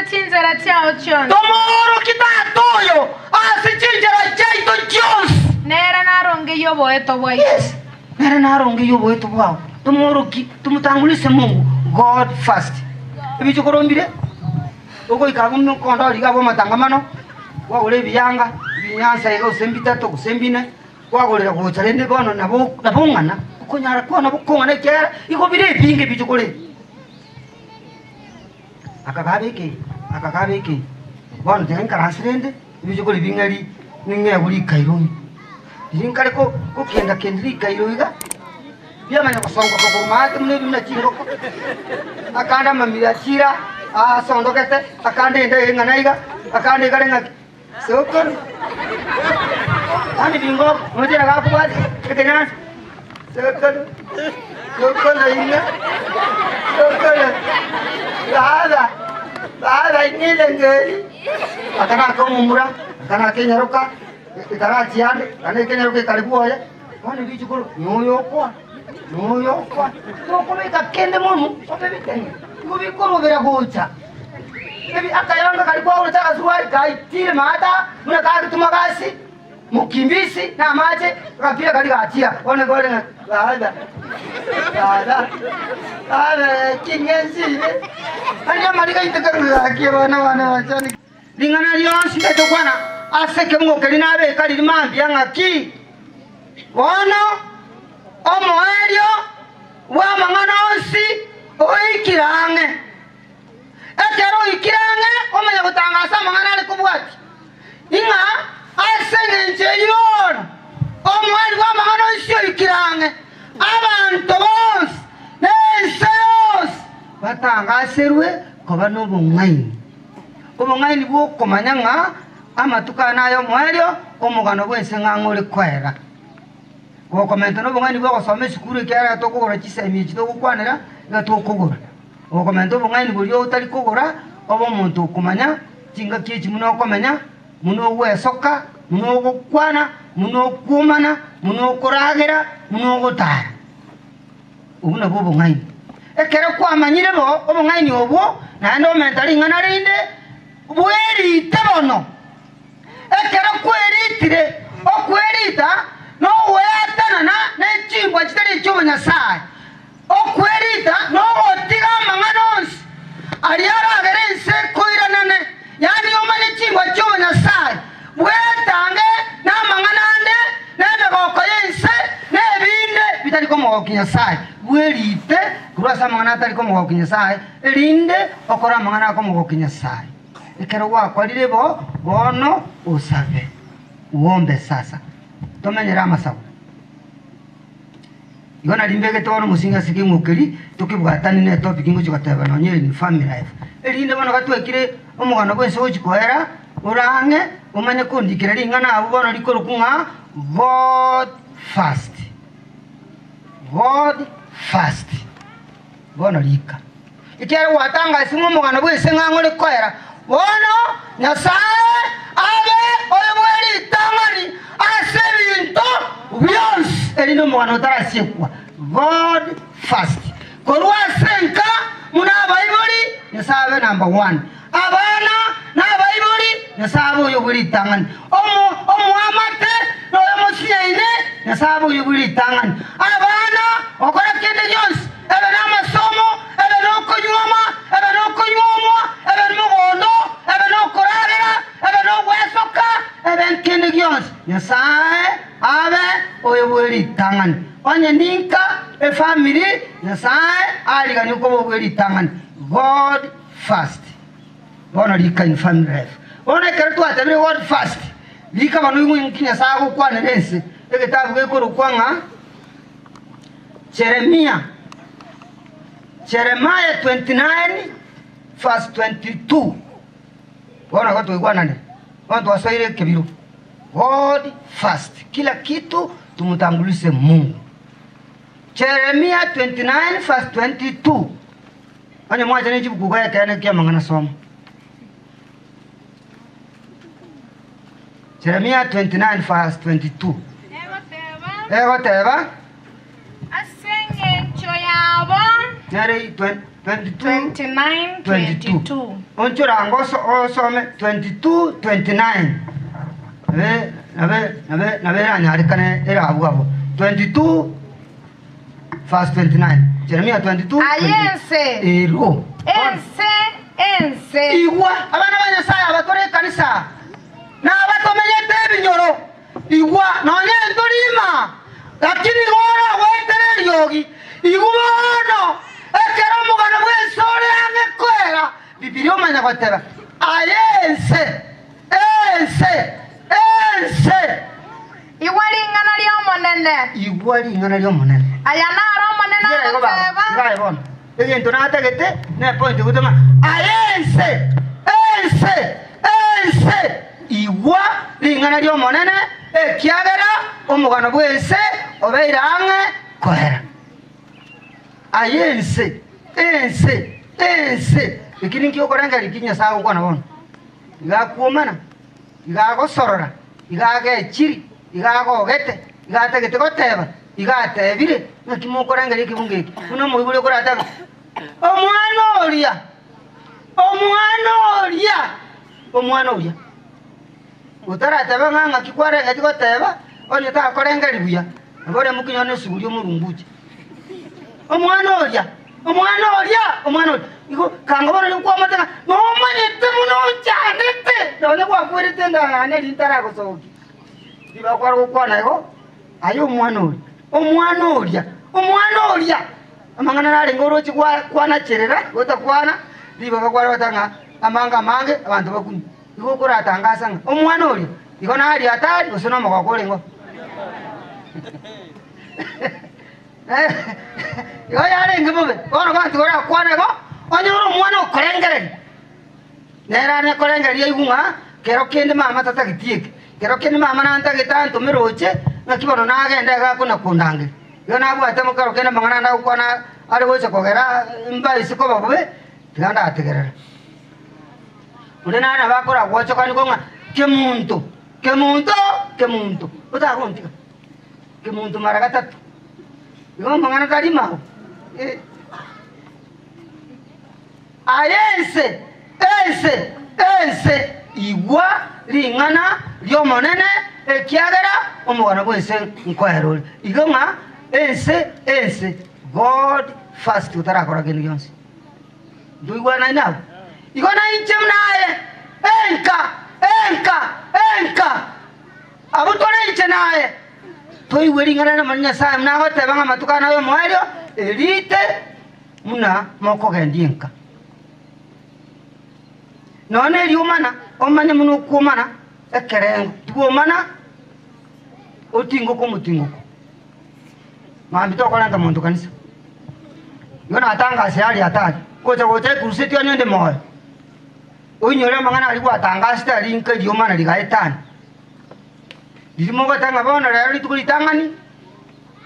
Ase chinchera chiao chionsi. Tomoorokie Tata oyo ase chinchera chiaito chionsi. Nere narongeyie oboeto bwaito. Yes, nere narongeyie oboeto bwao. Tomoorokie, tomotangurise Mungu, God first. Ebichokoro mbire, ogoika abwo mokondo riga abwo amatangamano, kwagora ebiyanga, ebinyansa iga gose mbitato gose mbine, kwagorera gocha rende bono nabo nabo ng'ana, okonyara kwao nabo kong'ana ekiagera igo bire ebinge ebichokoro ebi. Akagaba eke, akagaba eke, bono tiga inkaranse rende, ebichoko riria bing'ari ning'egwe rikairo iga. Riria nkare ko kokenda kendi rikairo iga, biamanya gosongoka korwa maate buna ebi buna chingoko, akande amamira achire aa asondogete, akande enda eng'ana iga, akande ekare ng'aki, sokoro, yaani bingo omachie nabo akobwate ekenyansa, sokoro, sokoro inwe, sokoro, baba, baba ing'ile ngeri, aka naka omomura, aka naka enyaroka, ekarachia ande, aka naka enyaroka ekare bwoye, bono richiko noyo okoa, noyo okoa, tokobeka kende monwe, obebeke, nigo bikorobera gocha. Ebi akayonga karia kwagorete agasuruari kaitire maata buna kagetuma gasi, mokimbisi na amache, agapira karia gachia. Bono nigo ore ng'a baba, baba, baba king'ense ibe. Aria amariga aito karure gaki abana bane bachane. Ring'ana rionsi ndetokwana ase ekemungo keria nabeka riria mambia ng'aki. Bono omoerio bw'amang'ana onsi oikire ang'e. Ekero oikire ang'e omanye gotangasa amang'ana are kobwatia, ing'a ase engencho eyio bono omoerio bw'amang'ana onsi oikire ang'e, abanto bonsi na ense yonsi batangaserwe koba nobong'aini. Obong'aini bw'okomanya ng'a amatuko aya nay'omoerio, omogano bw'ense ng'ang'e ore koera. Gokomenta nobong'aini bw'ogosoma esukuru ekiagera tokogora chisemi echi togokwanera, iga tokogora. Gokomenta obong'aini boria otari kogora, obe omonto okomanya chingaki echi buna okomenya, buna ogwesoka, buna ogokwana, buna okwomana, buna okoragera, buna ogotara. Obwo nabwo obong'aini. Ekero kwamanyire bo obong'aini obwo, naende omenta ring'ana rinde, bwerite bono. Ekero kweritire, okwerita nogweatanana ne chimbwa chitari echi'obonyasae. Okwerita nogotiga amang'ana onsi aria aragere ense koiranane, yaani omanye chimbwa chi'obonyasae, bwetange namang'ana ande, na emegoko y'ense, na ebinde bitari komogokia Nyasae. Bwerite korwa ase amang'ana atari komogokia Nyasae, erinde okore amang'ana akomogokia Nyasae. Ekero gwakorire bo, bono osabe, uombe sasa. Tomenyere amasabo. Igo nari mbegete bono omosingi ase ekeng'uo keria, tokebwatanie ne etopic ngochia goteba nonye in family life. Erinde bono gatwekire omogano bwensi ogochia koera, ore ang'e, omanye kondikera ring'ana abwo bono rikorokwa ng'a God first. God first. Bono rika. Ekiagera gwatangasire ng'a omogano bwense ng'a ng'ore koera, bono Nyasae abe oyo bwe ritang'ani ase ebinto bionsi, erinde omogano otarasiekwa. God first. Korwa ase enka buna abaibori, Nyasae abe number one. Abana na abaibori, Nyasae abe oyo bwe ritang'ani. Omo omoamate na oyo mosinyaine, Nyasae abe oyo bwe ritang'ani. Abana, gokora kende gionsi, ebe namasomo, ebe nokonyuoma, ebe nokonyuomwa, ebe nomogondo, ebe nokoragera, ebe nogwesoka, ebe nkende gionsi, Nyasae abe oyo bwe ritang'ani. Onye ninka, efamiri, Nyasae ariganie koba obwe ritang'ani. God first. Bono rika in family life. Bono ekero twatebire God first, rika bono oigwe inki Nyasae agokwanera ense. Egetabu gekorokwa ng'a Jeremia, Jeremiah 29 verse 22. Bono igo twaigwananire, bono twasoire ekebiro. God first, kila kitu tumutangulize Mungu. Jeremia 29 verse 22. Onye mwancha ne chibuku iga ekeene ki'amang'ana soma. Jeremia 29 verse 22. Egoteba, Egoteba, Ase engencho yabo. Nere 22 29 22. 22. Onchora ango osome 22 29. Nabe nabe nabe nabe eranyarekane ere abwo abwo. 22 verse 29. Jeremia 22 Aye ense. Ero. Ense, ense. Igwa abana ba Nyasaye abatore ekanisa na abatomenyete ebinyoro igwa nonya entorima lakini igo oragoetere eriogi igwa bono ekero omogano bw'ense ore ang'e koera Bibilia omanya goteba aye ense ense ense. Igwa ring'ana ri'Omonene. Igwa ring'ana ri'Omonene. Aya naro Omonene Tigera igo baba, agoteba. tiga aye bono. Egento natagete nepoint gote ng'a aye ense, ense, ense, igwa ring'ana ri'Omonene, ekiagera omogano bw'ense obeire ang'e koera. Aye ense, ense, ense, eki ninki okorengereria ki Nyasae agokwana bono? Iga akwomana, iga agosorora, iga agechiri, iga agogete, iga atagete goteba, iga atebire, ng'aki mokorengereria ekebungo eke? Buna omoibori okoratebe, Omwana oria, omwana oria, omwana oria. Otarateba ng'a ng'aki kwarengeti goteba, onye takorengereria buya, nabo ore mokinyore na esuguri omorunguche. Omwana oria, omwana oria, omwana oria. Igo kanga bono nigo kwamate ng'a nomanyete buna onchandete, nonye gwakwerete enda yane riria ntaragosokia. Ribaga kware gokwana igo, aye omwana oria, omwana oria, omwana oria, amang'ana narenge oroche gwa kwanacherera gotakwana, ribaga kware goteba ng'a amange amange abanto bakunywe. Igo okoratangasa ng'a omwana oria igo naria atari gose nomogoko orengeo. Igo yarenge bobe, bono gwancha korakwane igo, onyore omwana okorengereria, nere ane korengereria aigwe ng'a kero kende mama tatageti eke, kero kende mama nantagete antomere oche, ng'aki bono nagenda iga akona kondangeria. Igo nabwate kero kende amang'ana ande agokwana are gocha kogera mbaise koba bobe, tiga ndategerera. Onde nare nabo akoragochokanigwa ng'a kemonto, kemonto, kemonto, otagontiga. Kemonto mara gatato. Igo amang'ana tari mao. Eh. Aye ense, ense, ense, igwa ring'ana ri'Omonene, ekiagera omogano bw'ense nkoera ore. Igo ng'a ense, ense, God first otarakora kende gionsi. Ntoigwanaine abwo? Igo nainche buna aye, enka, enka, enka. Abwo tore inche na aye, toigwe ring'ana ri'Omonene Nyasae buna agoteba ng'a amatuko aya nay'omoerio, erite buna mokogendia enka. Nonya neriomana, omanye buna okwomana ekerengo, tibwomana otingoke omotingoko. Mambia tokorenta monto kanisa. Igo natangase aria atari, gocha gocha ekuruseti onye onde moyo. Oinyore amang'ana aria gwatangasete aria inka eriomana rigaetania. Riria mogoteba ng'a bono rero rituko ritang'ani,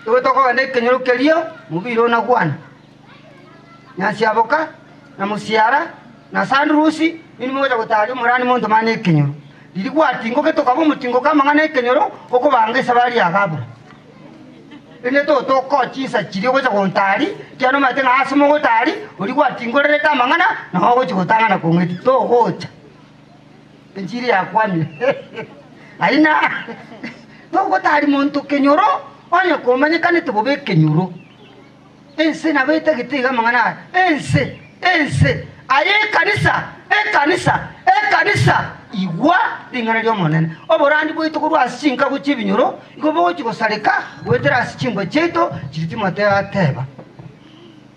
igo tokogenda ekenyoro keria mobire onagwane. Nyasiaboka, na Musiara, na Sandurusi, inwe mogocha gotaria omorani montomane ekenyoro. Riria gwatingokete okaba omotingoka amang'ana ekenyoro, okobanga esabari ya Gabura. Erinde totokoa chinsa chiria ogocha gontari, ekiagera nomanyete ng'a ase mogotari, oria gwatingorerete amang'ana, nao ogochia gotang'ana kong'etia, togocha. Enchiri yakwamire. Aye na togotari monto kenyoro, onye komanyekanete bobe ekenyoro. Ense nabo etagete iga amang'ana aya, ense, ense, aye ekanisa, ekanisa, ekanisa, igwa ring'ana ri'Omonene. Oborandi bwaito korwa ase chinkago chi'ebinyoro igo bogochia gosareka goetera ase chimbwa chiaito chiria Timotheo ateba.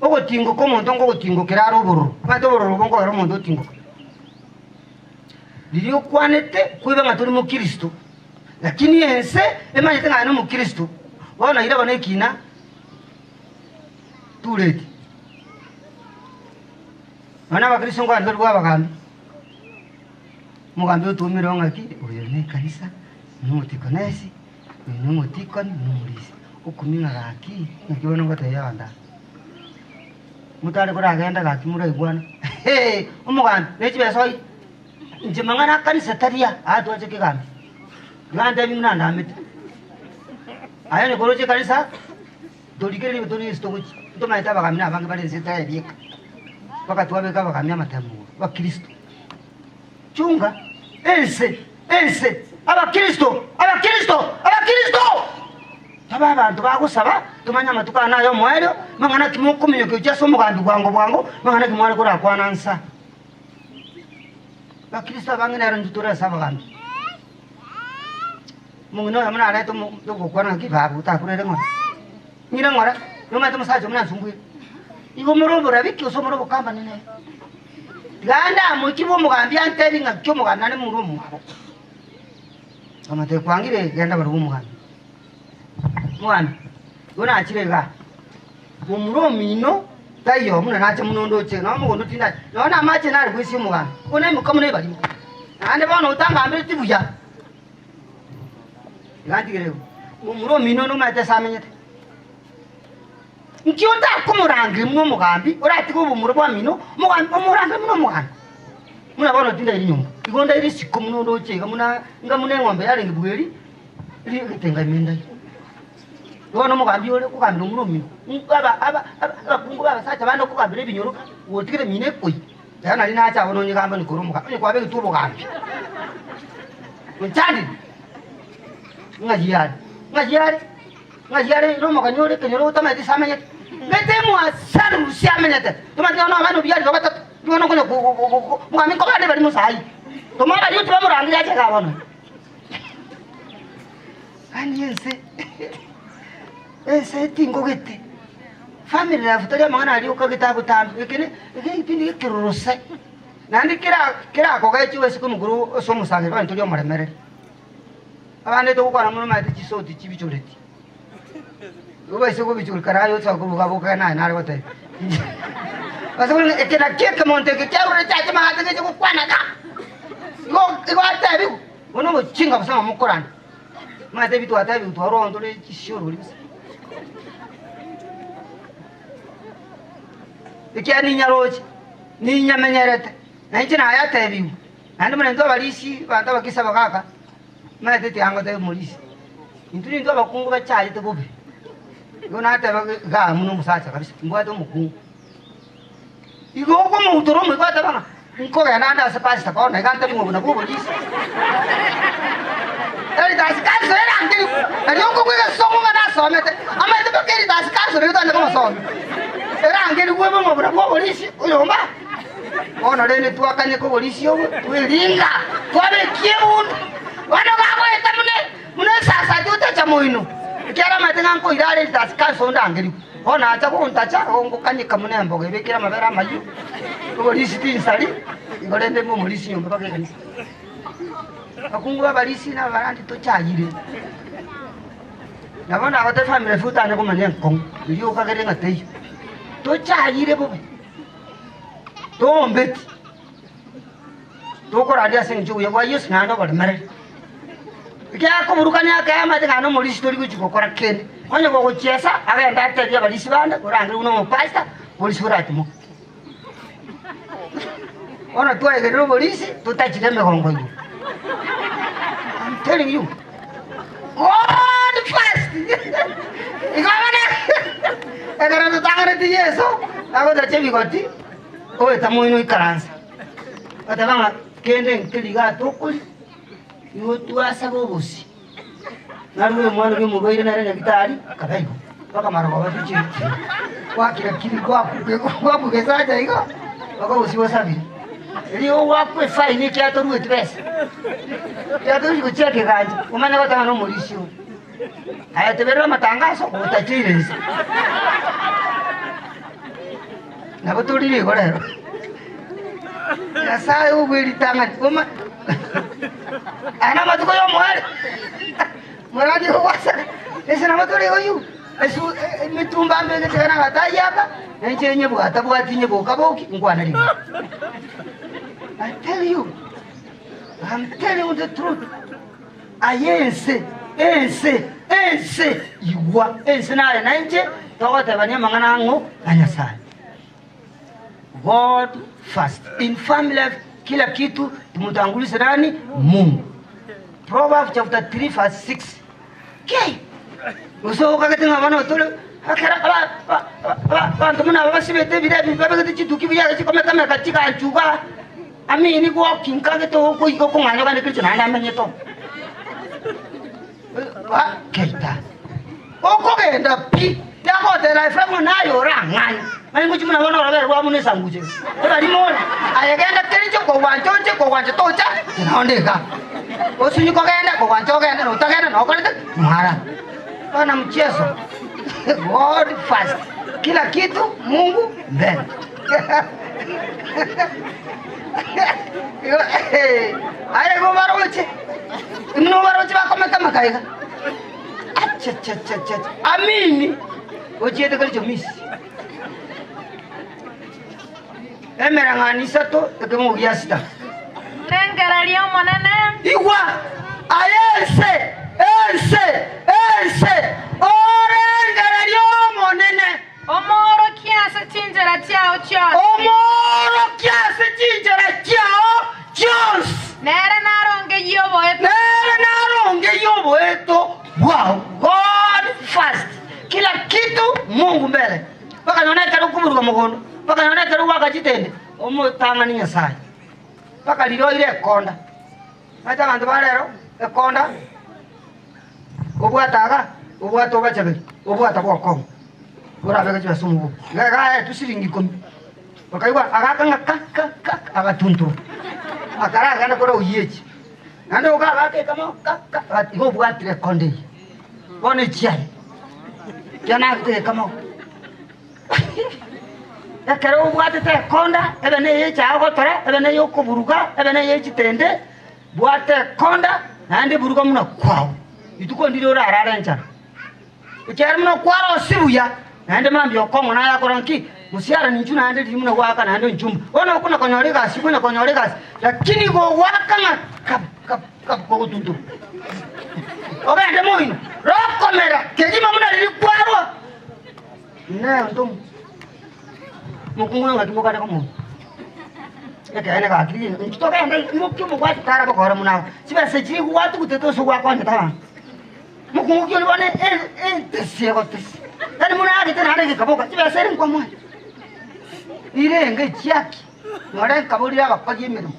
Ogotingoka omonto ngogotingokera are obororo, omanyete obororo obo nkogera omonto otingoka. Riria okwanete kweba ng'a tori mokristo, lakini ense emanyete ng'a aye nomokristo, bono iraba nekina. Tureti. Nonya abakristo nkogenda tori bw'abagambi, omogambi otomire oo ng'aki, oyo nekanisa, oyo nomotikonesi, oyo nomotikoni, oyo nomorisia. Okumia ng'a gaki, naki bono ngotebia abanto aba. Motare koragenda gaki moraigwane, omogambi ne chibesa oire, inche mang'ana akanisa tari aa, aa twacha kegambi. Iga ntebi buna ndamete. Aye onye koroche ekanisa, torigereria tori ase togochia. Ntomanyete abagambi na abange bare ense etari ebieka, mpaka twabeka abagambi amatemo igoro, abakristo. Chunga, ense, ense, abakristo, abakristo, abakristo! Tobe abanto bagosaba, tomanye amatuko aya naye omoerio, mang'ana ki mokominyokia gochia ase omogambi bwango bwango, mang'ana ki mware korakwana nsa. Abakristo abange nero intwe tore ase abagambi. Omong'ina oyomo narete omo ogokwana ng'aki baba otakorere ng'ora. Ng'ina ng'ora, nomanyete omosacha omo nansumbuire. Igo more oborabiki gose more obokambani nere. Tiga ndamoikie bwa omogambi antebi ng'aki omogambi naende more omwabo. Nkamotebia kwangire genda barabwo omogambi. Omogambi, igo nachire igaa, momura omino taiyo buna nacha buna ondoche, nonya omogondo tindacha, nonya na amache nare goisia omogambi, igo naimoka buna ebarimo. Naende bono otangambereti buya. Iga ntigere igo, momura omino nomanyete ase amenyete. Nki otakomorangeria buna omogambi, oratige obomura bwamino, omogambi omorangerie buna omogambi? Buna bono tindairi nyomba, igo ndaire isiko buna oroche iga buna inga buna eng'ombe yarenge bweri, rigetenga ime ndaire. Bono omogambi ore okogambera omura omino, aba aba abakungu ba abasacha bande okogambera ebinyoro, gotigire emino ekoyia. Ekero naria nacha abwo nonyegamba nikore omogambi, onye kwabegetwe obogambi, onchandire, ng'ayio are, ng'ayio are. Ng'ai are nomogeni ore ekenyoro otamanyeti ase amenyete? Gete mwasarusia amenyete, tomanyeti nonya nabana obiarire batato, nigo nokonya mogambi nkobande bari musa ayio. Toma abayuti bamorangerie ache igaa bono. Yaani ense ense etingogete, family life tari amang'ana aria okagete agotambe, eke ne eke egepindi gekerorose, naende kera kerakogeche oesike omokoro ase omosangererekano onye tori omoremereri. Abande togokwana mono omanyete chisoti chibichoreti. Igo baise kobichori kare aye ocha koruga boka naye nare gotebia. Ase bono eke nakio ekemonto eke kiarure chiache maate geche gokwana iga. Igo igo atebiwa, bono obochinga bosa ng'a mokoranda. Omanyete ebi twatebiwa twarwa onto tore chisiorori bosa. Ekiagera ninyaroche, ninyamenyerete, na inche nayatebiwe. Naende buna intwe abarisi, abanto abakisa abagaaka, omanyete tiangotebi omorisia, intwe nintwe abakungu bachayete bobe. Igo nateba igaa buna omosacha kabisa, timbwate omokungu. Igo okomoutora omoika oteba ng'a nkogenda ande ase pastor bono iga ntebi ng'a obo nabwo oborisia. Elders council erangerigwe, nario okogwa egesongo ng'a nasomete, amaete mpaka elders council erio tonyare komosomia. Erangerigwe ebe ng'a obo nabwo oborisia, oyomba. Bono rende twakanyeka oborisia obo, tweringa, twabekia ebunda. Bono bagoeta buna buna esasati otacha moino, ekiagera amaete ng'a nkoira are ritasi kansa ondangerigwe. Bono acha gontacha, igo ngokanyeka buna emboga ebekire amabere amayio, oborisi tinsari, igo rende mbe omorisia nyomba mpaka ekanisa. Abakungu b'abarisia na abarandi tochayire. Nabo nagotebia family life otanye komanya enkong'u, erio okagere ng'a teiyo. Tochayire bobe. Tombeti, tokorandia ase engencho y'obuya bwa Yeso naende oboremereri. Ekiagera koburukania akaya amache ng'a nomorisia tori gochia gokora kende. Onye gogochiesa, agende atebie abarisia bande, orangerigwe na omopastor, oborisia boratimoke. Bono twaegerire oborisia, totachire emegongo igoro. I'm telling you. God first! Igo bono ekero totang'aneti Yeso, agotacha ebigoti, oeta moino oikaransa, oteba ng'a kende nkeri igaa tokoria, igo twasaba obosie. Narure omwana oria omorwaire nere nyagitari, akaba igo, mpaka marogoba tochie gwakira kiri gwakwa gesacha igo, mpaka obosie bosabire. Erio gwakwa efaini ekiagera torueti besa, ekiagera toruti gochia ekegancha, omanye goteba ng'a nomorisia oyo. Aye teberera amatangaso otacheire inse. Nabo torire igo rero. Nyasaye obwe ritang'ani oma aya namatuko y'omoerio morandi ogwaseka ase nabo tore igo yu esu emitumba mbegete iga nagatayi aka na inche nyebwata bwati nyeboka boki nkwane ring'ana. I tell you, I'm telling you the truth. Aye ense, ense, ense, igwa! Ense nare nainche togotebania amang'ana ang'o na Nyasae. God first in family life, kila kitu tumutangulize nani? Mungu. Proverbs chapter 3 verse 6. Ki! Gose okagete ng'a bono tore. Ekero abanto buna aba basibete ebirebi babegete chituki buya chikomeka-meka chiganchuga, amini gwoki nkagete okong'anya ogende Kericho naende amenyete oo. Keita okogenda pi yagotera Efraimu ng'a naye orang'anye manye ngochia buna bono orobere rwabo buna esanguche ebarimo ore aye genda Kericho kogwancha oche kogwancha tocha inche nao nde igaa osinye kogenda kogwancha ogende na otagenda nokorete mwara. Bana mchezo God first kila kitu Mungu mbele aye igo baroche inwe baroche bakomeka amaka iga achachachacha amini ochiete kericho misi emerang'ani isato ekemogo gia sita. Rengereria Omonene. Igwa, aye ense, ense, ense, orengererie Omonene. Omoorokie ase chinchera chiao chionsi. Omoorokie ase chinchera chiao chionsi. Nere narongeyie oboeto. Nere narongeyie oboeto bwao. God first, kila kitu Mungu mbele. Bakanyora ekero okoburuga mogondo, bakanyora ekero gwaka chitende, omotang'ani Nyasae. Mpaka riria oire ekonda. Omanyete abanto ba rero, ekonda, obwate iga, obwate obachaberi, obwate bokong'u, orabeke chibesa omobuko. Iga iga aetwe siringi ikomi, okaigwa agaka ng'a ka ka ka agatuntura, akaragenda kore oyiechi. Naende oka agaka ekemo ka ka aga igo obwatire ekonda eyio, bono echiaye, ekiagera nagete gekamo. Ekero obwatete ekonda, ebe neye echagotora, ebe neye okoburuga, ebe neye chitende, bwata ekonda, naende buruga buna kwao. Rituko ndire orarare enchara. Ekiagera buna kwarosia buya, naende mambia okong'u naye akora nki? Mosiara ninchu naende riria buna gwaka naende onchumba. Bono okona konyora egasi, okona konyora egasi, lakini gogwaka ng'a kab kab kab kogotuntura. Ogende moino, rokomera kegima buna riria kwarwa. Inee! Onde omokungu oyo ng'aki mokare komonya? Ekeene gaki riria inki togende imokia omogwati tara gokora buna aba? Chibesa echi nigo gwatugutete ase gwakonyete abanto. Mokungu ki oria bono entesi egotesi, yaani buna agete naende gekaboka, chibesa ere nkwamoete. Rirenge echiaki, nore nkaborire abakori emeremo.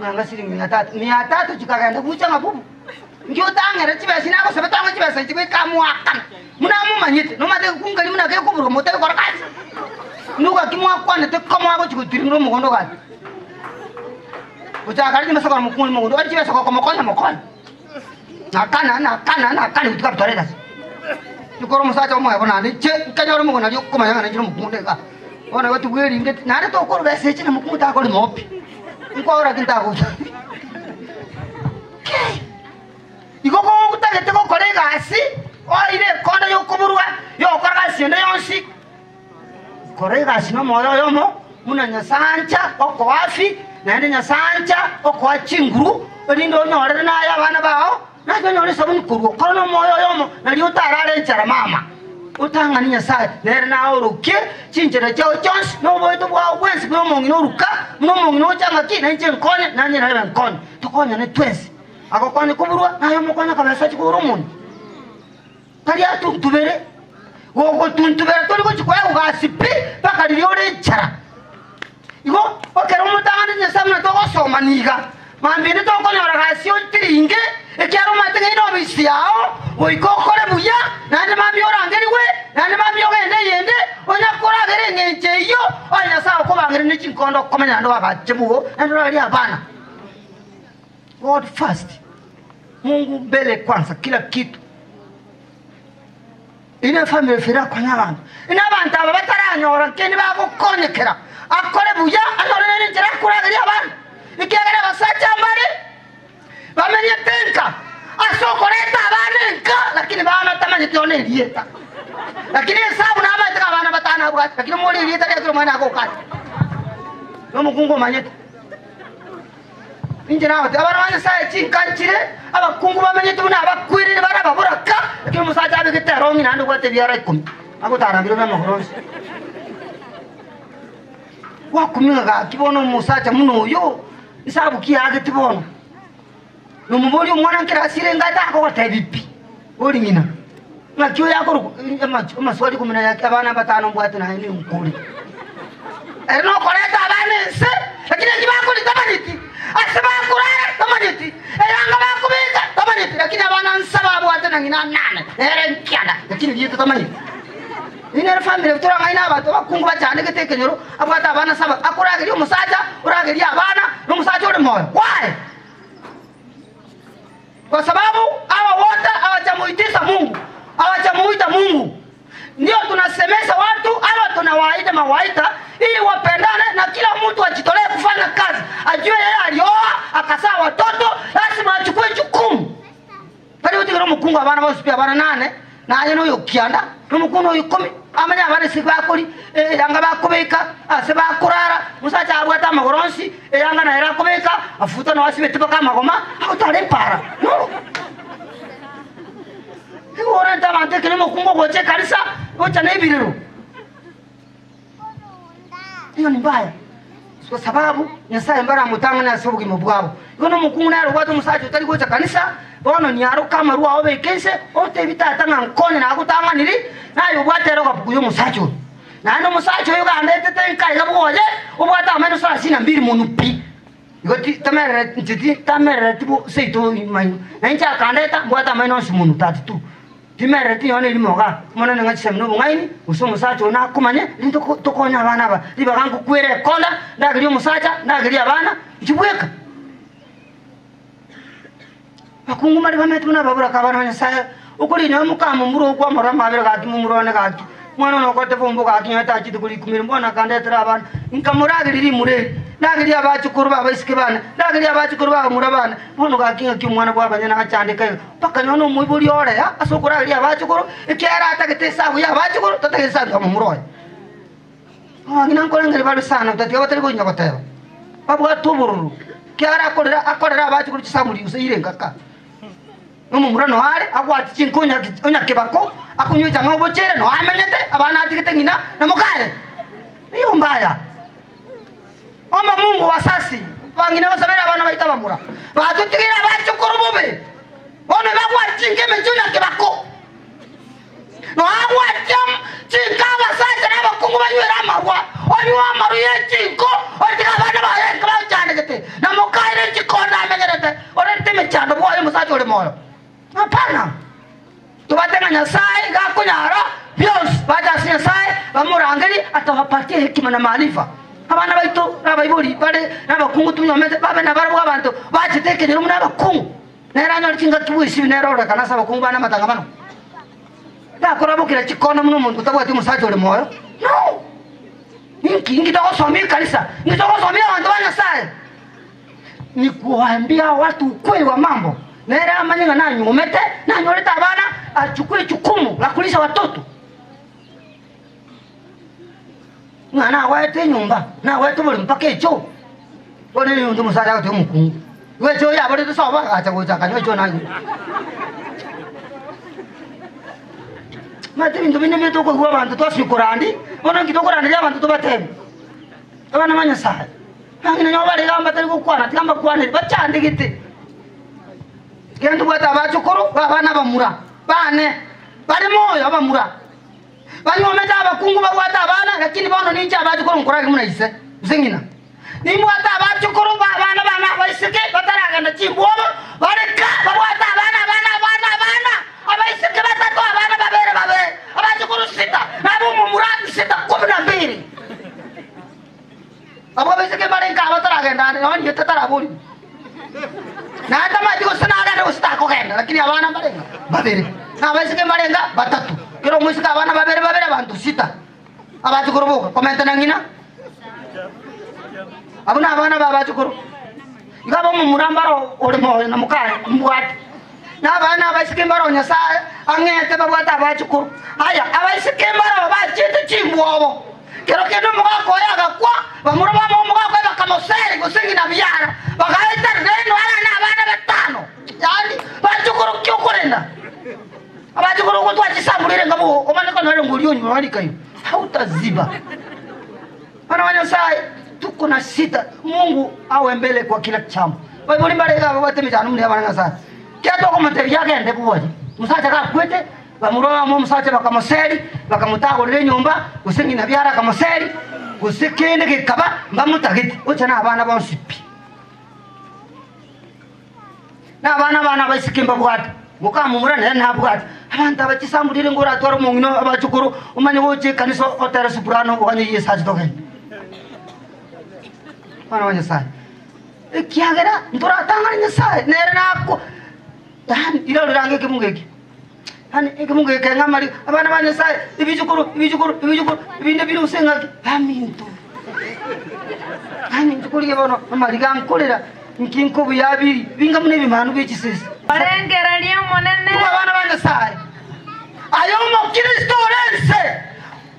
Ng'a siringi mia tatu, mia tatu chikagenda bucha ng'a bubu. Inki otang'ere chibesa nagosaba tang'e chibesa echi goika amoakane. Buna amomanyete, nomanyete gekunga buna gekoburwa motari gokora gasi. Nigo gaki mwakwanete komo agochi gotirimera omogondo gaki. Gochaka riria chibesa kora mokungu mogondo, ore chibesa gokomokonya mokonye. Nakana, nakana, nakana gotuka bitore egasi. Rikoro omosacha omoyabo naende inche nkanyora omogondo nario okomanya ng'a ninche nomokungu iga. Bono igo tibweringeti, naende tokorwa besa echi na mokungu takorema oo pi. Nkwaora ki ntagocha? Ki! Igo gotagete gokora egasi, oire ekonda y'okoborwa, y'ogokora gasi ende yonsi, kora egasi nomoyo oyomo, buna Nyasae ancha okoa afi, naende Nyasae ancha okoa chinguru, erinde onyorere naye abana bao, Naye onyore esabuni korwa okore nomoyo oyomo, nario otarare enchara mama. Otang'ani Nyasae, nere naorokie chinchera chiao chionsi, na oboeto bwao bwensi buna omong'ina oruka, buna omong'ina ocha ng'aki, na inche nkonye, nanye narebe nkonye. Tokonyane twensi. Agokonye koburwa, naye omokonye akabesa achie kobura omonto. Tari atuntubere, gogotuntubera tori gochia koegwa gasi pi, mpaka riria ore enchara. Igo ekero omotang'ani Nyasae buna togosoma niga, mambia ende tokonyora gasi otiringe, ekiagera omanyete ng'a inde obisi yao, goika okore buya, naende mambia orangerigwe, naende mambia ogende eyende, onya koragera eng'encho eyio, onye Nyasae okobangera ne chinkondo okomenya naende oagache buo, naende orarie abana. God first, Mungu mbele kwanza kila kitu. Ine efamiri efe erakonye abanto. Ine abanto aba bataranyora kende bagokonyekera, akore buya, anyore nere enchera akorageria abana. Ekiagera abasacha mbare bamenyete nka ase okoreta abana enka, lakini bana tamanyeti nonya erieta. Lakini esabu namanyete ng'a abana batano abwate, lakini omore erieta riaye kera omwana agoka ase. Nomokungu omanyete. Inche nagoteeba, Abana ba Nyasae chinkanchire, abakungu bamenyete buna abakwereri bare ababoraka, ekero omosacha abegete erong'i naende obwate ebiara ikomi, agotara bire bi'amagoro onsi. Gwakumia gaki bono omosacha buna oyo, esabu ki aagete bono? Nomoboria omwana nkere asire enga atagogotebia pi, bori ng'ina. Ng'aki oyo akorokwa amaswali ikomi na yake abana batano mbwate naye ninkore. Ere nokoreta abana ense, lakini eki bakoria tamanyeti, ase bakorara tamanyeti, eyanga bakobeka tamanyeti, lakini abana nsa babwate na ng'ina nane, nere nkianda, lakini rieta tamanyeti. Eyio nere family torang'aine abanto abakungu bachandegete ekenyoro, abwate abana saba, akorageria omosacha, orageria abana, na omosacha ore moyo. Why? Kwa sababu hawa wote hawajamuitisha Mungu, hawajamuita Mungu. Ndio tunasemesha watu hawa, tunawaita mawaita ili wapendane na kila mtu ajitolee kufanya kazi, ajue yeye alioa akazaa watoto, lazima achukue jukumu. Tari gotigera omokungu abana bonsi pi abana nane, naye noyo kianda, nomokungu noyo ikomi, amanye abana ase bakori, eyanga bakobeka, ase bakorara, omosacha abwate amagoro onsi, Eyanga naye erakobeka afuta nonya asibete mpaka amagoma agotara empara. No. Igo orente abanto ekero omokungu ogocha ekanisa gocha na ebirero. Hiyo ni mbaya. Kwa sababu Nyasaye mbaramotang'ane ase obogima bwabo. Igo nomokungu nere obwate omosacha otari gocha kanisa, bono niaroke amarwa ao obeke inse, otebi tata ng'a nkonye nagotang'aniri, naye obwate ere ogapukuya omosacha oyo. Naende omosacha oyo gandetete nka iga bwoye, obwate amaino sarasini na mbiri monwe pi. Igo ti tamerereti inche ti tamerereti bo seito maino. Na inche akandeta mbwate amaino onsi monwe 32. Timerereti nonya na erimo igaa. Omonene ng'a chisemi na obong'aini, gose omosacha oyo nakomanye, rinde toko tokonye abana aba. Ribaga nkokwera ekonda, ndagerie omosacha, ndagerie abana, inche bweka. Abakungu mbaria bamanyete buna ababoraka abana ba Nyasae, okorigia nonye mokamomura okwamorora amabera gaki momura one gaki, omwana one okorete bombe gaki nonye tachete korikumera mbono akandetera abana, nkamorageria rimura eri, ndagerie abachukuru b'abaiseke bane, ndagerie abachukuru b'abamura bane, bono gaki ng'aki omwana bw'abanyene achandeka iga, mpaka nonye omoibori orea ase okorageria abachukuru, ekiagera atagete esabu y'abachukuru, tatagete esabu ya momura oye. Abang'ina nkorengereria bare sana, otatiga batari koinya goteba, babwate obororo, ekiagera akorera akorera abachukuru chisamuri gose eire engaka. Nomomura noyo are, agwate chinko onya onya kebako, akonywa echang'a obochere, noyo amenyete, abana atigete ng'ina na mokaye. Nigo mbaya. Omba Mungu wasasi, abang'ina basabere abana baito abamura, batotigere abachukuru bobe, bono bagwate chinko emechie onya kebako. Noagwatia chinko abasacha na abakungu banywere amarwa, onywe amarwa ye chinko, otige abana baye enka bachandegete, na mokaye ne chikonda amenyerete, orente emechando bwoye omosacha ore moyo. Hapana. Tobate ng'a Nyasae iga akonyara bionsi, bache ase Nyasae bamorangerie atabapatie hekima na maarifa. Abana baito na abaibori bare nabakungu tonyomete babe nabarabwo abanto bachete ekenyoro buna abakungu. Nere anyore chingaki bw'esibi nere ororekane ase abakungu bane amatangamano. Takorabokera chikona buna omonto otabwati omosacha ore moyo. No! Inki? Inki togosomia ekanisa? Inki togosomia abanto ba Nyasae? Ni kuambia watu ukweli wa mambo. Nere amanye ng'a nanyuomete, nanyorete abana, achukue jukumu la kulisha watoto. Ng'a nagoete enyomba, nagoete oboremo mpaka echoo. Bono erinde omosacha agotebi omokungu, igo echoo yaborete sobo agacha gocha akanywa echoo nanywa. Omanyete ebinto binde mbire tokoigwa abanto twasibia korandi, bono inki tokoranderia abanto tobatebi? Abana ba Nyasaye, nang'ina nabo bare iga mbatari gokwana, tiga mbakwanere, bachandegete. Ekero ntobwate abachokoro ba abana abamura bane, bare moyo abamura. Banyuomete abakungu babwate abana, lakini bono ninche abachokoro nkorage buna ise, gose ng'ina. Nimbwate abachokoro b'abana bane abaiseke bataragenda chimbwobo, bare ka, babwate abana, abana, abana, abana, abaiseke batato, abana babere babere, abachokoro sita, na ab'omomura sita, kumi na mbili. Abwo abaiseke mbare nka bataragenda ande, nonya nigo tataraborigwa. Naende tamanyeti gose nagende gose takogenda, lakini abana mbare nka babere, na abaiseke mbare nka batato. Kera omoiseke abana babere babere, abanto sita. Abachukuru boka, komenta na ng'ina. Abwo nabana ba abachukuru. Igo ab'omomura mbare ore moyo na mokaye mbwate. Na abana abaiseke mbare o Nyasae ang'ete babwate abachukuru. Aya, abaiseke mbare bachiete chimbwobo. Kero kende omogaka oye agakwa, bamura bamoa omogaka oye bakamoseria gose ng'ina biara, bagaetana, naende nonya are nabana batano, yaani bachukuru ki okorenda? Abachukuru ogotwara chisamburire enga bo omanye konyora engo oria onywa rikayo, hautaziba. Bana ba Nyasaye, tuko na shida, Mungu awe mbele kwa kila jambo. Baibori mbare iga babwate emechando buna ya abana ba Nyasaye. Kera tokomotebia agende bwoye, omosacha gakwete. Bamura oyomo omosacha bakamoseri, bakamotagorera enyomba, gose ng'ina biara akamoseri, gose kende gekaba mbamotagete, gocha nabana bonsi pi. Nabana abana abaiseke mbabwate, mokamomura nere nabwate. Abanto aba chisambu rire ngoratware omong'ina abachukuru, omanye gocha ekanisa otere soprano oganye Yeso ache togende. Abana ba Nyasaye, ekiagera ntoratang'ane Nyasaye, nere nako yaani irarora ange ekemungo eke. Yaani ekemungo eke ng'a amari abana ba Nyasaye, ebichukuru, ebichukuru, ebichukuru, ebinde bire gose ng'aki, baminto. Yaani inche korigia bono amariga nkorera, inki nkobuya abiri, binga buna ebimanu bie chisese. Orengererie Omonene. Intwe abana ba Nyasaye, aye omokristo ore ense,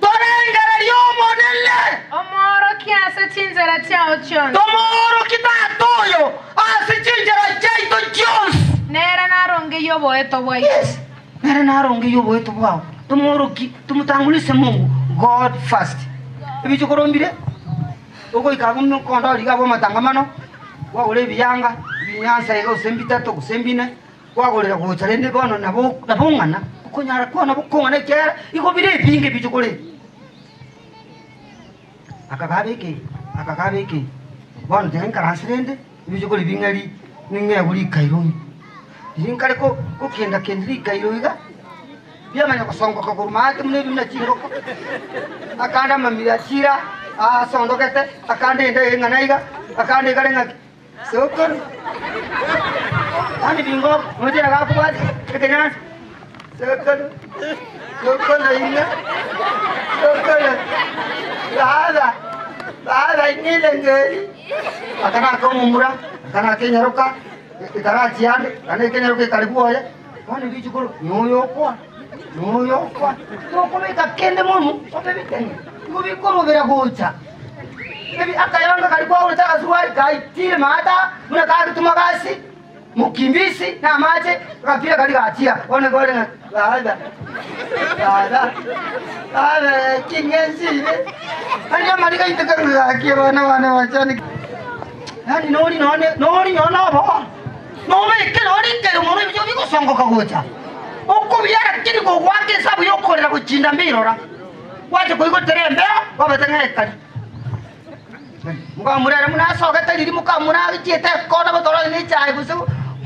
Torengererie Omonene. Omoorokie ase chinchera chiao chionsi. Tomoorokie Tata oyo ase chinchera chiaito chionsi. Nere narongeyie oboeto bwaito. Yes, nere narongeyie oboeto bwao. Tomoorokie, tomotangurise Mungu, God first. Ebichokoro mbire, ogoika abwo mokondo riga abwo amatangamano, kwagora ebiyanga, ebinyansa iga gose mbitato gose mbine. Kwagorera gocha rende bono nabo nabong'ana, okonyara kwao nabo kong'ana ekiagera igo bire ebinge bichokore ebi. Akagaba eke, akagaba eke, bono tiga inkaranse rende, ebichokore bing'ari ning'egwe rikairo ime. Riria nkare ko kokenda kende rikairo iga, biamanya gosongoka korwa maate buna ebi buna chingoko, akande amamira achira asondogete, akande enda eng'ana iga, akande ekare ng'aki. Sokoro, yaani bingo mochera gakobwate ekenyansa. Sokoro, sokoro inga, sokoro, baba, baba ing'ile ngeri. Aka naka omomura, aka naka enyaroka, ekarachia ande, naende ekenyaroka ekare bwoye, bono richukuru noyo okoa, noyo okoa, tokobeka kende mono, obe bitenge, nigo bikorobera gocha. Ebi akayonga karia kwagorete agasuruari kaitire maata buna kagetuma gasi, mokimbisi na amache, agapira karia gachia. Bono nigo ore ng'a baba, baba, baba king'enchire. Aria amariga aito kare gaki abana bane bachane. Yaani nori nonye nori nonye obo, nobeke nore ekero mono ebio bigosongoka gocha. Okobiara lakini gogoaka esabu yokorera gochinda mbirora. Gwacha koigotera embeo, kwabete ng'a ekari. Mokamura ere buna asogete riria mokamura achiete ekona gotora onye nechae gose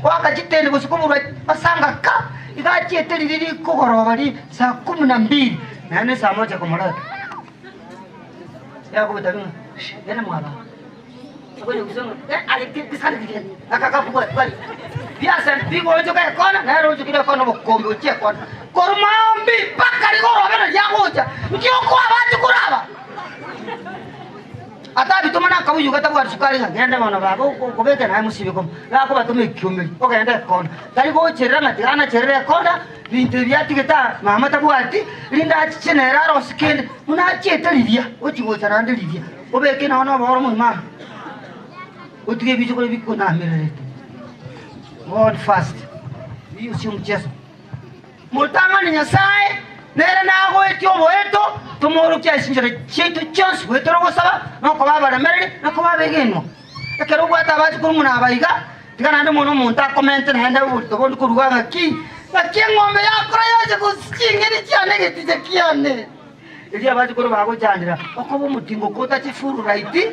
goaka chitende gose koburwa basanga ka, iga achiete riria rikogoroba ri saa kumi na mbili, naende ne saa moja komoreta. Yakobeta ng'a genda mwabana. Biagoonchoka ekona, nere oonchokire ekona obokombe gochia ekona, korwa maambia mpaka rigoroba riagocha, nki okoa abachukuru aba? Atabitoma nakabuyu gatabwati sukari ng'a genda bono baba okobeke naye mosibe komo, gakobatoma ekiomeri ogende ekona, tari gocherera ng'a tiga anacherere ekona, binto ebi atigete aa mama tabwati, rinde achiche nere arosie kende, buna achiete riria, ochia gocha naende riria. Obeke nonya noboro omogima amo, otige ebichokoro bikonamererete. God first, hiyo sio mchezo. Motang'ani Nyasaye, nere nagoetie oboeto, tomoorokie ase chinchera chiaito chionsi, goetera ogosaba, na okoba abaremereri, na koba abegenwa. Ekero obwate abachukuru buna aba iga, tiga naende omwana omonto akomente naende oborito bonde korwa ng'aki, ng'aki eng'ombe yakora yacha gose ching'eni chiane egeticha kiane. Erio abachukuru bagochandera okoba omoting'oko otachifururaiti,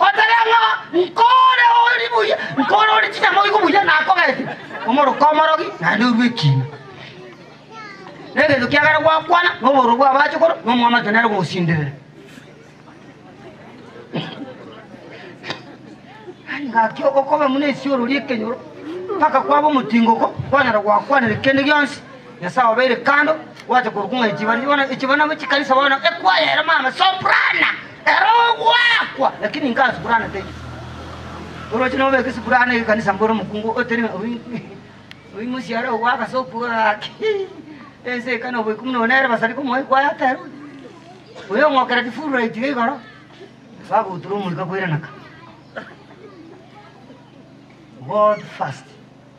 otebe ng'a nkore ori buya, nkore ori chinyama oigwe buya nakogete, omoroke omorogi naende orue ekiina. Na egento kiagera gwakwana nobororo bwa abachukuru na omwamate nere gosinderera. Yaani gaki okoba buna esioro ri'ekenyoro, mpaka kwaba omoting'oko, kwanyara gwakwanera kende gionsi. Nyasae obeire kando, gwacha korokwa ng'a echiba bono echiba nabo chikanisa bono ekwaya ere mama soprana ere ogoakwa lakini inga soprana teiyo. Oroche nobeke soprana ekanisa mbore omokungu otari ng'a oi oi mosiara ogoaka sopu gaki ense ekana oboiko buna one ere basari komoa ekwaya atera oyo. Oyo ong'okera chifururaiti iga igoro, bagotura omoika koiranaka. God first,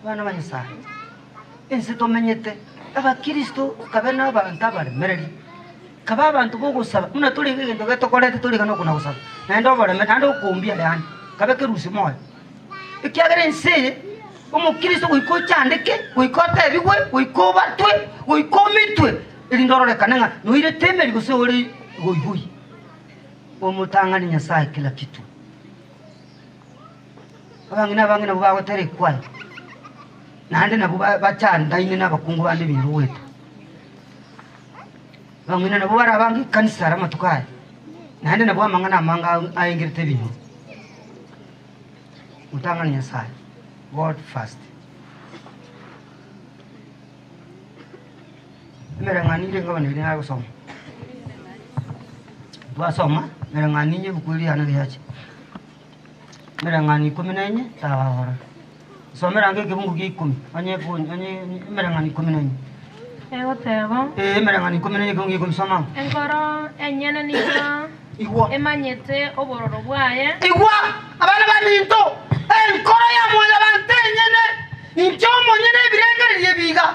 abana ba Nyasaye. Ense tomenyete, abakristo kabe nabanto abaremereri, kabe abanto bogosaba, buna tore iga egento getokorete tore iga nokona gosaba, naende oboremeri naende okombia yaani, kabe kerusia moyo. Ekiagera ense eye. Omokristo goika ochandeke, goika otebigwe, goika obatwe, goika omitwe, erinde ororekane ng'a noirete emeri gose ore goigoi. Omotang'ani Nyasae kila kitu. Abang'ina abange nabwo bagotera ekwaya, naende nabwo bachandaine na abakungu bande ebinyoro goeta. Abang'ina nabwo bare abange ekanisa are amatuko aya, naende nabwo amang'ana amange aengerete ebinyoro. Motang'ani Nyasae, God first. Emereng'anio ere enga bono eria nagosoma. Twasoma, emereng'anio inye ebuku eria yane riacha. Emereng'anio ikomi na enye tababora. Somera ange ekebungo gia ikomi, onye efoni onye emereng'anio ikomi na enye. Egoteba. Ee, emereng'anio ikomi na enye ekebungo gia ikomi, soma ango. Enkoro enyene nigo Igwa. emanyete obororo bwaye. Igwa, abana baminto, enkoro ya mwanyabanto enyene, inche omonyene ebirengererio ebi iga,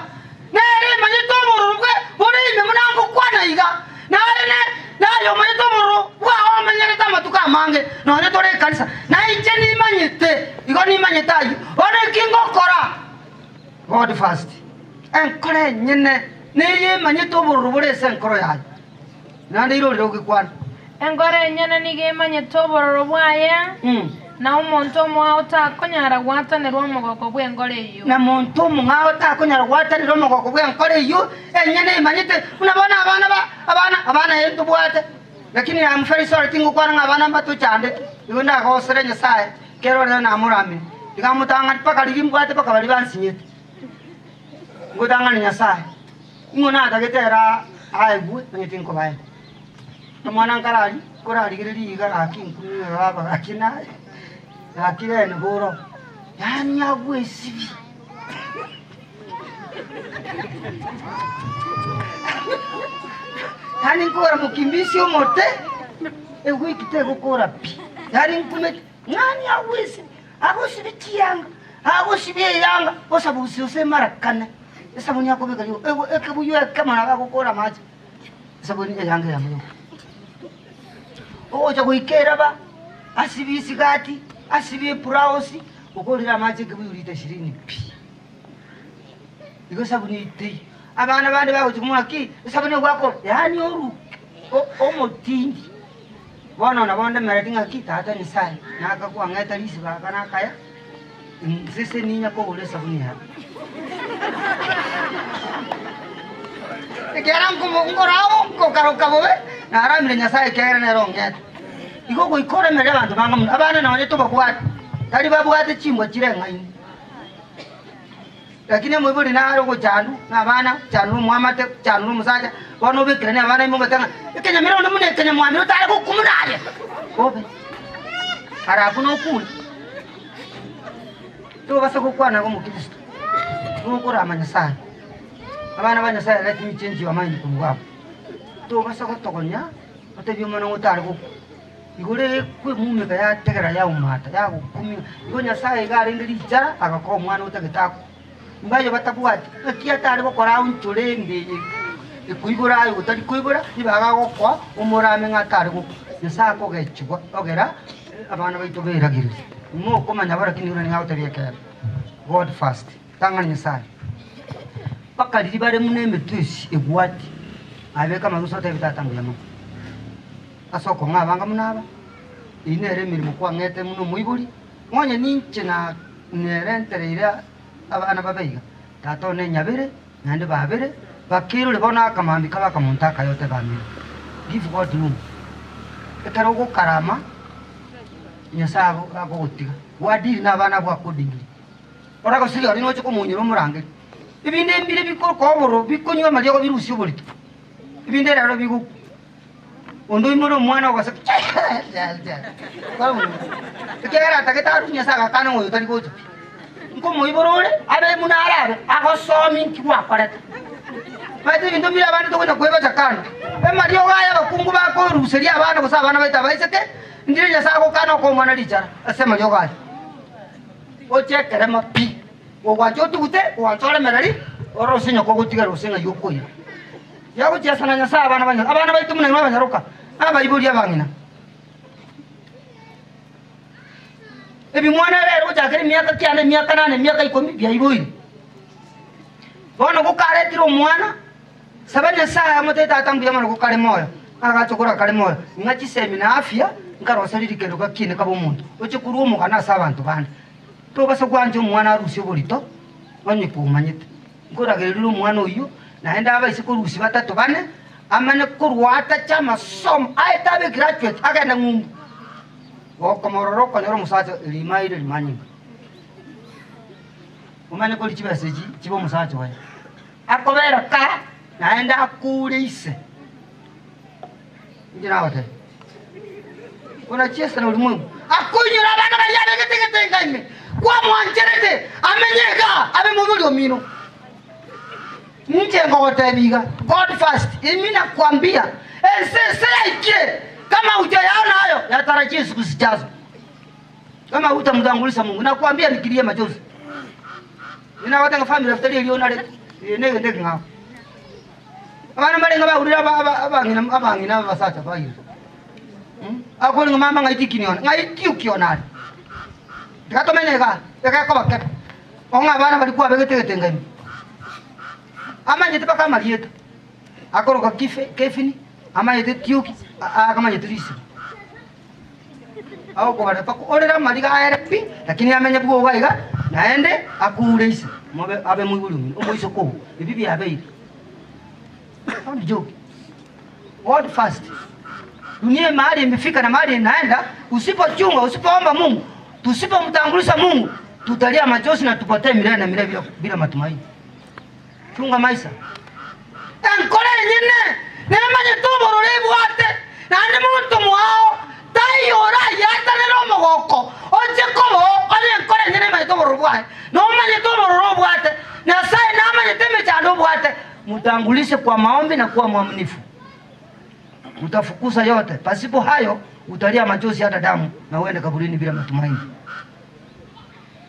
nere emanyete obororo bwe bore ime buna ngokwana iga, naye ne naye omanyete obororo bwao omenyerete amatuko amange, nonya tore ekanisa, na inche nimanyete, igo nimanyete ayio. Bono eki ngokora, God first, enkoro enyene neye emanyete obororo bore ase enkoro yaye. Naende irorire ogekwana. Enkoro enyene nigo emanyete obororo bwaye, na omonto omoao takonyara gwatanera omogoko bw'enkoro eyio. Na monto omong'ao takonyara gwatanera omogoko bw'enkoro eyio enyene emanyete, buna bono abana ba abana abana eye ntobwate. Lakini I am very sorry tingokwana ng'a abana mbatochandete, nigo ndagosere Nyasaye kera orere namoramire. Tiga amotang'ani mpaka riria mbwate mpaka baria bansinyete. Ngotang'ani Nyasaye. Ing'o natagete ere aegwe, onye tinkobaegwa? Omwana nkarari, korarigereria iga gaki nkumia baba gaki naye, gaki rende boro, yaani agwe esibi. Yaani nkogora mokimbisi omote, ewiki tegokora pi, yaani nkumeti, ng'ani agwe esibi, agosibi chianga, agosibia eyanga, osabusia ase mara kane. Esabuni akobeka rioka, ego ekebuyu ekemo nabo agokora amache, esabuni eyange eyemo yoka. Ogocha goika eraba, asibie esigati, asibie ebrausi, okorire amache ekebuyu rita ishirini pi. Igo esabuni eyio teiyo. Abana bande bagochia komorora ki, esabuni ogwaka yaani oruke o- omotindi. Bono nabo ndemereti ng'aki Tata Nyasaye nakakwang'eta risiba aka nakaya, nsese ninya kogora esabuni yane. Ekiagera nkomo nkorao nkokaroka bobe, naramire Nyasaye ekiagera nere ong'ete. Igo goika oremere abanto bange mono, abande nonye tobabwate, tari babwate chimbwa chire eng'aini. Lakini omoibori nare ogochandwa nabana, ochandwa nomoamate, ochandwa nomosacha, bono obekeranie abana ime ogoteba ng'a ekenyamira onde buna ekenyamwamira otare gokumuna aye, bobe. Ara abwo nokure. Tobasa gokwana iga omokristo, nokorama Nyasaye. Abana ba Nyasaye let me change your mind korwa abwo. Tobasa gotogonya, otebie omwana ng'a otare gokwa. Igoro ekwemumeka yategera yaumata, yagokumia. Igo Nyasae iga arenge richara, agakoa omwana otagete akwe. Mbaye batabwati, ng'aki atare gokora aonchore ende eye ekoibora aye otari koibora, ribaga agokoa omorame ng'a atare gokwa. Nyasae akogechigwa ogera abana baito beragereria. Mokomanya bo lakini nigo agotebia ekeene. God first, tang'ani Nyasae. Mpaka riria bare buna emetwe esi egwati, abeke amaguso otebie tata mbuya mono. Ase okong'a abanga buna aba, eyio nere emeremo kwang'ete buna omoibori, onye ninche na nerentereire abana babe iga, tata one nyabere, naende babere, bakerore bono akamambia kabe akamonto akaye otebe amina. Give God room. Ekero ogokarama, Nyasae ago agogotiga, gwadeal na abana abwo accordingly. Oragosiria oria noche komonyora omorangerie. Ebinde mbire bikokoa obororo bikonywa amariogo birusie oborito, ebinde rero bigokwa. Onde oimore omwana ogoseka ekiagera atagete arue Nyasae agakana ng'a oyo tari gocha pi. Nkomoibora ore abe buna arabe agosomi nki gwakorete. Omanyete ebinto mbire abande togocha koebacha kando. Amariogo aya abakungu bakoruseria abana gose abana baito abaiseke, ndire Nyasae agokana okoa omwana richara ase amariogo aya. Oche ekerema pi, ogwancha otugute, ogwancha oremereri, orose nyoko ogotigara gose ng'ai okoira. Yagochiesa na Nyasae abana ba Nyasae, abana baito buna inwe abanyaroka, na abaibori abang'ina. Ebimwana rero gochakera emiaka kianda, emiaka nane, emiaka ikomi, biaiboire. Bono gokaretire omwana, saba Nyasaye amotebie tata mbuya mono gokare moyo, agacha korwa kare moyo, ng'a chisemi na afya nkarosa riria kendo gakiine kabe omonto, oche korwa omogano ase abanto bande. Tobasa gwancha omwana arusie oborito onye komanyete. Nkoragererire omwana oyio, naende abaise korusia batato bane, amanye korwa atache amasomo aete abe egraduate agende ng'umbu. Gokomorora okonyora omosacha rimaire rimanyinga. Omanye koria chibesa echi chibe omosacha oye. Akobera ka naende akure ise. Inche nagotebia. Buna chiesa na ulimwengu. Akoinyora abana baria abegete egetenga ime, kwamwancherete amenye igaa abe moibori omino. Inche nkogotebia iga, God first, imi nakwambia, ense ese yaikire, kama hujayaona hayo, yatarajie siku zijazo. Kama hutamtanguliza Mungu, nakwambia nikilia machozi. Ninagoteba ng'a family tari erio onarete, eye negento ekeng'ao. Abana mbarenge bagurire aba- aba- abang'ina abang'ina abasacha baire. Akore ng'a mama ng'ai tikiniona, ng'ai ki okiona are? Tiga tomenye igaa, egekoba kebe. Ong'e abana baria kwabegete egetenga ime. Amanyete mpaka amarieta, akoroka kife kefini, amanyete tioki, a- akamanyete risiko. Agokobarera mpaka orere amariga aere pi, lakini amenye bwogo iga, naende akuure ise, mobe abe moibori omino, omoiseke oo. Ebi biabeire. Don't joke. God first. Dunia mahali imefika na mahali inaenda, usipochunga, usipoomba Mungu, tusipomtanguliza Mungu, tutalia machozi na tupotee milele na milele bila, bila matumaini. Chunga maisha. Enkoro enyene nemanyete obororo ebwate, naende monto mwao taiyo orayeatanere omogoko oche koba oo, onye enkoro enyene emanyete obororo bwaye, nomanyete obororo obwate, Nyasae namanyete emechando obwate. Mutangulise kwa maombi na kuwa mwaminifu, utafukuza yote, pasipo hayo utalia machozi hata damu, na uende kaburini bila matumaini.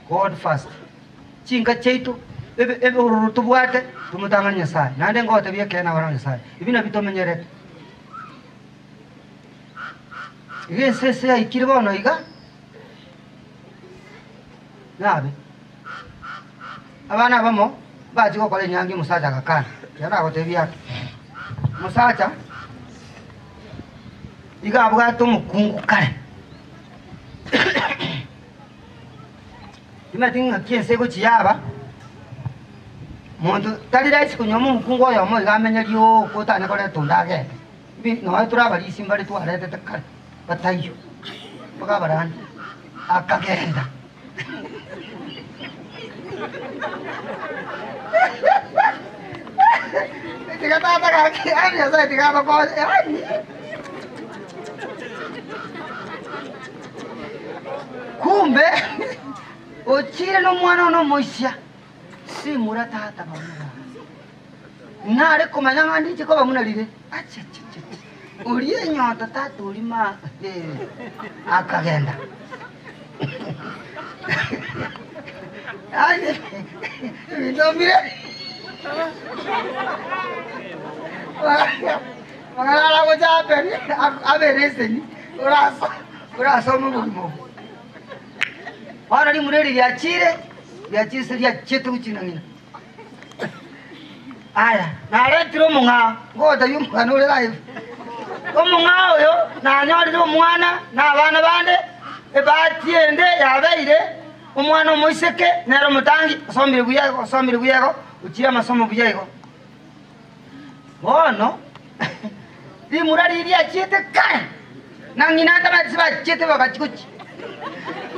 God first. Chinka chiaito, ebe ebe ororo tobwate, tomotang'ani Nyasae. Naende ngotebia ekeene abana ba Nyasae, ebi nabio tomenyerete. Iga ense ase yaikire bono iga, nabe. Abana abamo mbachie gokora enyangi omosacha agakana, ekero nagotebia ake, omosacha iga abwate omokungu kare. Timanyeti ng'aki ense egochia yaba, monto tari rahisi konyuoma omokungu oyomo iga amenye rioka otanye koreta onde agende. Mbi nonya tore abarisia mbare twaretete kare, bataiyo, mpaka abarandi, akagenda. Tiga tata gaki, yaani Nyasaye tiga agokonye, yaani. Kumbe ochire nomwana one omoisia, simura tata bamura. Nare komanya ng'a ninche koba buna rire, achachachacha, oria enyonta tata oria ma eh, akagenda. Yaani ebinto mbire Magana aragocha aberi abere eseni oraso orasome obogima obo. Bono rimura eri riachire, riachire ase riachiete gochia na ng'ina. Aya, naretire omong'ao, ngogotebia omogano ore live. Omong'ao oyo nanyorire omwana na abana bande, ebahati ende yabeire, omwana omoiseke nere omotangi, osomire buya igo, osomire buya igo, ochire amasomo buya igo. Bono rimura riria riachiete kare, na ng'ina atamanyeti ase bachiete bagachia gochia.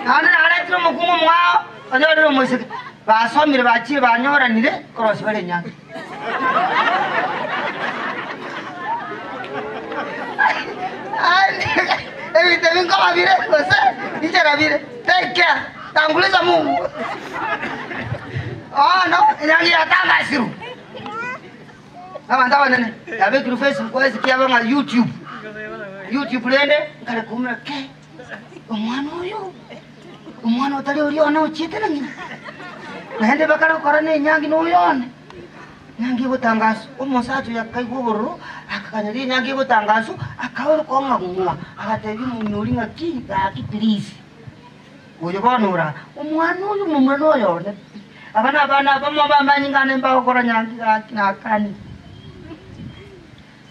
Naende naretire omokungu omwao, onyorire omoiseke, basomire bachire banyoranire korosia bare enyangi. Ebinto ebi nkoba bire gose inchera bire, take care, tanguliza Mungu. Bono enyangi yatangasirwe. Abanto abanene yabekirwe Facebook ase kiaba ng'a YouTube. YouTube rende nkare koumera ke omwana oyo omwana otari oria one ochiete na ng'ina naende bakare gokora na enyangi na oyo one. Enyangi egotangaswa omosacha oyo akaigwa obororo akaganya riria enyangi egotangaswa akaoroka ong'a ng'wa agatebia omong'ina oria ng'a ki gaki please. Oyo bono ora omwana oyo omomura noyo one pi. Aba nabana abamo bamanyinga ane mbagokora nyangi gaki nakanire.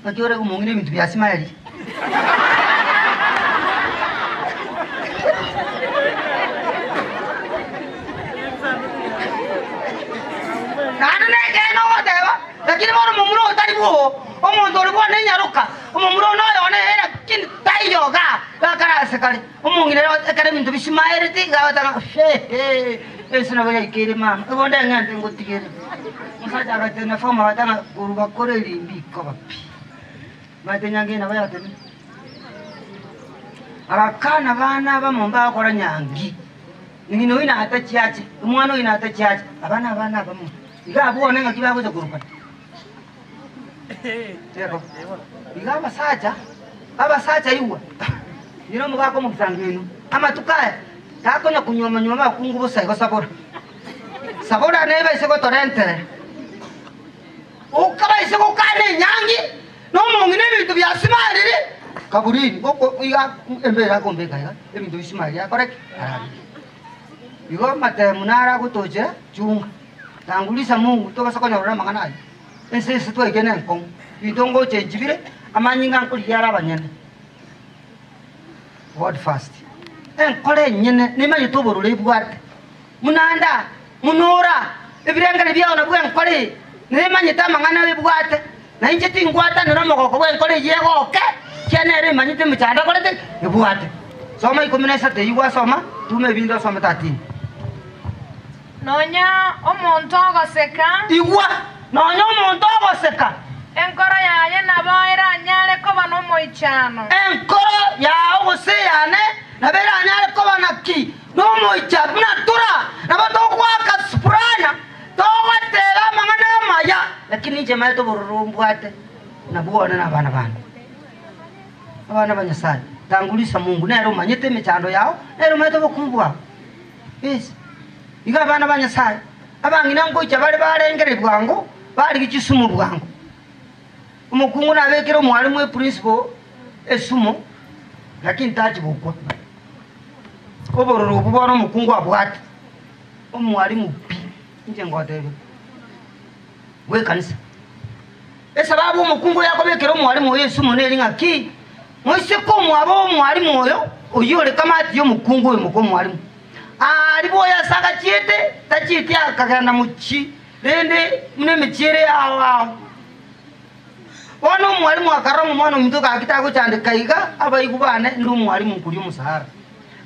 Naki ore omong'ina ebinto bia Simaeli? Naende nekeene ogoteba, lakini bono omomura oyo tari bwoo, omonto ore bwane enyaroka, omomura one oyo one ere lakini taiyo igaa, gakare ase kare. Omong'ina ere ekero ebinto bisimaereti iga agoteba ng'a hehe, ense nabo yaikeire mama, igo ndeng'ente ngotigere. Omosacha agatenena form agateba ng'a korwa bakore erimbi ikoba pi. Omanyete enyangi eye nabo yatenenire. Agakana abana abamo mbagokora nyangi, ng'ina oyio natachiache, omwana oyio natachiache, aba nabana abamo. Iga abwo bono engaki bagocha korokana. Iga abasacha, abasacha igwa, ng'ina omogaka omogisangio oino, amatuko aya takonya konyuoma nyuoma abakungu bosa igo sabora. Sabora nebe aise gotorenterera. Okabaise gokana enyangi, na omong'ina ebinto biasimarire kaburini, goko iga embera akombeka iga, ebinto bisimarire akore ki? Arabike. Igo amatemu naro agotochera chunga. Tangurisa Mungu tobasa konyorora amang'ana ayio. Ense ase twaikire nenkong'u, ebinto ngocha enchibire, amanyinga nkorigia are abanyene. God first. Enkoro enyene nemanyete obororo ebwate. Buna anda, buna ora, ebirengererio biao nabwo enkoro eye nemanyete amang'ana ebwate. Na inche tingwatanera omogoko bw'enkoro eyio egoke, ekiagera nere emanyete emechando akorete ebwate. Soma ikomi na isato eyio gwasoma, tuma ebinde osome 13. Nonya omonto ogoseka. Igwa, nonya omonto ogoseka. Enkoro yaye nabo eranyare koba nomoichano. Enkoro yao gose eyane nabo eranyare koba naki nomoichano, buna tora nabo togoaka sipurana, togoteba amang'ana amaya, lakini inche maete obororo mbwate nabwo one na abana bane. Abana ba Nyasae, tangurisa Mungu, nere omanyete emechando yao, nere omanyete obokong'u bwao. Yes. Igo abana ba Nyasae, abang'ina ngocha bare barengere bwango, barigie chisumu bwango. Omokungu nabekere omwalimu eprinciple esumu, lakini tachi gokwa. Obororo obwo bono omokungu abwate, omwalimu pi, inche ngotebia, bw'ekanisa. Esababu omokungu oyo akobekera omwalimu oyo esumu neri ng'a ki? Moiseke omwabo omwalimu oyo, oyio ore kamati y'omokungu oyo moka omwalimu, aria bwoye ase agachiete, tachieti akagenda mochie, rende buna emechie ere ao ao. Bono omwalimu akarora ng'a omwana ominto gaki tagochandeka iga, abaigwa bane nde omwalimu nkoria omosara.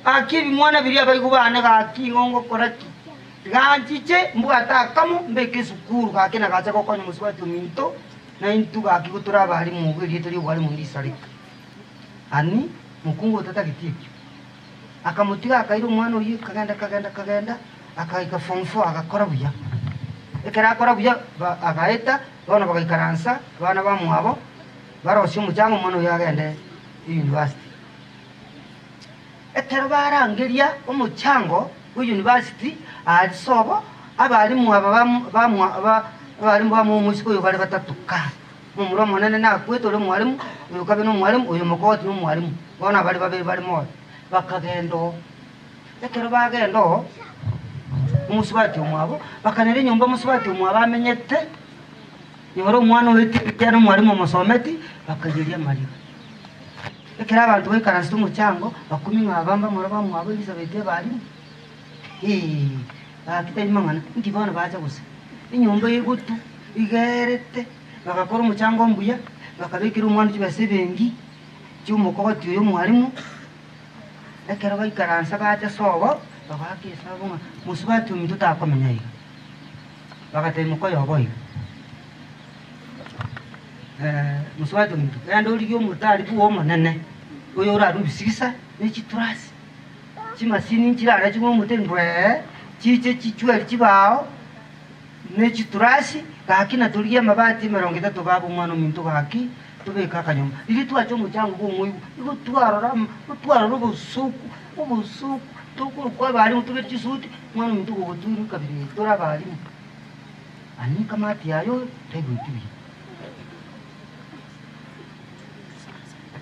Gaki ebimwana biria abaigwa bane gaki ing'o ngokora ki? Tiga nchiche mbwate akamo mbeke esukuru gaki nagacha gokonya omosubati ominto na intwe gaki gotore abalimu igo erieta ri'obwalimu ndisareka. Ani mokungu otatageti ekio. Akamotiga akaira omwana oyio kagenda kagenda kagenda akaika form four agakora buya. Ekero akora buya ba agaeta bono bagaikaransa abana bamwabo barosie omochango omwana oyio agende university. Ekero barangeria omochango bw'eyunivasiti aaria sobo, abalimu aba abalimu bamwe omoiseke oyo bare batato ka, omomura omonene nakwete ore omwalimu, oyo kabe nomwalimu, oyo omokogoti nomwalimu, bono abare babere bare moyo. Bakagenda oo. Ekero bagenda oo, omosubati omwabo, bakanyora enyomba omosubati omwabo amenyete, nyora omwana oyo ekiagera omwalimu omosometi, bakaiyeria amariga. Ekero abanto baikaransete omochango, bakumia ng'a aba mbamura bamwabo Elisabeti abarimu, hee, gaki tari mang'ana, inki bono bacha gose? Enyomba egotu igerete, bagakora omochango mbuya, bakabekera omwana chibesa ebenki, chi'omokogoti oyo omwalimu, ekero baikaransa bacha sobo, bagaaka esabu ng'a mosubati ominto takomenya iga. Bagatebia mokoyoba iga. Mosubati ominto, genda origie omotari bwa Omonene, oyorarue ebisigisa ne chiturasi, chimasini nchirare ching'we omote ndwee, chiche chichweri chibao, ne chiturasi, gaki natorigie amabati emerongo etato baba omwana ominto gaki, tobeke akanyomba. Riria twacha omochango bwa omoigwa, igo twarora ama twarora obosuku, obosuku, tokorokwa abalimu tobeke chisuti, omwana ominto gogotuirwe kabira eye, tore abalimu. Ani kamati yaye oyo taigweti buya.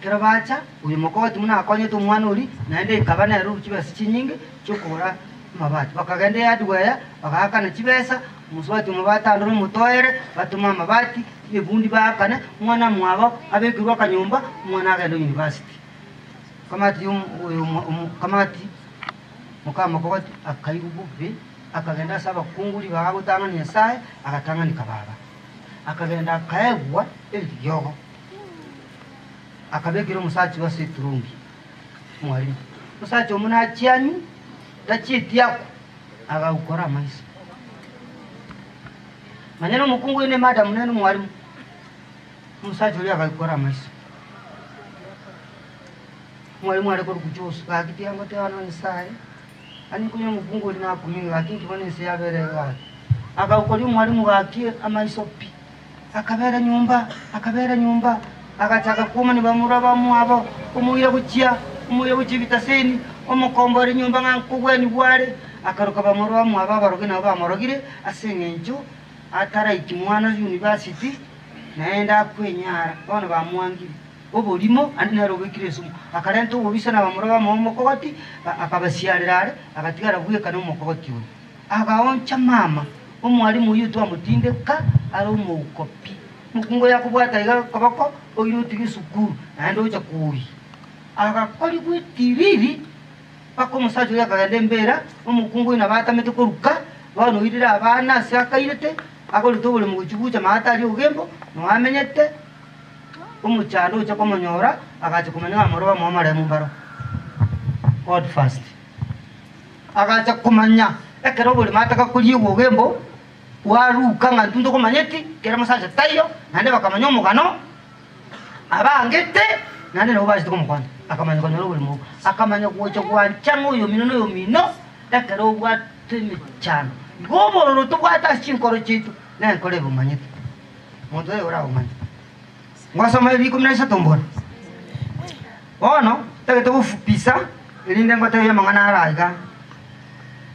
Ekero bacha, oyo mokogoti buna akonyete omwana oria, naende ekaba nere orure chibesa chinyinge chi'okogora amabati. Bakagenda ehardware, bagaakana chibesa, omosubati omo batandore omotoere, batome amabati, ebundi baakane, omwana mwabo abekerwe akanyomba, omwana agende university. Kamati ya oyo kamati moka mokogoti akaigwa bobe, akagenda ase abakungu ribaga gotang'ani Nyasaye, agatang'anika baba. Akagenda akaegwa eriogo. Akabekera omosacha oye ase eturungi, omwalimu. Omosacha omo nachia anywe, tachieti akwo, agaukora amaiso. Manya na omokungu oyo ne madam nere omwalimu, omosacha oria agaukora amaiso. Omwalimu are korokwa Jose, gaki tiga ngoteba na Nyasaye, yaani nkonya omokungu oria nakumia gaki inki bono ense yabere iga gaki. Agaukoria omwalimu gaki amaiso pi. Akabera nyomba, akabera nyomba, agachaka kwomania bamura bamwabo, omoira gochia, omoira gochia ebitaseni, omokombore nyomba ng'a nkogwenigwa are, akaroka bamura bamwabo abarogi nabo bamorogire, ase eng'encho ataraiki mwana university, naende akwenyara, bono bamwangire. Oborimo, aande nere obekire esumu. Akarenta obobisa na bamura bamwabo omokogoti, akabasiarera are, agatigara bweka nomokogoti oyo. Agaoncha mama, omwalimu oyio twamotindeka are omouko pi. Mokungu oyo akobwata iga koboko, oire otige esukuru, naende ocha koyia. Agakorigwa etiriri mpaka omosacha oria akagenda embera, omokungu oyo nabo atamete koruka, bono oirire abana ase akairete, agorete oboremo gochia gocha maate aria ogembo, noo amenyete, omochando ocha komonyora, agacha komanya ng'a amoro bamoa amaremo mbaro. God first. Agacha komanya ekero oborimo ataka koriegwa ogembo bwaruka ng'a intwe ntokomanyeti, kera mosacha taiyo, naende bakamanya omogano, abangete, naende nabo bachete komokonya. Akamanya konyora oborimo obwo, akamanya gocha gwancha ng'a oyomino na oyomino, ekero obwate emechando. Igo obororo tobwate ase chinkoro chiaito, nenkoro ebomanyete, monto oyo orabomanye. Ngosoma ebi ikomi na isato mbora. Bono ntagete gofupisa, erinde ngotebie amang'ana ara iga,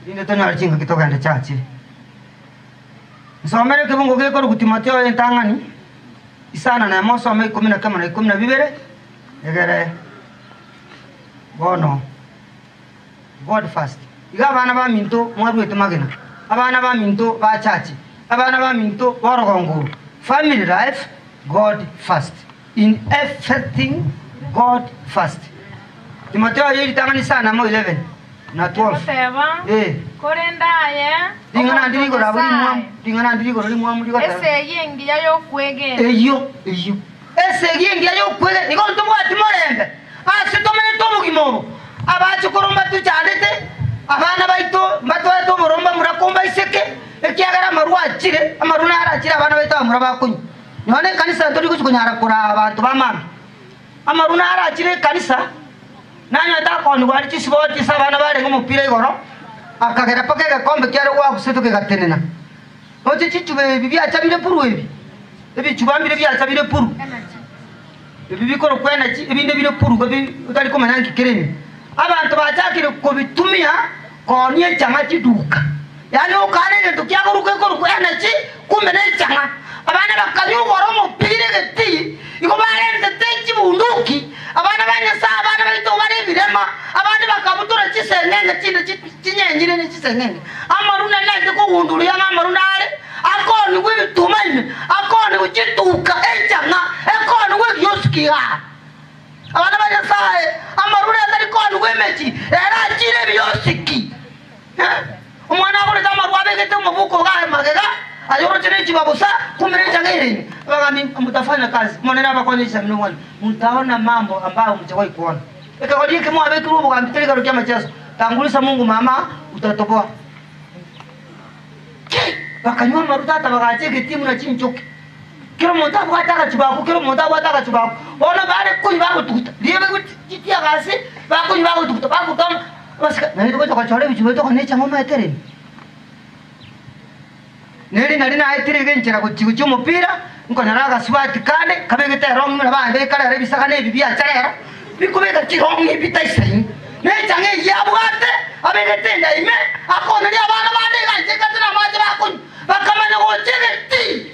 erinde tonyore chingaki togende chache. Nsomere ekebungo gekorokwa Timotheo entang'ani, isano na emo osome ikomi na kemo na ikomi na bibere, egere bono God first. Iga abana baminto mwaruete magena, abana baminto ba chache, abana baminto b'orogongo oro, family life, God first. In everything God first. Timotheo ye ritang'ani sana mo 11 na 12. Egoteba, Eh. Korende aye, Ring'ana omonto ndiri igoro abwo rimwamu, Nyasae, ring'ana ndiri igoro rimwamu rigoteba. esegi engiya y'okwegena. Eyio, eyio. Esegi engiya y'okwegena. Igo ntobwati morembe ase tomenyete obogima obo. Abachokoro mbatuchandete, abana baito mbatwarete oboromba mura kombaiseke, ekiagera amarwa achire, amarwa naro achire abana baito abamura bakonywa. Nonya nekanisa ntori gochia konyara koraa abanto ba mambia. Amarwa naro achire ekanisa, nanyarete akoonigwa aria chisiboti ase abana barenge omopira igoro, akagera mpaka egekombe kiare goagusetwe kegatenena. Roche chichuba ebi biachabire puru ebi, ebichuba mbire biachabire puru, ebi bikorokwa energy, ebinde bire puru iga bi otari komanya nki kere ime. Abanto bachakire kobitumia koonia echang'a chiduka. Yaani okana egento kiagorwa gekorokwa energy kumbe ne echang'a. Abande bakanywa ogora omopira egetii, igo barentete chibunduki, abana ba Nyasae, abana baito bare ebirema, abande bakabutora chiseng'enge chinde chi chinyenyire ne chiseng'enge. Amaruna naende kogunduria ng'a amaruna are akoonigwa ebituma ime, akoonigwa chituka, echang'a, ekoonigwa egiosiki igaa. Abana ba Nyasae, amaruna atari koonigwa emechie, ere achire ebiosiki. Omwana agorete amarwa abegete omobuko iga magega, ayoroche ne chiba bosa, kumbe ne echang'a ere ime. Abagambia, mutafanya kazi, Omonene abakonye chisemi na obwanchani, mutaona mambo ambayo mchawahi kuona. Ekegori eke mwabekirwe obogambi teri igoro ki'amacheso, tangulisa Mungu mama, utatoboa. Ki! Bakanywa amaru tata bagacha egetii buna chinchoki. Kera omonto abwate agachuba ako, kera omonto abwate agachuba ako. Bono bare konywa bagotuguta, riria bagotiaga ase, bakonywa bagotuguta, bagotama, basika, naende togocha gochora ebichuba ebi tokona echang'a omanyete rende. Neri nari naetire iga enchera gochia gochia omopira, nkonyora agasubati kande kabegete erong'i buna bambeka rero ebisagane ebi biacha rero, bikobeka chirong'i ebi bitaisaini. Na echang'a eyio abwate, abegete enda ime, akoneria abana bande iga inche nkate namache bakonywa, bakamanya gocha egetii.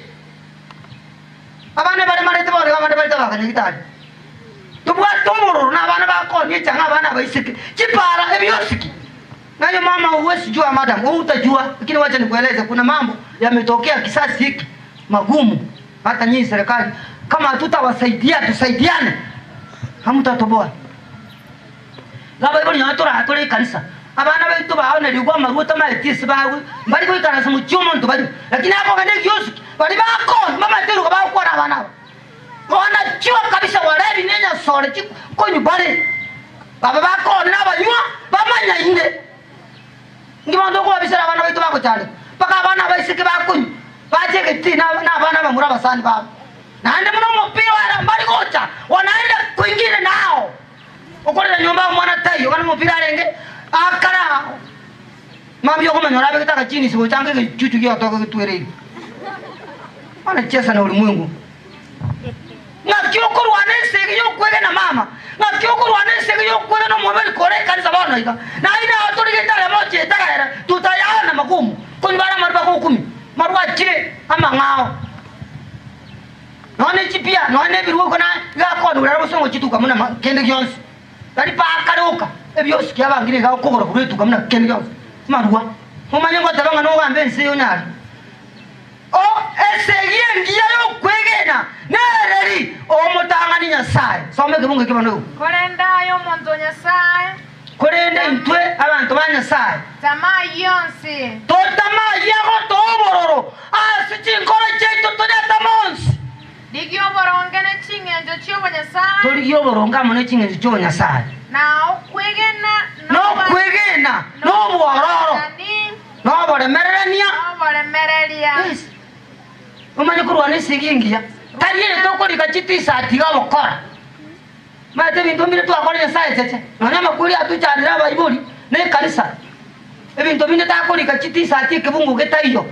Abande baremarete bono iga abande barete abakanyagitari. Tobwate. Tobwate obororo na abana bakonia echang'a abana abaiseke, chipara, ebiosiki. Naye mama huwezi jua madam, wewe utajua, lakini wacha nikueleze kuna mambo yametokea kisasi hiki magumu. Hata nyinyi serikali kama hatutawasaidia tusaidiane, hamtatoboa. Nabaibori nonya toraa tore ekanisa, abana baito baonerigwe amarwa otamaeti ase bagwe, mbari goikaransa mochie omonto baria, lakini akogenda egiosiki, baria bakonywa mbamaete eruga bagokwana abana aba. Wanachua kabisa walevi nenyasore chikonywa bare, aba bakonywa nabanywa bamanyaine. Inki bono tokobabisera abana baito bagochandeka, mpaka abana abaiseke bakonywa bache egetii na abana abamura abasani babo, naende buna omopira oera mbari gocha wanaenda kwingine nao. Okorera nyomba omwana taiyo, gana omopira arenge akara mambia okomanya orabegete agachinisi gocha ange egechuchu giatoka getwereire. Wanacheza na ulimwengu. Ng'aki okorwana esegi y'okwegena mama, ng'aki okorwana esegi y'okwegena omobere kore ekanisa bono iga. Naye nao torigete aria mochiete agaera tutayaona magumu, konywa bare amarwa bagokumia, marwa achire amang'ao. Nonya ne chipia, nonya nebiruo igo na igakonigwa naro bosongo chituka buna ma kende gionsi. Tari pakare oka, ebiosi kiabangire iga okogora korwa etuka buna kende gionsi, amarwa. Omanye ngoteba ng'a nogambe ense eye onyare. O esegi engiya y'okwegena nereri, omotang'ani Nyasae. Soma ekebungo eke bono igo. Korende aye omonto o Nyasae. Korende intwe abanto ba Nyasae. Tama ayio onsi. Totama ayio agotoa obororo ase chinkoro chiaito toyatame onsi. Rigia oboronge ne ching'encho chi'obonyasae. Torigie oboronge amo ne ching'encho chi'obonyasae. Na okwegena, Nokwegena, na obwororo, na oboremererania. Noboremereria. Yes. Omanye korwana esegi engiya. Tari ere tokorika chitisati iga ogokora. Omanyete ebinto mbire twakora Nyasaye cheche. Nonya amakweri atochandire abaibori na ekanisa. Ebinto binde takorika chitisati ekebungo getaiyo.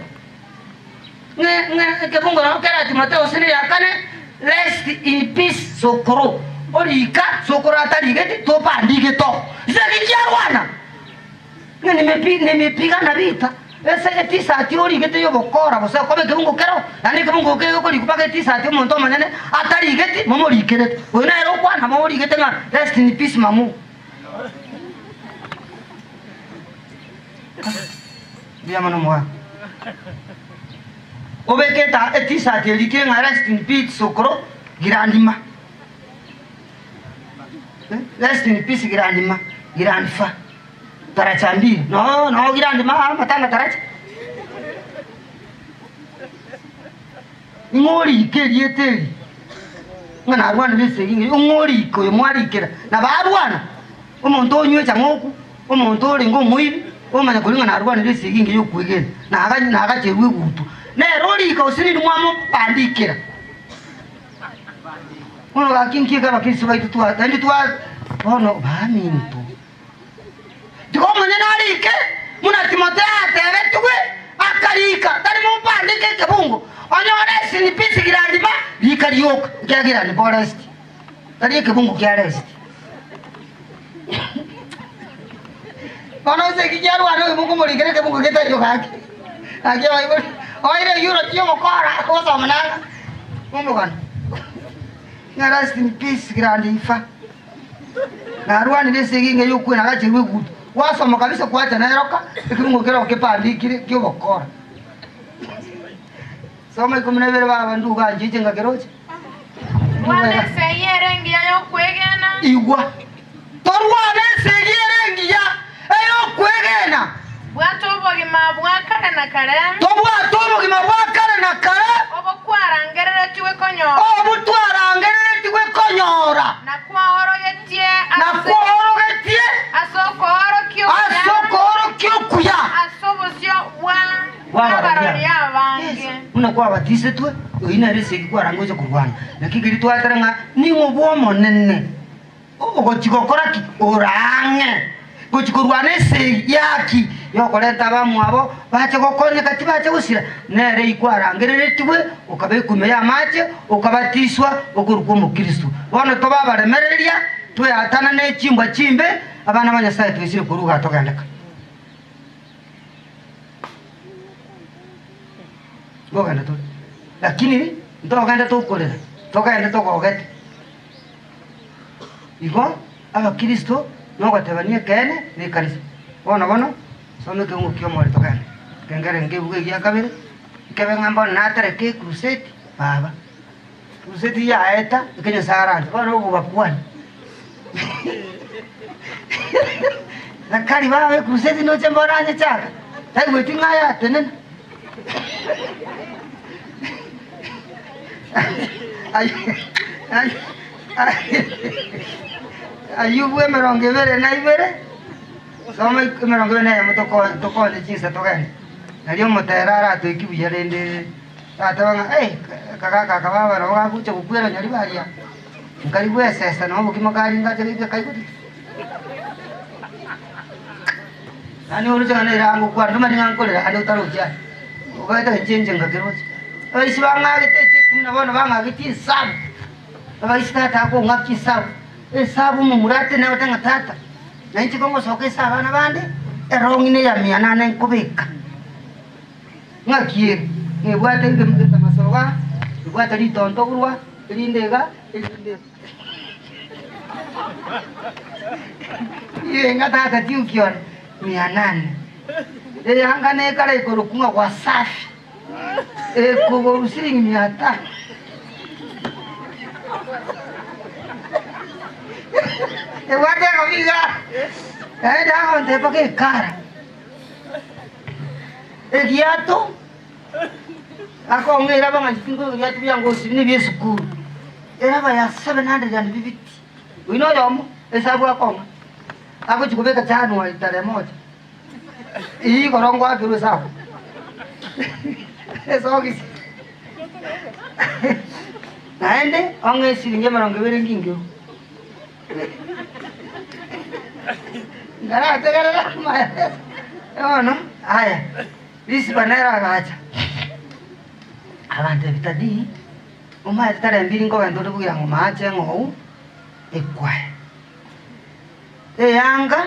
Ng'e ng'e ekebungo nabo kera Timotheo gose neya kane rest in peace sokoro. Orika sokoro atarigeti topandigete oo. Esegi chiarwana. Ng'a nimepi nimepigana vita ase etisati origete y'obokora gose okoba ekebungo kero, naende ekebungo eke gekorikwa mpaka etisati omonto omonyene atarigeti momorikerete. Oyo nere okwana momorigete ng'a rest in peace mamu. Mbuya mono omogaka. Obeke eta etisati erikire ng'a rest in peace sokoro girandima. Rest in peace girandima, girandifa. Taracha mbiri no no girandima amatanga taracha. Ing'o orike erieta eri ng'a narwanire esegi ng'a ing'o orike oyo mwarikera nabo arwana omonto onywa echang'oku omonto orenge omoibi omanya koria ng'a narwanire esegi engiya yokwegena naga nagacherwa egutwa nere orika gose nindi mwamobandikera. Bono gaki nki eke abakristo baito twa naende twa bono baminto. Tiga omonyene arike, buna Timotheo atebetigwe, akarika, tari mopandeke ekebungo, onyore esinipisi girandima, rika rioka, ekiagera nigo rest, tari ekebungo kia rest. Bono ase eki kiarwana oyo mokomorikera ekebungo getaiyo gaki, gaki abaibori, oire euro chi'omokora, ogosoma nanga omogano, ng'a rest in peace grandifa. Narwanire esegi engiya y'okwena agacherwa egutu. Gwasoma kabisa kwacha neroka ekebungo kero kepandikire ki'obokora. Soma 12 baba nduga nchiche ng'a keroche. Rwana esegi ere engiya y'okwegena. Igwa. Torwane esegi ere engiya ey'okwegena. Bwata obogima bwa kare na kare. Tobwate obogima bwa kare na kare. Obo kwarangereretigwe konyora. Obo twarangereretigwe konyora. Na kwaorogetie Na kwaorogetie. Ase okoorokia okuya. Ase okoorokia okuya. Ase obosio bw'abarori abange. Buna kwabatisetwe, oyio nere esegi kwarange gocha korwana. Naki keria twatera ng'a ning'o bw'Omonene. Ogochia gokora ki? Ore ang'e gochia korwana esegi yaki yokorenta abamwabo bache gokonyeka tibacha gosira, nere ikwarangereretigwe okabekwa ime y'amache, okabatiswa okorokwa Omokristo. Bono tobe abaremereria, tweatanane chimbwa chimbe, abana ba Nyasae twesire korwa igaa togendeka. Nkogenda tore, lakini ntogende tokorera, togende togogete. Igo abakristo nogotebania ekeene na ekanisa. Bono bono, soma ekeungo ki'omorero togende. Kengere nkebuga egia kabere, nkebe ng'a mbono natereke ecrusade, baba. Crusade yaeta, eke Nyasae aranche, bono ogobakwani. Zakari baba ecrusade noche mbono anyechaka, taigweti ng'a yatenena. Ayubu 21, soma 21 tokonye chinsa togende. Nario omotera aratoikie buya rende tateba ng'a eh, akagaka aka baba nabo gagocha gokwera nyari baria, nkari gwesesa nabo obokima karinga ache goika kaigotete. Yaani oroche ng'a nere agokwana, tomanyeti ng'a nkorera ande otarochi aye. Ogaeta inche inche ngakeroche. Abaisi bang'agete echeki buna bono bang'agete chinsabu, abaisi tata akong'aka chinsabu, esabu omomura atenene agote ng'a tata, na inche kongosoka ase abana bande, erong'i neya mia nane nkobeka. Ng'aki ere? Nebwate egetamaso igaa, ebwate ritonto korwa, erinde iga, erinde iga. Ng'a tata tiuki one mia nane. Eyanga nekare ekorokwa ng'a Wasafi, ekogorwa siringi mia tano. Ebwate egobi iga, naende agontebia mpaka ekara. Egiato, akong'eira abang'anchi tinkoigwa ebiato biango gose nebia esukuru. Eraba ya 750. Oyio noyomo, esabu akong'a. Agochia kobeka January tarehe moja. Eyio igoro ngoakerwa esabu. Esogisi. Naende ong'e esiringi 20 ngingerwe. Nkarategerera amaereso bono, aya, risiba nere agacha, agantebia tadii, Omanyete tarehe mbiri nkogenda ore buya ng'o maache eng'ou ekwae. Eyanga,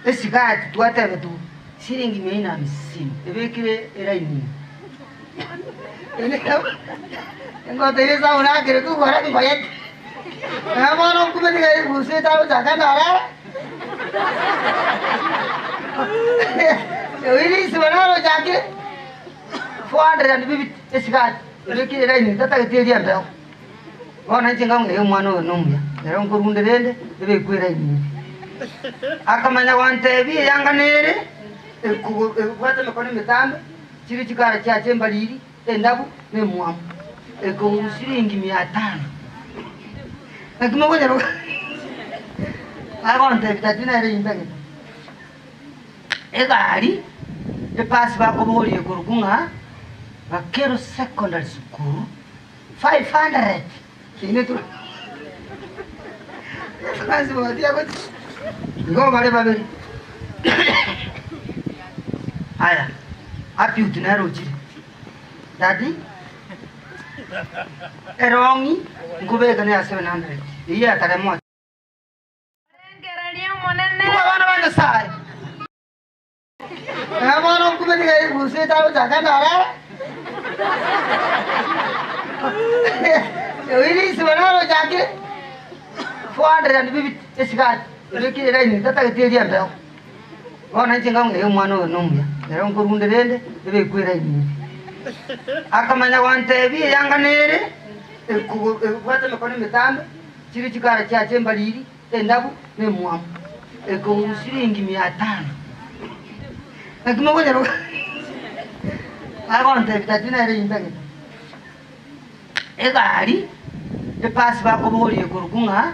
esigati twatebetwe siringi mia ine hamsini ebekire eraini ime. Ngotebi esabu nakere kogora ngoyete. Nabo bono nkumete ng'a egusu etagochaka ndarara. Oyio risiba naro ochakire 450 esigati. Ebekire eraini tatageti eria embeo. Bono inche nkamotebia, Omwana oyo nomuya, ere nkorunde rende ebekwe eraini ere. Akamanya gontebia eyanga nere ebwate emekona emetambe, chire chikara chiache embariri, endabu, na emwamu, ekouru siringi mia tano. Naki mokonyara agontebia tati nere imbegete. Egari epasi bakoboria ekorokwa ng'a Gakero Secondary School 500 ine transport yagochi igo bare babere aya Apiut nere ochire daddy erong'i nkobeka neya 700 eyio ya tarehe moja. Orengereria Omonene. Intwe abana ba Nyasae. Na bono nkumenya egusu etagochaka ndarara. Oyio risiba naro ochakire 450 esigati ebekire eraini tatageti eria embeo. Bono inche nkamotebia omwana oyo nomuya, ere nkorunde rende ebekwe eraini ere. Akamanya gontebia eyanga nere ebwate emekona emetambe. Chire chikara chiache embariri, endabu, na emwamu, ekouru siringi mia tano. Naki mokonyara agontebia tati nere imbegete. Egari, epasi bakoboria ekorokwa ng'a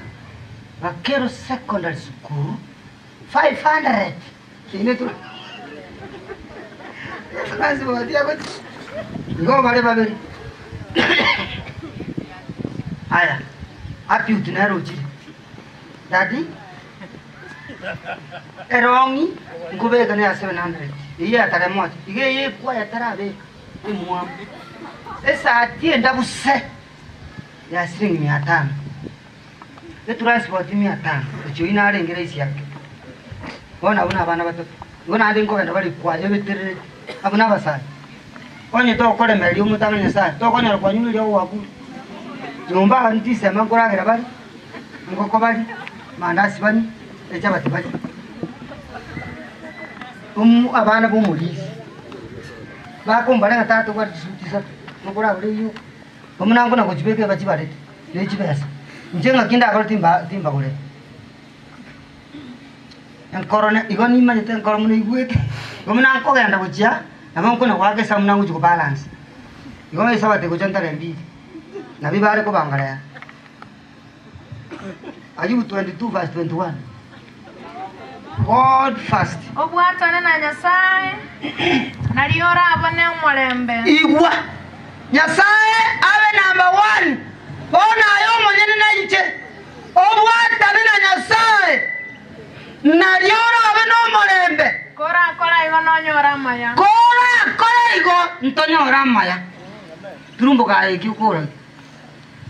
Gakero Secondary School, 500. Ine transport yagochi igo bare babere. Aya, Apiut nere ochire. Daddy, erong'i nkobeka neya 700, eyio ya tarehe moja. Iga eye ekwaya tarabeka, emwamu. Esati endabu se, ya siringi mia tano. Etransport mia tano, echio oyio narenge rahisi ake. Bono abwo nabana batato, igo naende nkogenda bare kwaya ebeterereti, abwo nabasae. Onye tokoremereria omotang'ani Nyasaye, tokonyora kwanyora erio ogwakure. Nyomba abanto chisemo nkoragera bare, ngoko baria. Mandasi banywe, echabati barie. Omo abana b'omorisia bakombara ng'a tata obwate chisuti isato, nokoragora eyio, buna nkona gochibeka ebachibarete ne chibesa. Inche ng'aki ndakore timba timbagorera. Enkoro ne igo nimanyete enkoro buna igwete, igo buna nkogenda gochia, nabo nkona goaka esabu buna ngochia kobalance. Igo esabato egocha ntare mbiri, nabo bare kobanga rero. Ayubu 22 verse 21. God first. Obwatane na Nyasae, nario orabone omorembe. Igwa, Nyasae abe number one, bono aye omonyene na inche. Obwatane na Nyasae, nario orabe nomorembe. Korakore igo nonyore amaya. Korakore igo ntonyore amaya. Turumboka aye eki okora.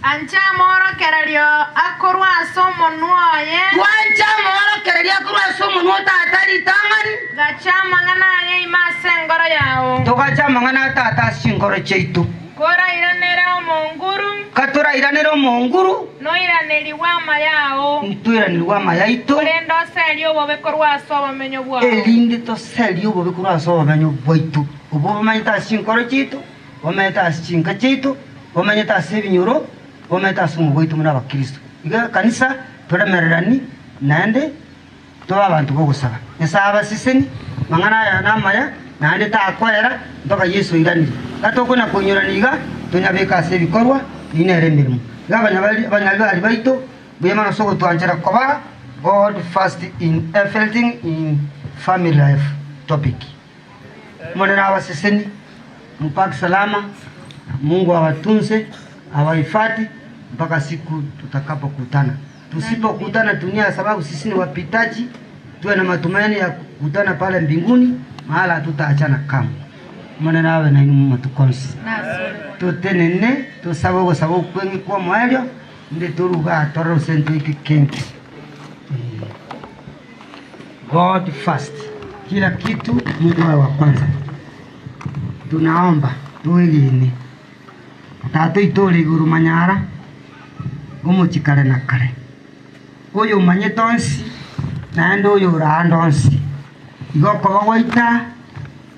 Ancha amorokererio akorwa ase omonwa oye. Twancha amorokererio akorwa ase omonwa o Tata ritang'ani. Gacha amang'ana aye ime ase engoro yao. Togache amang'ana a Tata ase chinkoro chiaito. Korairanere omonguru. Gatorairanere omonguru. Noiranerigwe amaya ao. Ntoiranerigwe amaya aito. Korende oserie obobe korwa ase obomenyo bwao. Erinde toserie obobe korwa ase obomenyo bwaito. Obwo bomanyete ase chinkoro chiaito, bomenyete ase chinka chiaito, bomenyete ase ebinyoro, bomenyete ase omoyo bwaito buna abakristo. Iga ekanisa toremererani naende Tobe abanto b'ogosaba. Nyasae abaseseni, mang'ana aya namaya, naende takoera mpaka Yeso oiranire. Gatokona koinyorana iga, tonyabeke ase ebikorwa, eyio nere emeremo. Iga abanyabari abanyabibari baito, mbuya mono ase ogotwanchera koba God first in everything in family life topic. Omonene abaseseni, mupaki salama, Mungu awatunze, awahifadhi mpaka siku tutakapokutana. Tusipokutana dunia sababu sisi ni wapitaji, tuwe na matumaini ya kukutana pale mbinguni, mahala hatutaachana kamwe. Omonene abe nainwe mumatuko onsi. Totenene, tosabe ogosaba okweng'e kw'omoerio, inde toruge aa torore gose ntoike kenki. God first, kila kitu Mungu awe wa kwanza. Tunaomba twegene. Tata oito ore igoro manyara, omochie kare na kare, oyomanyete onsi, naende oyore aande onsi. Igo okoba gwaita,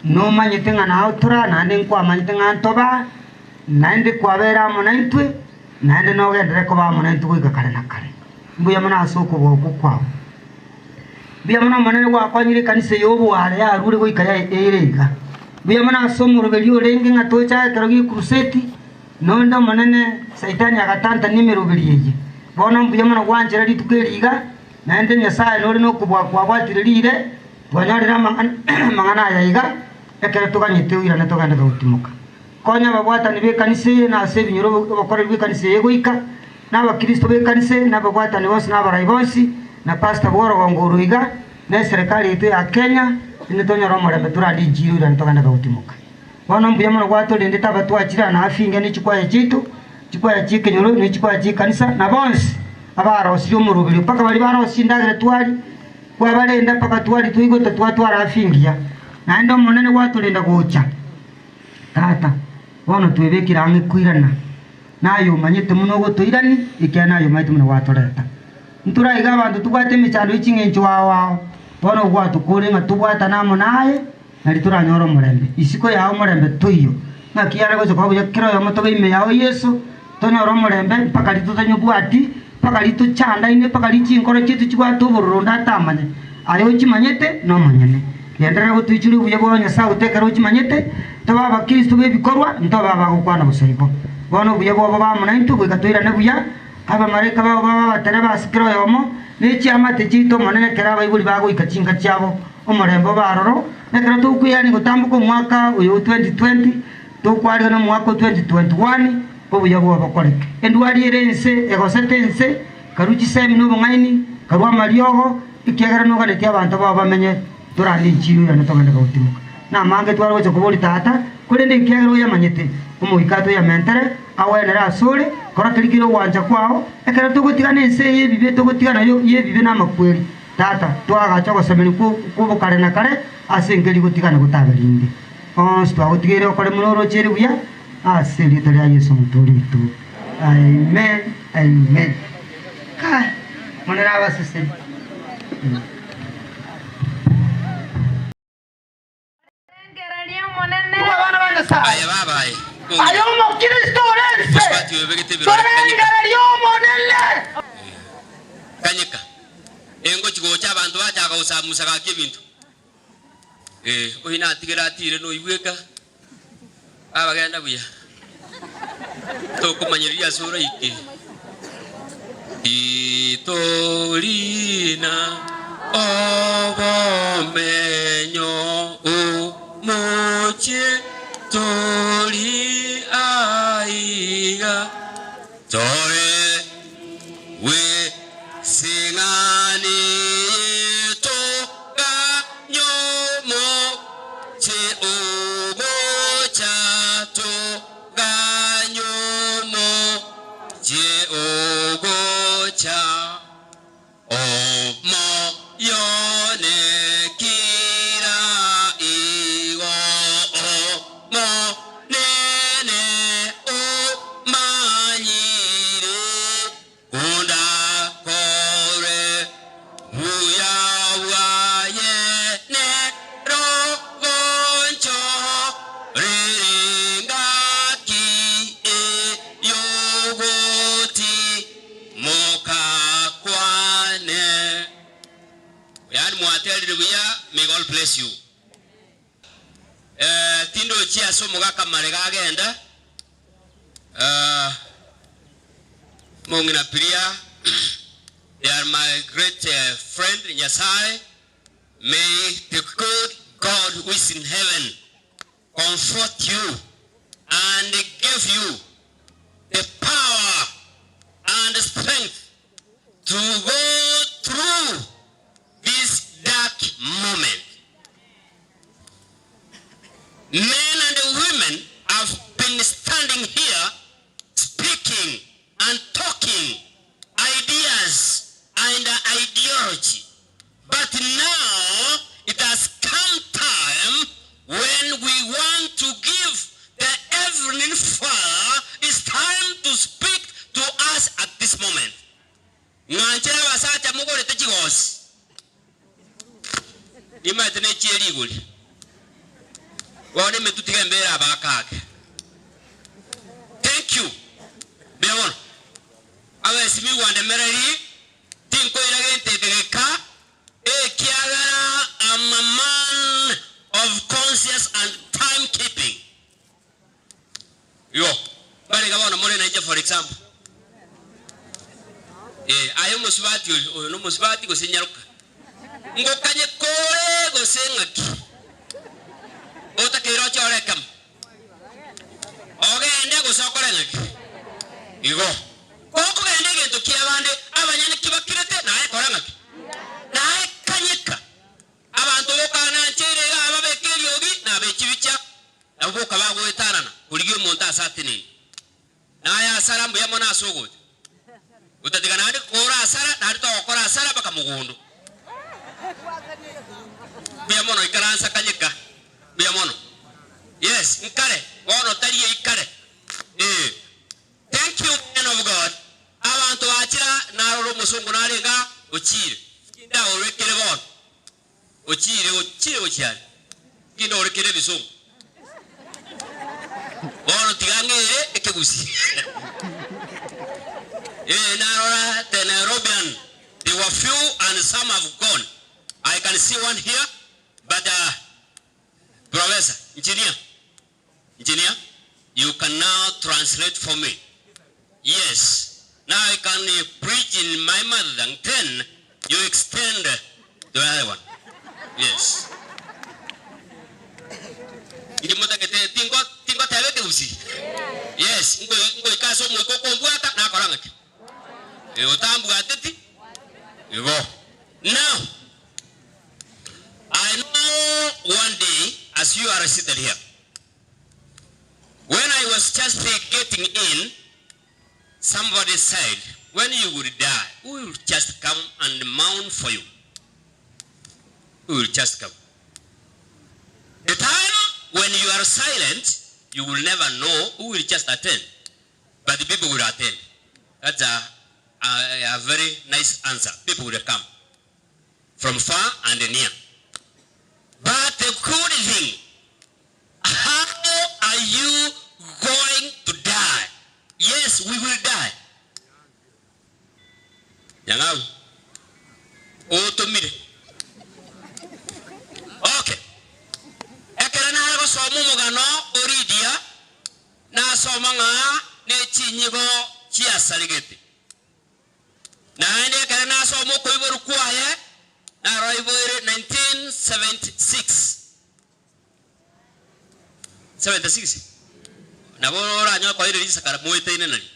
nomanyete ng'a nao tore naende nkwamanyete ng'a ntoba, naende kwabere amo naintwe, naende nogenderere koba amo naintwe goika kare na kare. Mbuya mono ase okobua okwo kwao. Mbuya mono Omonene gwakonyire ekanisa eye oboare yarure goika eire iga. Mbuya mono ase omoroberio orenge ng'a toche ekero gi'ekuruseti, nonde Omonene Saitani agatantania emeroberio eye. Bono mbuya mono gwanchera rituko eri iga, naende Nyasae nore nokobua kwabwatire riire, twanyorire amang'ana aya iga, ekero toganyete oirane togende gotimoka. Konya ababwatani b'ekanisa eye na ase ebinyoro obokoreri bw'ekanisa eye goika, na abakristo b'ekanisa eye, na ababwatani bonsi na abarai bonsi, na pastor bw'orogongo oro iga, na eserekari yaito ya Kenya, rinde tonyore omorembe torande enchiri oirane togende gotimoka. Bono mbuya mono gwatorendete abatwachire aa na afinge ne chikwaya chiaito, chikwaya chi'ekenyoro, ne chikwaya chi'ekanisa, na bonsi abarosirie omoroberio, mpaka baria barosie chindagera twaria, kwabarenda mpaka twaria twaigota twatwara afya engiya. Naende Omonene gwatorenda gocha. Tata, bono twebekire ang'e koirana, naye omanyete buna ogotoirania, ekiagera naye omanyete buna gwatoreta. Ntoraiga abanto tobwate emechando ye ching'encho ao ao, bono gwatokore ng'a tobwatane amo naye, nario toranyore omorembe. Isiko yao omorembe toiyo. Ng'aki yare gocha koba buya kera oyomo tobe ime yao Yeso, tonyore omorembe mpaka riria totanyobwati, mpaka riria tochandaine, mpaka riria chinkoro chiaito chibwate obororo onde atamanye. Aye ochimanyete nomonyene. Genderera gotoichoria obuya bwao Nyasae oito ekero ochimanyete, tobe abakristo b'ebikorwa, ntobe abagokwana bosa igo. Bono obuya bwabo bobe amo naintwe goika toirane buya, abamalaika bao babe abatereba ase kera oyomo, ne chiamate chiaito Omonene ekero abaibori bagoika chinka chiabo, omorembe obe aroro, na ekero tokweyania gotamboka omwaka oyo o 2020, tokwarigana omwaka o 2021, obuya bwao bokoreke. Endwari ere ense, egosete ense, Karue chisemi na obong'aini, karue amariogo, ekiagera noganetie abanto bao bamenye torande enchiri oirane togende gotimoka. Namange tware gocha koboria tata, korende ekiagera oyamanyete, Omoika atoyamentere, agwenere asore, kora keria kere ogwancha kwao, ekero togotigana ense eye y'ebibe togotigana y'ebibe na amakweri. Tata, toagache ogosemeria kw'obokare na kare ase enka gotigana gotabe rinde. Onsi twagotigeire okore buna oroche ere buya, ase erieta ria Yeso Omotoori oito. Amen, amen. Kai. Monene abaseseni. Rengereria Omonene. Igwa abana ba Nyasae, Aye baba aye, aye Omokristo ore ense, Mosubati oyo obegete ebirore kanyeka. torengereria Omonene. Kanyeka. Engochi gocha abanto bachaka gosamusa gaki ebinto. Eh, oyio natigere atire noigweka, baba genda buya. Tokomanyereria ase oraike. Titorina obomenyo omochie tori aiga tore bw'esing'ani toganyomochie ogocha Ganyumo ogocha omoyo nekira igo Omonene omanyire kondakore buya bwaye nerogoncho ringaki eyogotimoka kwane. Yaani mwaterire buya, may God bless you. Eh, tindochi ase omogaka marega agenda eh, mong'ina Piria they are my great eh, friend Nyasaye may the good God who is in heaven comfort you and give you the power and strength to go through this dark moment. Men and women have been standing here speaking and talking ideas and ideology. But now it has come time when we want to give the Heavenly Father his time to speak to us at this moment. Ng'anchere abasacha mogorete chigosi, nimaete nechie rigori, bono emetwe tiga embere abakake. Thank you. Mbuya mono. Abesimigwa ndemereri, tinkoira gento eke geka, ekiagera am a man of conscience and time keeping. Igo, mbare iga bono more nainche for example. Eh, aye omosubati oyo, oyo nomosubati gose nyaroka. Ngokanye kore gose ng'aki? Otakeire ochore ekemo. Ogende gose okore ng'aki? Igo, gokogenda egento kiabande, abanyene kibakirete, naye kora ng'aki? Naye kanyeka. Abanto bokanancheire iga ababeke eriogi na abechibicha, nabwo boka bagoetanana korigia omonto ase ateneine. Naye asara mbuya mono ase ogocha. Gotatiga naende kora asara, naende togokora asara mpaka mogondo. Mbuya mono ikaransa kanyeka. Mbuya mono. Yes, nkare, bono tari eyio kare. Ee. Thank you man of God. Abanto bachira narora omosongo narenge aa, ochiire. Kindaorekere bono. Ochiire, ochiire gochia are? Kinde orekere ebisongo. Bono tiga ng'ere ekegusii. Ee, narora the Nairobian, they were few and some have gone. I can see one here, but uh, Professor, engineer, engineer, you can now translate for me. Yes, now I can preach in my mother tongue, then you extend to the other one. Yes. Inche motagete tingo tingoteba ekegusii. Yes, ngoika ase omoika okombwata nakora ng'aki? Eh, otambwateti igo. Now, I know one day as you are seated here, When I was just getting in, somebody said, when you will die, we will just come and mourn for you. We will just come. The time when you are silent, you will never know who will just attend. But the people will attend. That's a A very nice answer, people will come from far and near. But the good thing, how are you going to die? Yes, we will die. Nyang'au, otomire. Okay. Ekero nare gosoma omogano o Lydia, nasoma ng'a ne chinyigo chiasaregete. Naende ekero nasoma okoiborwa kwaye, naroiboire 1976. 76? Nabo oranyore koeire risakara moetaine nario.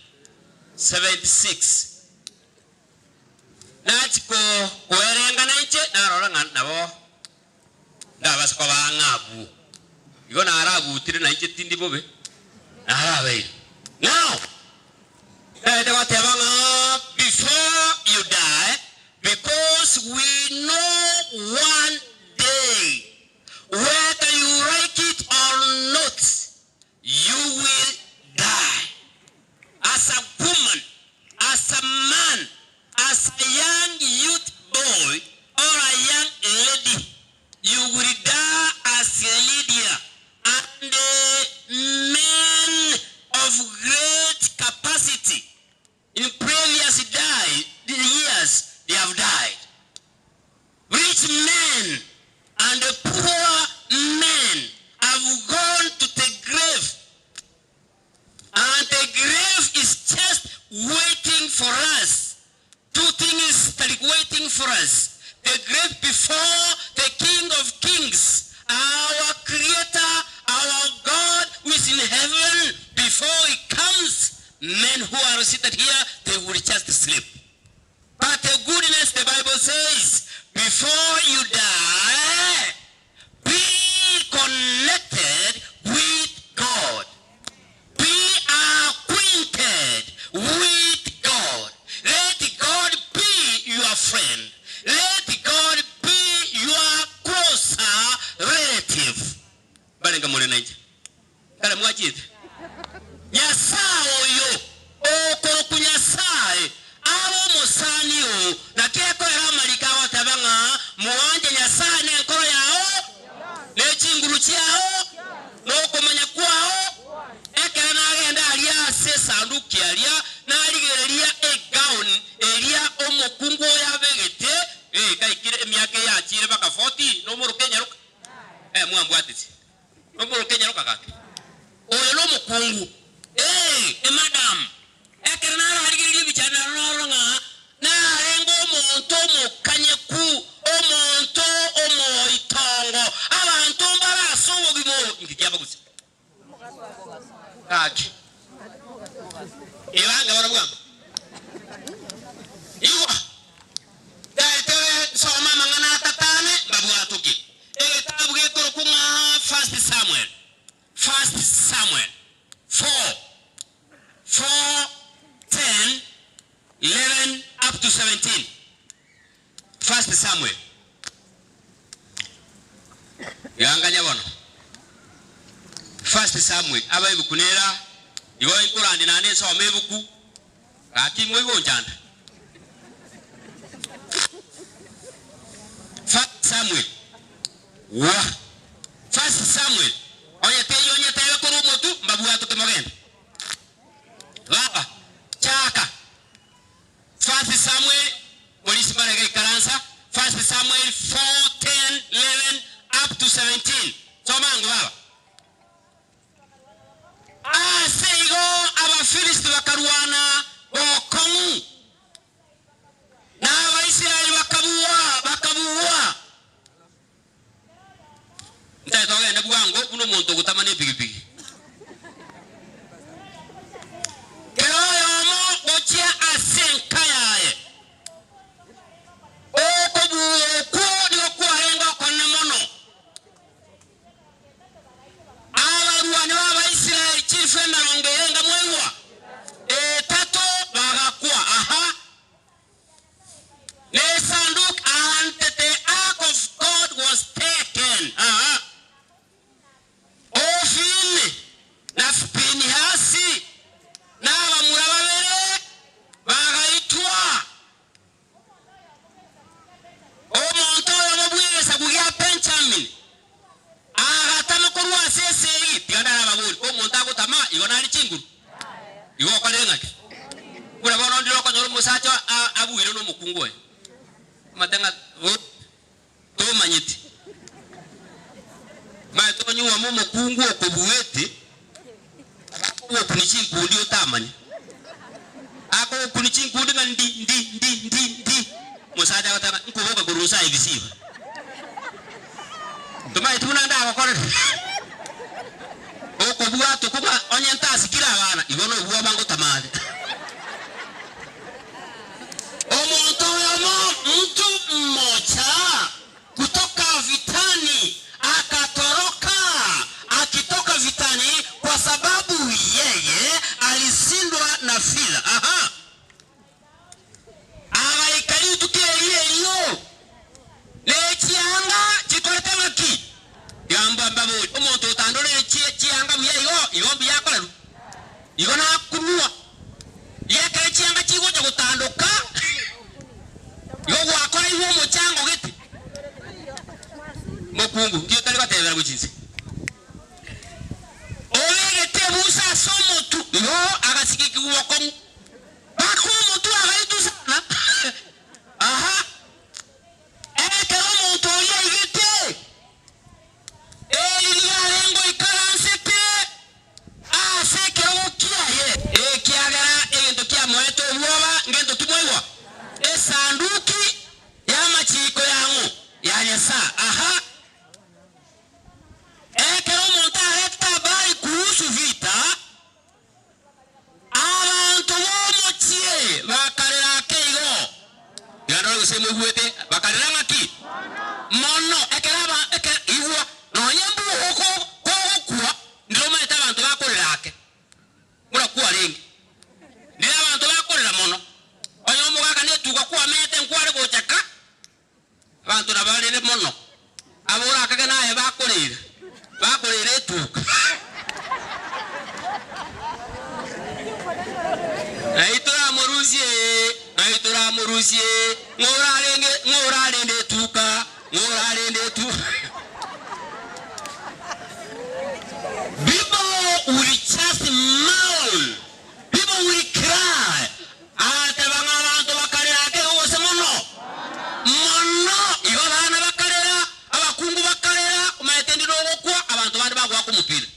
76. Nachia koerengana inche, narora ng'a nabo ndabase koba ang'e abwo. Igo naragutire na inche tindi bobe, narabeire. Now, naete goteba ng'a before you die, because we know one day, whether you like it or not, you will die. As a woman, as a man, as a young youth boy or a young lady, you will die as Lydia and men of great capacity in previous die years they have died. Rich men and poor men have gone to the grave And the grave is just waiting for us. Two things tari waiting for us, the grave before the King of Kings, our Creator, our God who is in heaven, before he comes, men who are seated here, they will just sleep. But the goodness, the Bible says, before you die, be connected with God. Be acquainted with God. Let God be your friend. Let God be your closer relative. Mbarenge more nainche kare mwachiete. Nyasae oyo okorokwa Nyasae abe omosani oo, naki ekoera amariko agoteba ng'a mwanche Nyasae nenkoro yao, ne chinguru chiao, na okomanya kwao. Ekero nagenda aria ase esanduki aria, narigereria egown eria omokungu oyo abegete, eh, gaikire emiaka eye achiire mpaka forty, nomoroke enyaroka? Eh, mwambwateti. Nomoroke enyaroka gaki? Oyo nomokungu, ee, emadam. Ekero nararigereria ebichani narora ng'a narenge omonto omokanyeku, omonto omoitongo, abanto mbare ase obogima obo. Inki kiabagusia? Gaki, ebange barabwo amo. Igwa, daete nsome amang'ana atatane mbabwatoke. Egetabu gekorokwa ng'a First Samuel. First Samuel 4, 4, 10, 11 up to 17. First Samuel. Ganganya bono. First Samuel, aba ebuku nera, igo inkorande naende nsome ebuku, gaki moigonchanda. First Samuel. Wa. First Samuel, onye teiyo onyetebe korwa omotu, mbabwatoke mogende. Baba, chaka. First Samuel, Polisi barega ikaransa, First Samuel 4, 10, 11 up to 17. Soma ango baba. Ase igo Abafilisti bakarwana bokong'u, na Abaisraeli bakabua, bakabugwa. Ntagete ogende bwango buna omonto ogotama nepigipigi. Kera oyomo gochia ase enka yaye. Okobua okwo nigo kwarenge okonene mono. Abarwani b'Abaisraeli chilifu emerongo erenga mwaigwa etato bagakwa. Aha. Nesanduku and the ark of God was taken. Aha. Ofini. omonto agotama igo nare chinguru? Igo okorire ng'aki? Buna bono ndire okonyora omosacha abuire nomokungu oye, omanyete ng'a tomanyeti. Omanyete onyuome omokungu okobuete, abakogokunia chinkundi otamanye. Akogokunia chinkundi ng'a ndi ndi ndi ndi ndi, omosacha agoteba ng'a nkoboka korwa inse aye bisiba. Tomanyeti buna ndagokorere? Okobwatwa kong'a onye ntasikire abana, igo nobwoba ngotamare. Omonto oyomo mtu mmoja kutoka vitani akatoroka akitoka vitani kwa sababu yeye alishindwa na vita. Aha. Agaika rituko erio erio, ne chianga chikorete ng'aki? Gamba mbaborie, omonto otandorire chianga buya igo, igo mbuya akorerwe? Igo nakunwa. Igo ekero chianga chigocha gotandoka, igo gwakora iwe omochango gete. Mokungu, nki otari gotebera gochia inse? Obegete ebusa ase omotwe, igo agasigekigwa bokong'u. Mpaka omotwe agaitwa sana. Aha. Ekero omonto oria aigete, Eli nigo arenge oikaransete ase ekerogo kiaye. Ekiagera egento kiamoete obwoba ngento ki mwaigwa? Esanduki y'amachiiko yang'o? Ya Nyasae. Aha. Ekero omonto aretete habari kuhusu vita, Abanto b'omochie bakarera ake igo. Tiga ndore gose moigwete, bakarera ng'aki? Mono. Ekero aba, ekero, igwa, nonye mbuo kogokwa, ndire omanyete abanto bakorera ake, buna kwarenge. Ndire abanto bakorera mono. Onye omogaka netuga kwamete nkware gocha ka, Abanto nabarere mono, aba orakage naye bakoreera, bakoreera etuka. Ng'ai toramorusie, ng'ai toramorusie, ng'o orarenge, ng'o orarende etuka, ng'o orarende etuka. People will just moan, people will cry. Agateba ng'a abanto bakarera ake gose mono mono. Igo abana bakarera, abakungu bakarera, omanyete ndi nogokwa, abanto bande bagoaka omopira,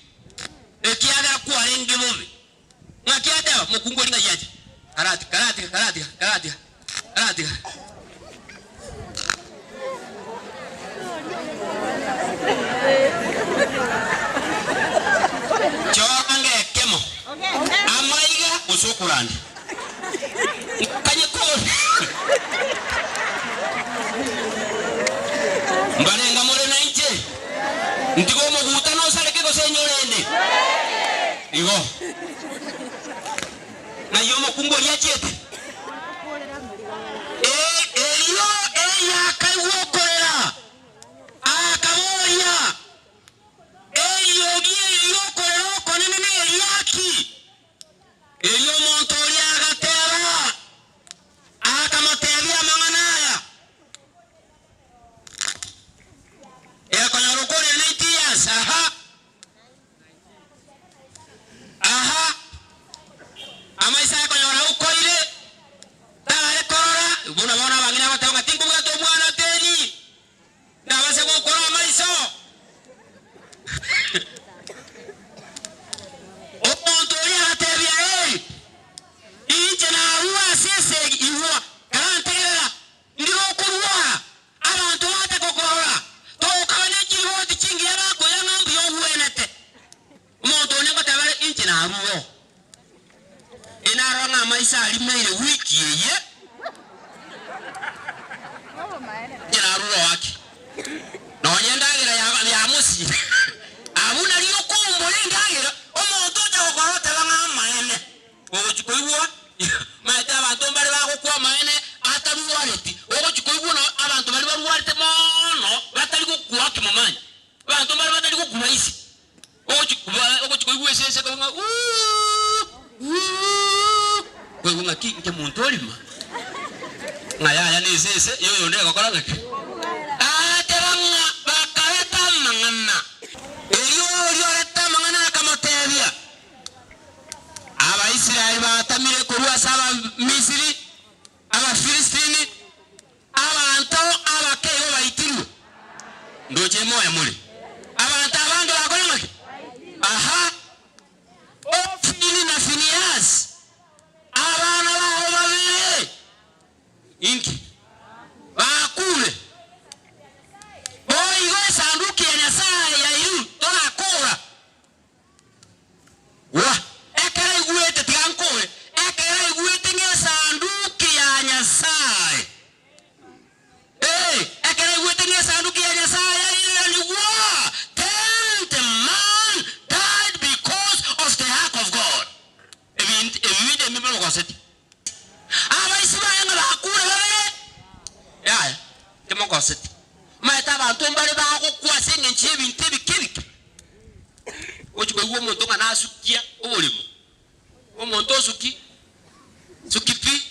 ekiagera kwarenge bobe. Ng'aki ateba? Omokungu oria ng'ai acha? Karatiga, karatiga, karatiga, karatiga, karatiga. Chora ng'ekemo, amaiga gose okorandia. Nkanye kore. Mbarenga more nainche? Ntige omogutano osareke gose enyore ende? Igo. Ng'ai omokungu oria achiete? Erio Eli akaigwa okorera, akaboria, Eriogi eri ri'okorera okonene neriaki? Erio omonto oria agateba, akamotebia amang'ana aya. Ekonyora okorera 90 years, aha. Aha, amaiso aye konyora aukoire, tare korora, buna bono abang'ina bagoteba ng'a tinkobwata omwana teri, nabase gokora amaiso. Omonto oria agatebia Eli, Inche narue ase esegi, igwa, karantegerera, ndire okorwara, Abanto bacha gokorora, togokaba ne chiriboti chingiya bakoira ng'a mbuya ogwenete. Omonto onde ngoteba are, Inche narure oo. Inarora ng'a amaiso arimeire wiki eye, inche narure oo ake. Nonya endagera yamosiire, abwo nario okombora endagera, omonto ocha gokorora oteba ng'a amaene. Ogochia koigwa, omanyete abanto mbare bagokwa amaene atarwareti, ogochia koigwa na abanto baria barwarete mono batari gokwa kimomanya, abanto mbare batari gokwa rahisi, ogochia koba ogochia koigwa esese ekoba ng'a uuh uuh, koigwa ng'aki inche monto orima, ng'a yaya na esese ya oyonde egokora ng'aki? Agateba ng'a bakareta amang'ana. Erio oria orete amang'ana akamotebia. Nkoe more. Abanto abange bakore ng'aki? Aha. Ofini na Finehasi, abana bao babere, inki? Bakure. Boigo Esanduki ya Nyasae yairwe, torakora. Gwa. Ekero aigwete, tiga nkore, ekero aigwete ng'a Esanduki ya Nyasae, ee, ekero aigwete ng'a Esanduki ya Nyasae yairanigwa, then the man died because of the ark of God. Ebinto ebi binde ebi bimogoseti. Abaisi baye ng'a bakure babere, yaya, timogoseti. Omanyete abanto mbare bagokwa ase engencho y'ebinto ebike ebike. Ogochia koigwa omonto ng'a nasukia oboremo, omonto osuki, suki pi,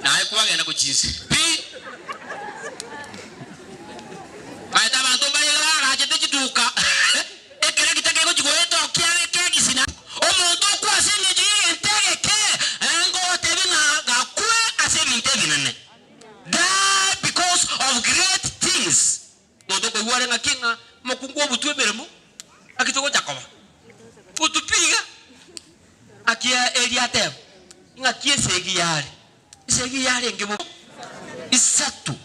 naye kwagenda gochia inse pi. Omanyete abanto mbare iga baagachete chituka, ekeregita kegochia goeta okiabe ekegisina, omonto okwa ase engencho y'egento egeke, ngogotebi ng'a gakwe ase ebinto ebinene. Die because of great things. Omonto okoigwa are ng'aki ng'a omokungu obutwe emeremo, ng'aki togocha koba? Butwe pi iga. Ng'aki Elia ateba, Ng'aki esegi yare? Esegi yarenge bobe isato,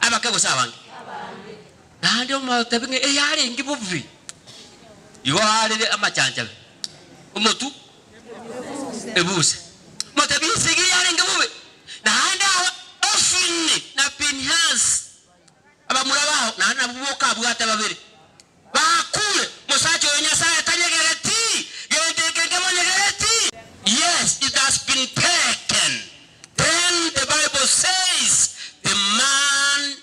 abake gose abange? Naende omotebi ng'a eyarenge bobe. Igo arere amachanchabe, omotu ebuse. Motebi esegi yarenge bobe. Naende aba Ofini na Pinehasi Abamura bao naende nabwo boka abwate babere bakure. Mosacha oyo Nyasae tanyegereti, gento eke nkemonyegereti. Yes, it has been taken. Then the Bible says the man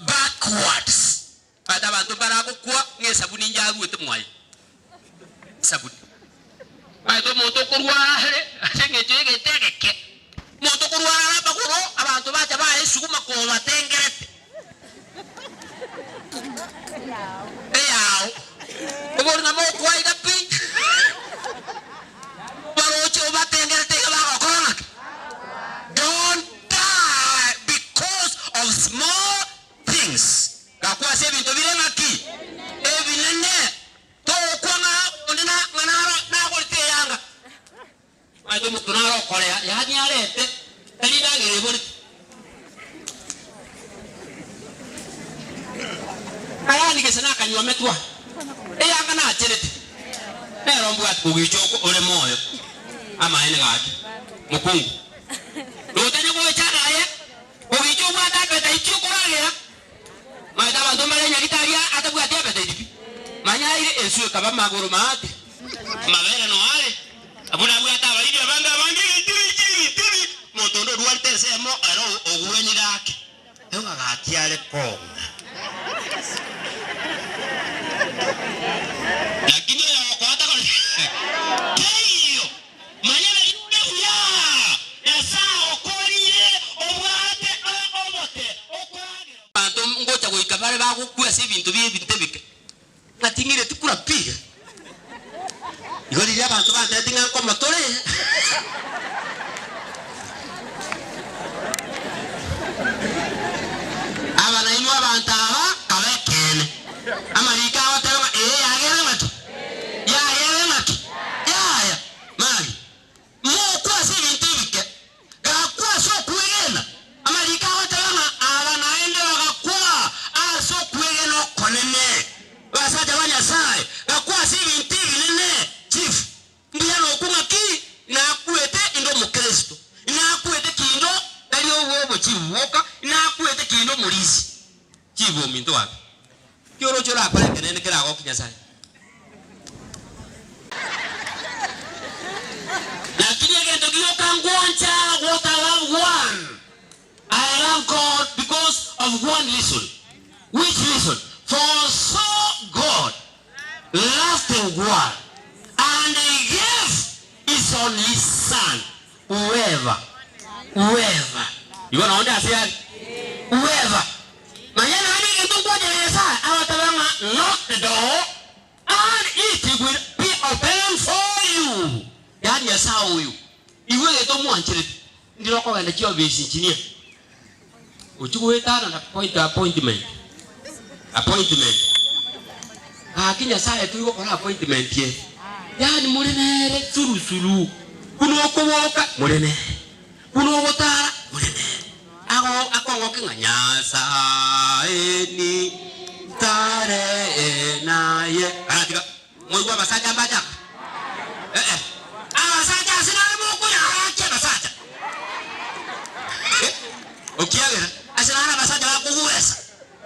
backwards. Omanyete abanto mbaragokwa ng'a esabuni inche aruete mwaye. Esabuni. Omanyete omonto okorwara are ase eng'encho y'egento egeke. Omonto okorwara are amagoro, abanto bacha baye esuguma kobatengerete. Eyao. Obori ng'a mokwa iga pi. Baroche obatengerete iga bagokora ng'aki? Don't die because of small things. Gakwa ase ebinto bire ng'aki? Ebinene. Togokwa ng'a onde ng'a naro nagorete eyanga. Omanyete omonto naro okorea, yaani arete, tari endagera eborete. Yaani gese nakanywometwa, eyanga nacherete, nero mbwate kogicha oko ore moyo. Amaene gaki, mokungu. Notanya goechanda aye, kogicha obwate appetite okoragera. Omanyete abanto mbare nyagitari atabwati appetite pi. Manya aire enswe ekaba magoro maate. Amabere no are, abwo nabwate abairi abange abange ebinto ebi ebinto ebi. Omonto onde orwarete ensemo ere ogwenire ake, nigo agachia are kong'a. Lakini oyogokoa takori teiyo. Manya nari ore buya, Nyasae okorire obwate obote okoragera. Abanto ngocha goika bare bagokwa ase ebinto bi'ebinto ebike, ng'a ting'ireti kura pi. Igo riria abanto bantebetie ng'a nkomotore. Aba nainwe abanto aba kaba ekeene. Amariko agoteba ng'a ee yagere ng'aki? Yagere ng'aki? Yaya. Magi, mokwe ase ebinto ebike, gakwa ase okwegena. Amariko agoteba ng'a aba naende bagakwa ase okwegena okonene. Abasacha ba Nyasae, gakwa ase ebinto ebinene. Chief, mbuya nokwo ng'aki nakwete inde omokristo, nakwete kindo tari obochifu bwoka, nakwete kindo omorisia. Chief ominto gaki, ki oroche orakore ekenene keragokie Nyasae? Lakini egento gioka ngwancha what I love one, I love God because of one reason, which reason? For so God loved the world and he gave his only son whoever, whoever, igo nonde ase are, whoever, manya naende egento nkwanchera Nyasae agateba ng'a knock the door And it will be open for you. Yaani Nyasae oyo, igwe egento omwancherete, ndire okogenda chiofisi engineer, ochie goetana na point appointment. Appointment. Gaki Nyasaye tori gokora appointment eye. Yaani more nere surusuru. Buna okoboka more nere. Buna ogotara more nere. Ago akong'oke ng'a Nyasaye ni tare naye. Aratiga moigwe abasacha mbache aka. Eh-eh. Abasacha ase nare mokoyaakia abasacha. Okiagera ase nare abasacha bakogwesa.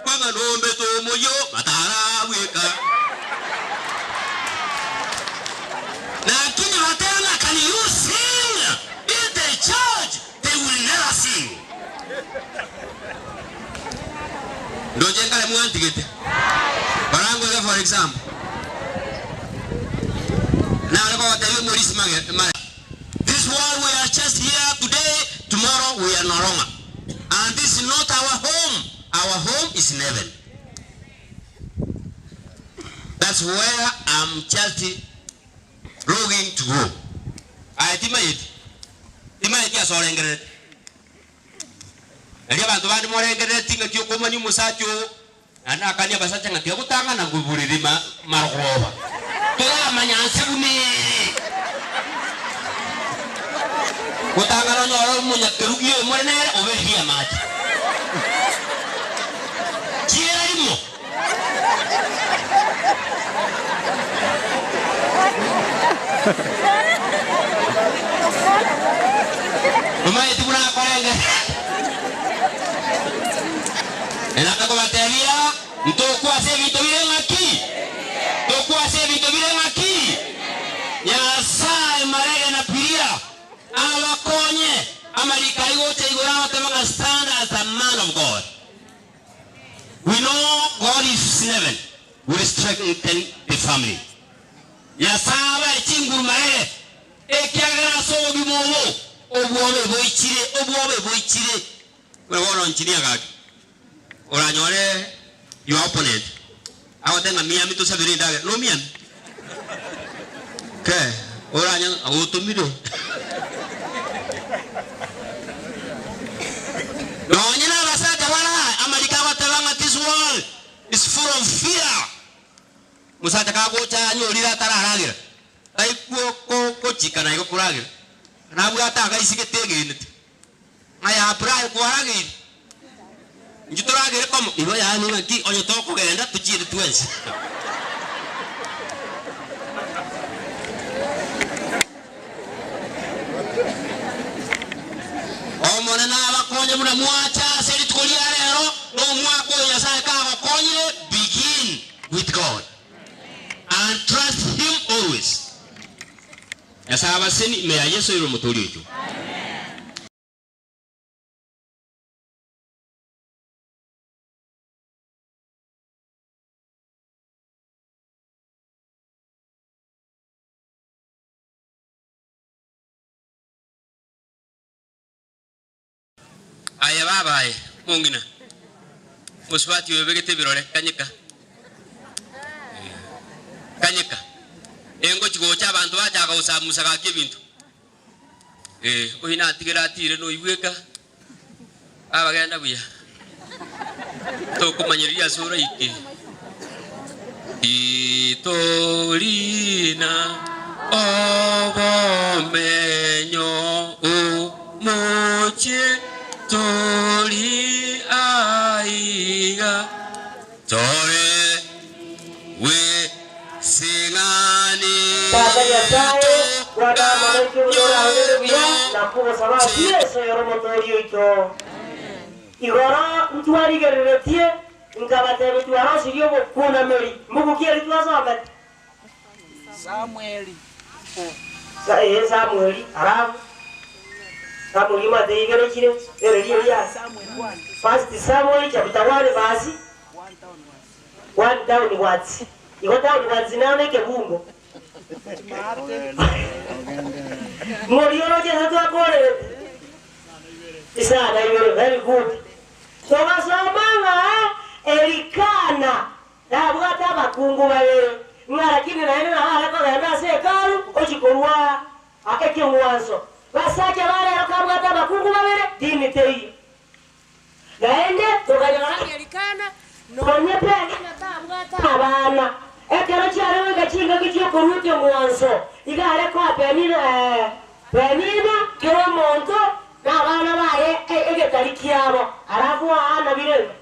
Kwang'ana ombete omoyio batarabweka. Lakini batebe ng'a can you sing in the church they will never sing. Ndoche nkare mwantigete. Barangweke for example. Nare kogotebia omorisi mage mare. This world we are just here today, tomorrow we are no longer. And this is not our home, our home is in heaven. That's where I'm just longing to go. Aye timayeti, timayeti ase orengerereti. Erio abanto bande morengerereti ng'aki okomania omosacha oo, naende nakania abasacha ng'a tiga gotang'ana borere marogoba, toramanya nse buna ere. Gotang'ana onyore omonyakerugi oyo more nere oberirie amache. Chiira rimo. Tomaeti buna akorenge. Ere akakobatebia, Ntokwa ase ebinto bire ng'aki? Tokwa ase ebinto bire ng'aki? Nyasae marege na piria abakonye amariko ayio gocha igoro agoteba ng'a stand as a man of God. We know God is in heaven will strengthen the family. Nyasae abae chinguru marege, ekiagera ase obogima obo obwobe boichire, obwobe boichire. Buna bono nchinia gaki, oranyore your opponent agote ng'a miami tosabere endagera, nomiami? Ke, oranye ng'a otomire. Nonye na abasacha bara amariko agoteba ng'a this world is full of fear. Omosacha kagocha anyorire atararagera, taikwo gochika naigo koragera, nabwate agaisigete egenete. Aye Abrahamu kwarageire, inchuo toragere komo. Igo yaani ng'aki onye tokogenda tochiere twensi. Omonene abakonye buna mwacha ase rituko ria rero, na omwaka oyo Nyasae kagokonyire, begin with God and trust him always. Nyasae abaseni ime ya Yeso ere Omotoori oito. Aye baba aye, omong'ina, omosubati oyo obegete ebirore, kanyeka, kanyeka. Engochi gocha abanto bachaka gosamusa gaki ebinto. Eh, oyio natigere atire noigweka, baba genda buya. Tokomanyereria ase oraike. Titorina obomenyo omochie tori aiga, tore bw'esing'ani Tata Nyasae, bwata amo naintwe buna orarorere buya na kogosaba ase Yeso ere Omotooria oito. Igoro ntwarigereretie Nkabatebia, Twarosirie obokunameri. Mbuku ki eria twasomete? Samweli. Ee, Samweli. Alafu Samweli omanyete ibere chire, ere riria First Samuel chapter 1 verse 1 downwards. Igo downwards nero na ekebungo. Ng'oria oroche ase twakorerete? Isana ibere. Very good. Togasoma ng'a Elikana nabwate abakungu babere, ng'a lakini naende nabo are kogenda ase Hekalu ochia korua ekeng'wanso. Basacha ba rero kabwate abakungu babere, dini teiyo. Naende tokanyora ng'a Elikana Nonya Penina tabwate abana, ekero chiare goika chingaki chi'okorua ekeng'wanso, iga are koa Penina, ee, Penina, kera omonto na abana baye egetari kiabo, alafu oa Ana birenga?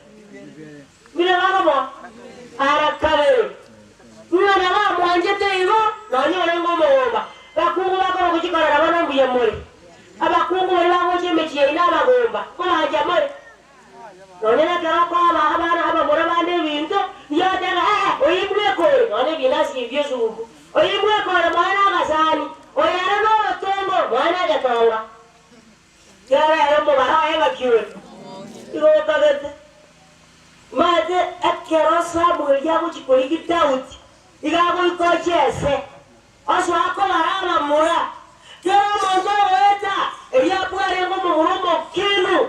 Bire bakomoa ara kabere. Ng'a nabo amwanchete igo, nonya orenge omogomba. Bakungu bakoroka chikorera bono mbuya more. Abakungu baria bagocha emechie yaino abagomba, nkobancha more. Nonya nekero okoa abana abamura bande ebinto, riateba, Ee, oyio mbweka ore, nonya ebindasi ebi bi'esuguku, oyio mbweka ore moe nagasani, oyo ere norotongo, moe negetonga. Kiagera ere omobaro oye ng'aki ore, igo okagete. Omanyete ekero Samueli agochia korigia Daudi, iga agoika ochia ese, Osoa kobara abamura, kera omonto ogoeta, erio abwo arenge omomura omokinu.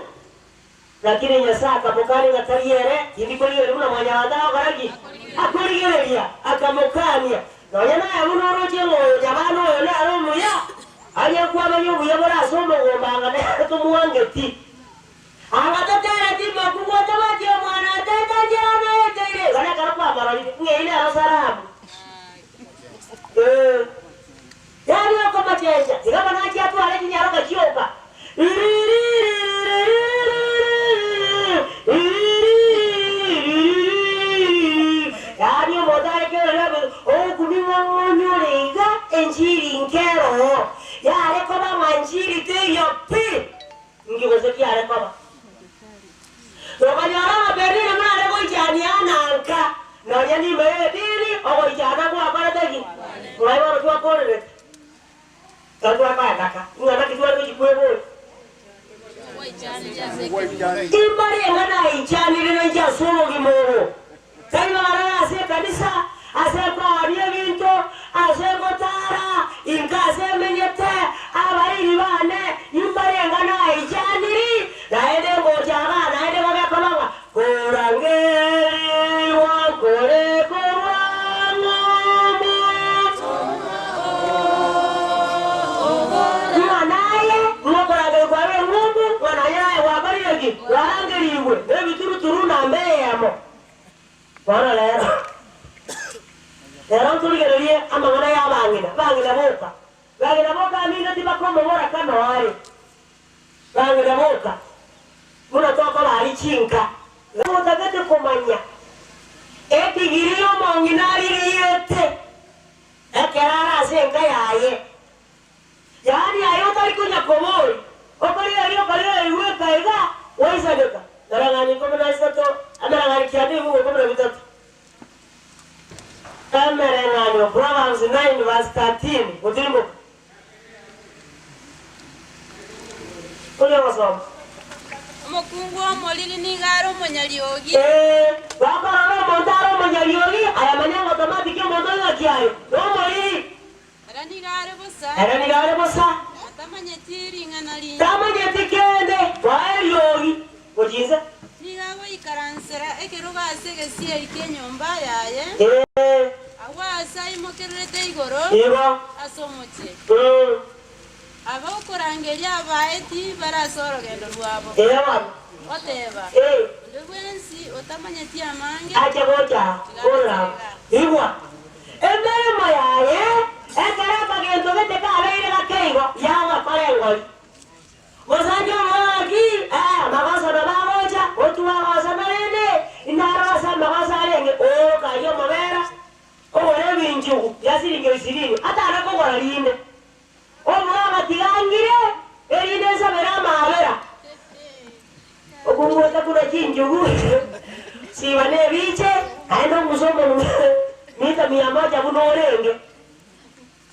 Lakini Nyasae akamokania ng'a tari ere, tindi korigereria buna Mwanyabanto agokora ki? Akorigereria, akamokania. Nonya naye buna oroche ng'a oyo nyabana oyo nere omuya, aye nkwamanya obuya bore ase omogomba anga nere tomwangeti. Anga totereti mokungu otabwati omwana atete enchera naeteire, igo nekero kwamororire, ng'a eyio nero Saramu. Ee, yaani okomochencha, tiga bono achie atware chinyaroka chioka. Yaani omonto are kerori abe ogokumia ng'a ng'onye ore iga, enchiri nkeroo. Yare koba ng'a nchiri teiyo pi, inki gose kiare koba? Tokanyora ng'a Penina buna are goichania Ana nka, nonya nime y'edini, ogoichana gwakorete ki? Ng'ai bono twakorerete? Ekero twakoendaka, ng'a naki tware gochia kweboria? Timbari eng'ana naichanire nainche ase obogima obo, tari barara ase ekanisa, ase nkoonia ebinto, ase ngotara, inka ase emenyete, abairi bane, imbare eng'ana naichaniri, naende ngocha igaa naende bagekoba ng'a korangerigwa nkore korwa ng'umbu. Ng'a naye ng'okorangerigwa kwarure ng'umbu, ng'a naye naye gwakorire ki? Kwarangerigwe nebituruturu namba eyemo. Bono rero, rero ntorigererie amang'ana y'abang'ina, abang'ina boka. Bang'ina boka amino tibakomobora kano are. Bang'ina boka, buna tokoba aria chinka. Gotagete komanya edigiri y'omong'ina aririete ekero are ase enka yaye, yaani aye otari konya koboria, okorigereria okorigereria bweka iga, gwaisaneka, Emereng'anio ikomi na isato, emereng'anio kianda ebibugu ikomi na bitato. Emereng'anio, Proverbs 9 verse 13, gotirimboka. Oria ogosoma. Omokungu omoriri nigo are omonyariogi. Ee, bakorora omonto are omonyariogi, aye manya ng'a otomatiki omonto oyo ng'aki aye nomoriri. Ere nigo are bosa. Ere nigo are bosa. Na tamanyeti ring'ana rinde. Tamanyeti kende, koa eriogi gochia inse. Nigo agoikaransera ekerogo ase egesieri ki'enyomba yaye. Ee. Agwo aase aimokererete igoro Igo. ase omochie. Abe okorangeria abaeti bare ase orogendo rwabo. Ee bono. Oteba, Ee. Onde bwensi otamanyeti amange, Ache gocha tiga korora. abe iga. Igwa. Emeremo yaye, ekero akagento gete kabeire gake igo, yagakora engori. Gose omwaki, ee, amagoso nabo agocha, otwe agoso naende, inaro ase amagoso arenge, oo, karia omobera, ogore ebinchugu bia siringi ishirini, atana kogora rinde. Omwaka tiga angire, erinde nsabere amaabera. Okongweta buna chinchugu, siba nebiche, naende ong'use omonwa mita mia moja buna orenge.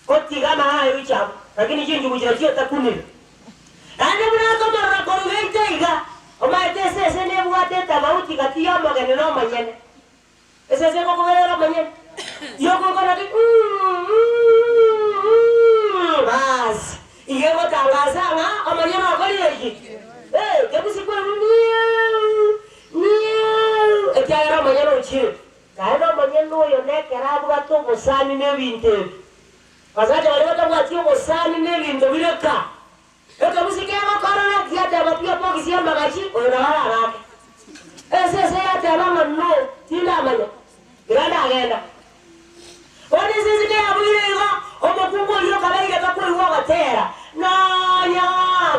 Otiga amaye ebichabo, lakini chinchugu chiria chiotakunire. Naende buna akomorora korwa geita iga, omaete esese nebwate etabauti gati y'omogeni na omonyene. Esese egokogera ere omonyene, yogokora ki mm baas, iga egotangasa ng'a omonyene okorire ki? Eh, kebusi kwerwa miau, miau, ekiagera omonyene ochire. Naende omonyene oyo nekero abwate obosani nebinto ebi. Abasacha baria batabwati obosani nebinto bire ka. Ekebusi kegokorora giateba pi ebogisi y'amagachi, oyo nabo arabake. Esese yateba ng'a no, tindamanya, iga ndagenda. Bono esese keyabuire igo, omokungu oria okaba aireka koigwa ogotera, Nonya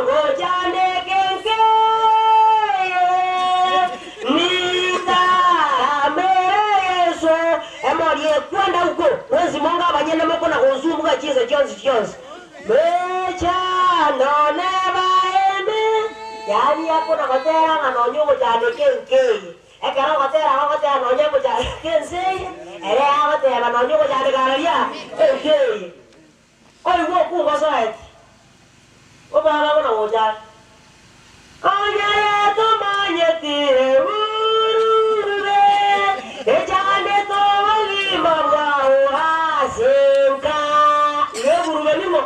ngochandeke nkeye, nintaramere Yeso. Emori ekwenda uko, mwensi monga abanyene mokona gonsumbuka chinsa chionsi chionsi. Mechando neba eme, yaani akona gotera ng'a nonya ogochandeka enka eye. Ekero ogotera agogotera nonya ngochandeka ense eye, ere agoteba nonya ogochandeka aria enka eye. Oigwe okunga osoeti, obaba buna gochanda. Onye yatomanyeti egurube, echandete obogima bwao ase enka. Igo egurube ning'o?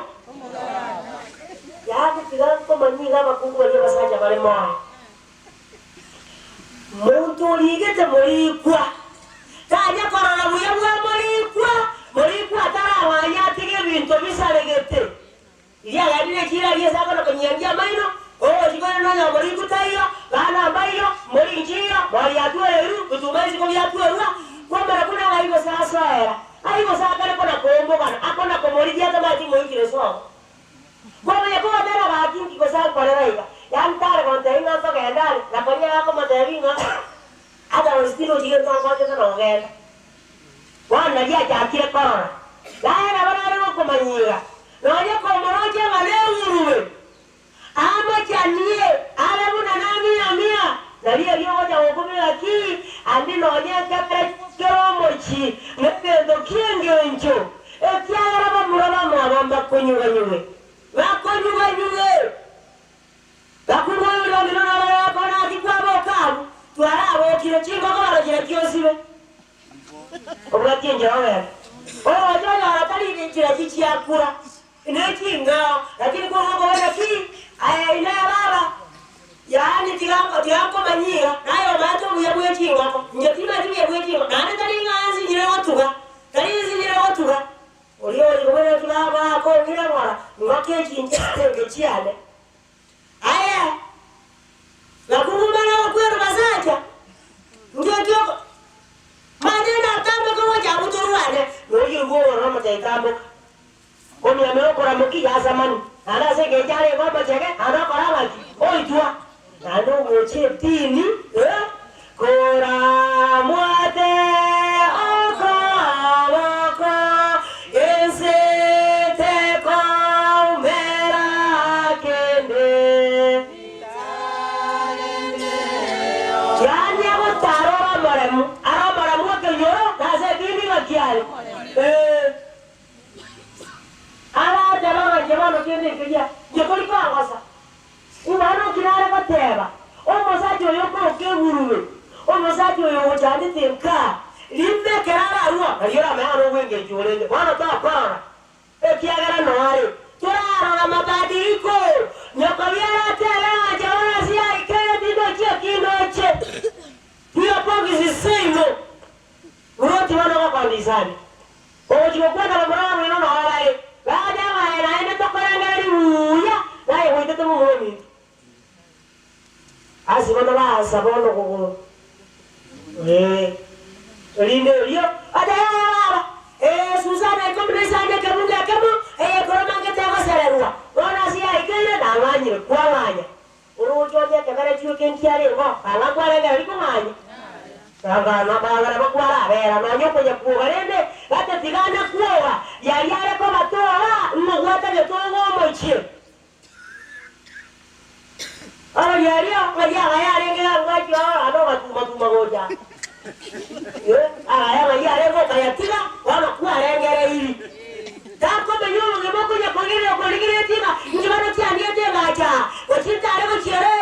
Yaani tiga nkomanyie iga abakungu baria abasacha bare moyo. Monto origete morikwa, tanya korora buya bwa morikwa, morikwa atarang'anya atige ebinto bisaregete. Riria agendire echiira aria ase akona konyiangia amaino, ogochia korende nonya omorikwa taiyo, bana mbaiyo, mbori nchiiyo, mori yatwereirwe, bituma isiko biatwerwa, kwamera buna ng'ai gose asoera, ai gose akare kona koombogana, akona komorigia atamanyeti moikire sobo. Kwamanya kogotera gaki inki gose ankorera iga? Yaani tare gontebia ng'a ntogende are, na konya akomotebia ng'a otherwise tindochi gento nkochete nogenda. Bono nario achakire korora, naye nabo nare gokomanyia iga, nonye komoroche ng'a negurube, amochanie abe buna namia mia, nario erio ogocha gokumia gaki, ande nonye nkebere kera omochie negento ki'engencho. Ekiagera bamura bamwabo mbakonyuganyuge, bakonyuganyuge, bakung'oyore omino nabareo kona naki kwaboka abwo, twarabokire chingoko barochire chiosibe. Obwatie enchera ogende. Ogocha onyora tari chinchera chichiakura, ne chingao, lakini kwonka okobora naki, aye inee baba, yaani tiga tiga nkomanyie iga, naye omanyete obuya bwe chingoko, inche timanyeti buya bwe chingoko, naende tari ng'a nsinyire gotuga, Tari nsinyire gotuga oria ore kobua naki baba akong'ira ng'ora ng'oke echinchenge chiane. Aye, nakung'umana gokwerwa basacha, nki ekioko manye natamboke gocha abwo torwane, noria oigwa obororo omotebi tamboka. Omiamera okoramokia yasamani, naende ase engencho arenge omochege, naende okora ng'aki? Oitwa. Naende ogocha etini, eh, koramwate okoboko, ense tekoumera kende. Yaani agotara ore omoremu, are omoremu ekenyoro, na ase etini ng'aki are? Eh. Aratebe ng'a inche bono kende nkeria, inche tori kongosa. Bono nki nare goteba? Omosacha oyo okoroka egurube, omosacha oyo ogochandete nkaa, rinde ekero ararua, nario oramanye ng'a nobw'engencho orenge. Bono tokorora, ekiagera noare. Torarora mabadiliko. Nyoko biara atebe ng'a inche bono ase yaikere tindochi eki ndoche. Tiga bogisi seino. Buroti bono ogokondisania. Ogochia gokwana bamura bamino noo bare, bache abaye naende tokorengereria buya, naye goitete momura ominto. Ase bono baansa bono gogo ee, erinde erio bache yaya baba, ee Susana ikomi na isano ekebungo ekemo, eye ekoroma ngete egosererwa, bono ase yaikeire nang'anyire, kwang'anya. Oroche onye ekebere chioka nkiarengeo, banga nkwarengereria kong'anya. Banga nabo kwarabera, nonya okonya kwoga rende, gati tigana kwoga, riaria are kobatoora, ng'ogwata getogo omochie. Bono riaria ng'a riagaya arenge gagwachia oo, naende ogatuma-tuma gocha. Eh, agaya ng'ai arenge okayatiga, bono kwarengereiri. Takomenya obogima okonya korigereria okorigereretie ng'a inche bono tiandiete engacho aa, gochia ntare gochia ere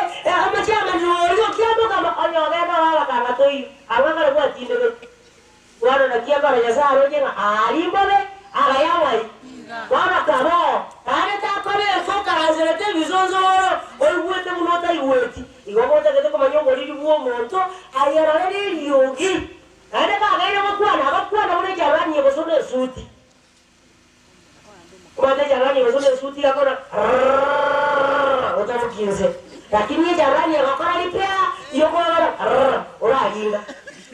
omochiamani oria okiamokama, onye ogenda obe abakanga toiyo, abwo ekero gwatindegete. Bono naki ekero Nyasae aroche ng'a aaria mbobe, agaya ng'ai? Bono kaboo, naende takobeka okaranserete ebisonsoro, oigwete buna otaigweti. Igo gotagete komanya oboriri bw'omonto, aye rore neriogi. Naende kagaire gokwana, agakwana buna echarani egosona esuti. Omanyete echarani egosona esuti yakora rrrr otamokia inse. Lakini echarani egokora ripea. Igo kwabara rr oraringa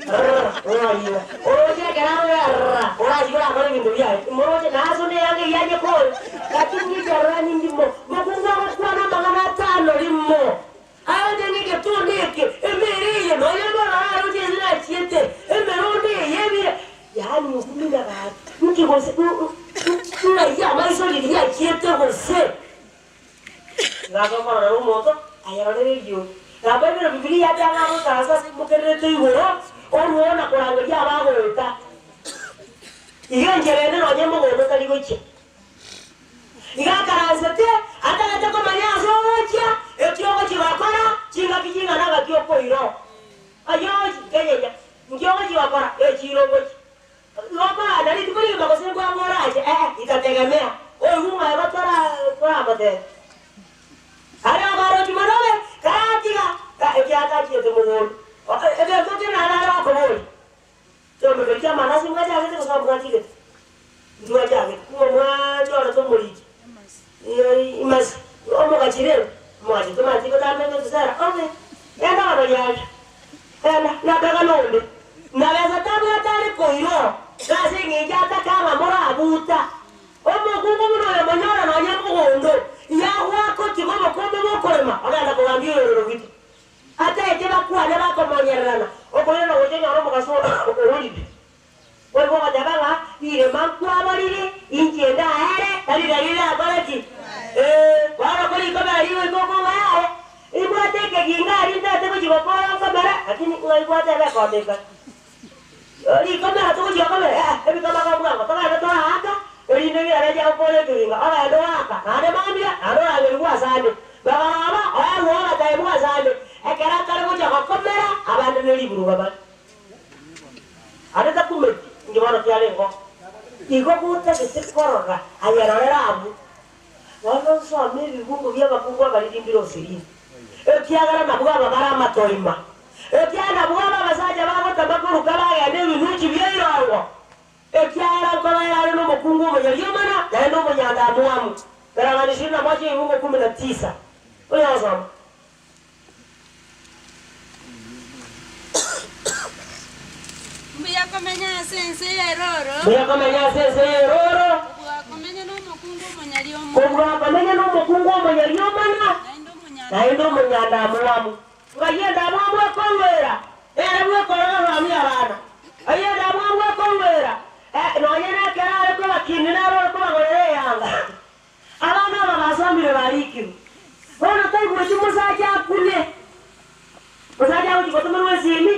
rr oraringa oroche ekero arobe rr orachie orakore ebinto biaye moroche naso neyanga eyio anyekore gaki ngicha rr nindi mo mokungu agokwana amang'ana atano rimo aroche ng'a egetondo eke emere eye nonya bono araroche ase nachiete emerondo eye ebire yaani okumina gaki nki gose ng'ai amaiso riria achiete gose. Iga agokorora nomonto ayerorere eriogi. Gamba ebiro Bibilia yateba ng'a agoikaransa ase aimokererete igoro, orwoo na korangeria abagoeta. Iga enchera ende nonya mogondo tari gochia. Iga akaransete, atagete komanya ase ogochia, eki ogochia gokora, chingaki ching'ana gaki okoira oo. Aye ochi, kenyenya, nki ogochia gokora? Echiiro ngochia. Gokoganda rituko rigima gose nkwanga orache, ee, itategemea. Oigwe ng'a igo tora toramotebie. Aria abarochi mono be, karatiga, ka ekiagera tachiete mogondo. Egento ekio naende are gokoboria, Chiombe keria ki'amanasi mbwachagete gose mbwatigete? Ntibwachagete. Ng'o mwachorete omoriki? Imasi, omogachi rende, omogachi tomanyeti gotambia Metusela, okay, genda bono riaria. Genda, nabega nonde. Nabesa tabwate are koirwa ase engencho atake abamura abuta. Omokungu buna oyo monyore nonya mogondo, yagoaka otiga obokombe bw'okorema, ogenda kogambia oyororogete. Ataete bakwane bakomonyererana, okoirana gocha onyore omogaso ororire. Boigo ogoteba ng'a rirema nkwaborire, inche ndaere, tari riria rirakore ki? Ee, bono korikomera rigoika okong'a yaya, imbwate ekeginga aria ntagete gochia gokora nkomere, lakini ng'ai gwateba ekombe ekare? Rikomera togochia gokomera, ee, ebikama bwango, togende toraaka, erinde riare ria gokora ekeginga, ogende oaka, naende mambia, naende orangerigwe asande. Magoroba, oegwe ogatebigwa asande, ekero akare gochia gokomera, abande neriburuga bare. Ande takumeti, inki bono kiarengeo? Igo gotagete korora ayerorere abwo. Bono nsome ebibungo bi'abakungu abariri mbire osirini, ekiagera nabwo aba bare amatoima, ekiagera nabwo aba abasacha bagotama koruka bagenda ebinuchi bi'eirongo, ekiagera nkobeera are nomokungu omonyariomana, naende omonyandamwamu. Perang'ana ishirini na moja ebibungo kumi na tisa. Oyogosoma. Mbuya komenya ase ense y'erooro. Mbuya komenya ase ense y'erooro. Kobua komenya nomokungu omonyariomana. Kobua komenya nomokungu omonyariomana. Naende omonyandamwamu. Ng'ai endamwamu ekoruera? Ere bw'ekorora rwamia abana. Ng'ai endamwamu ekoruera? Nonya nekero are kobakinia nere ore kobagorera eyanga. Abana aba basomire barikirwe. Bono taigweti omosacha akune. Omosacha agochia gotomerwa esimi,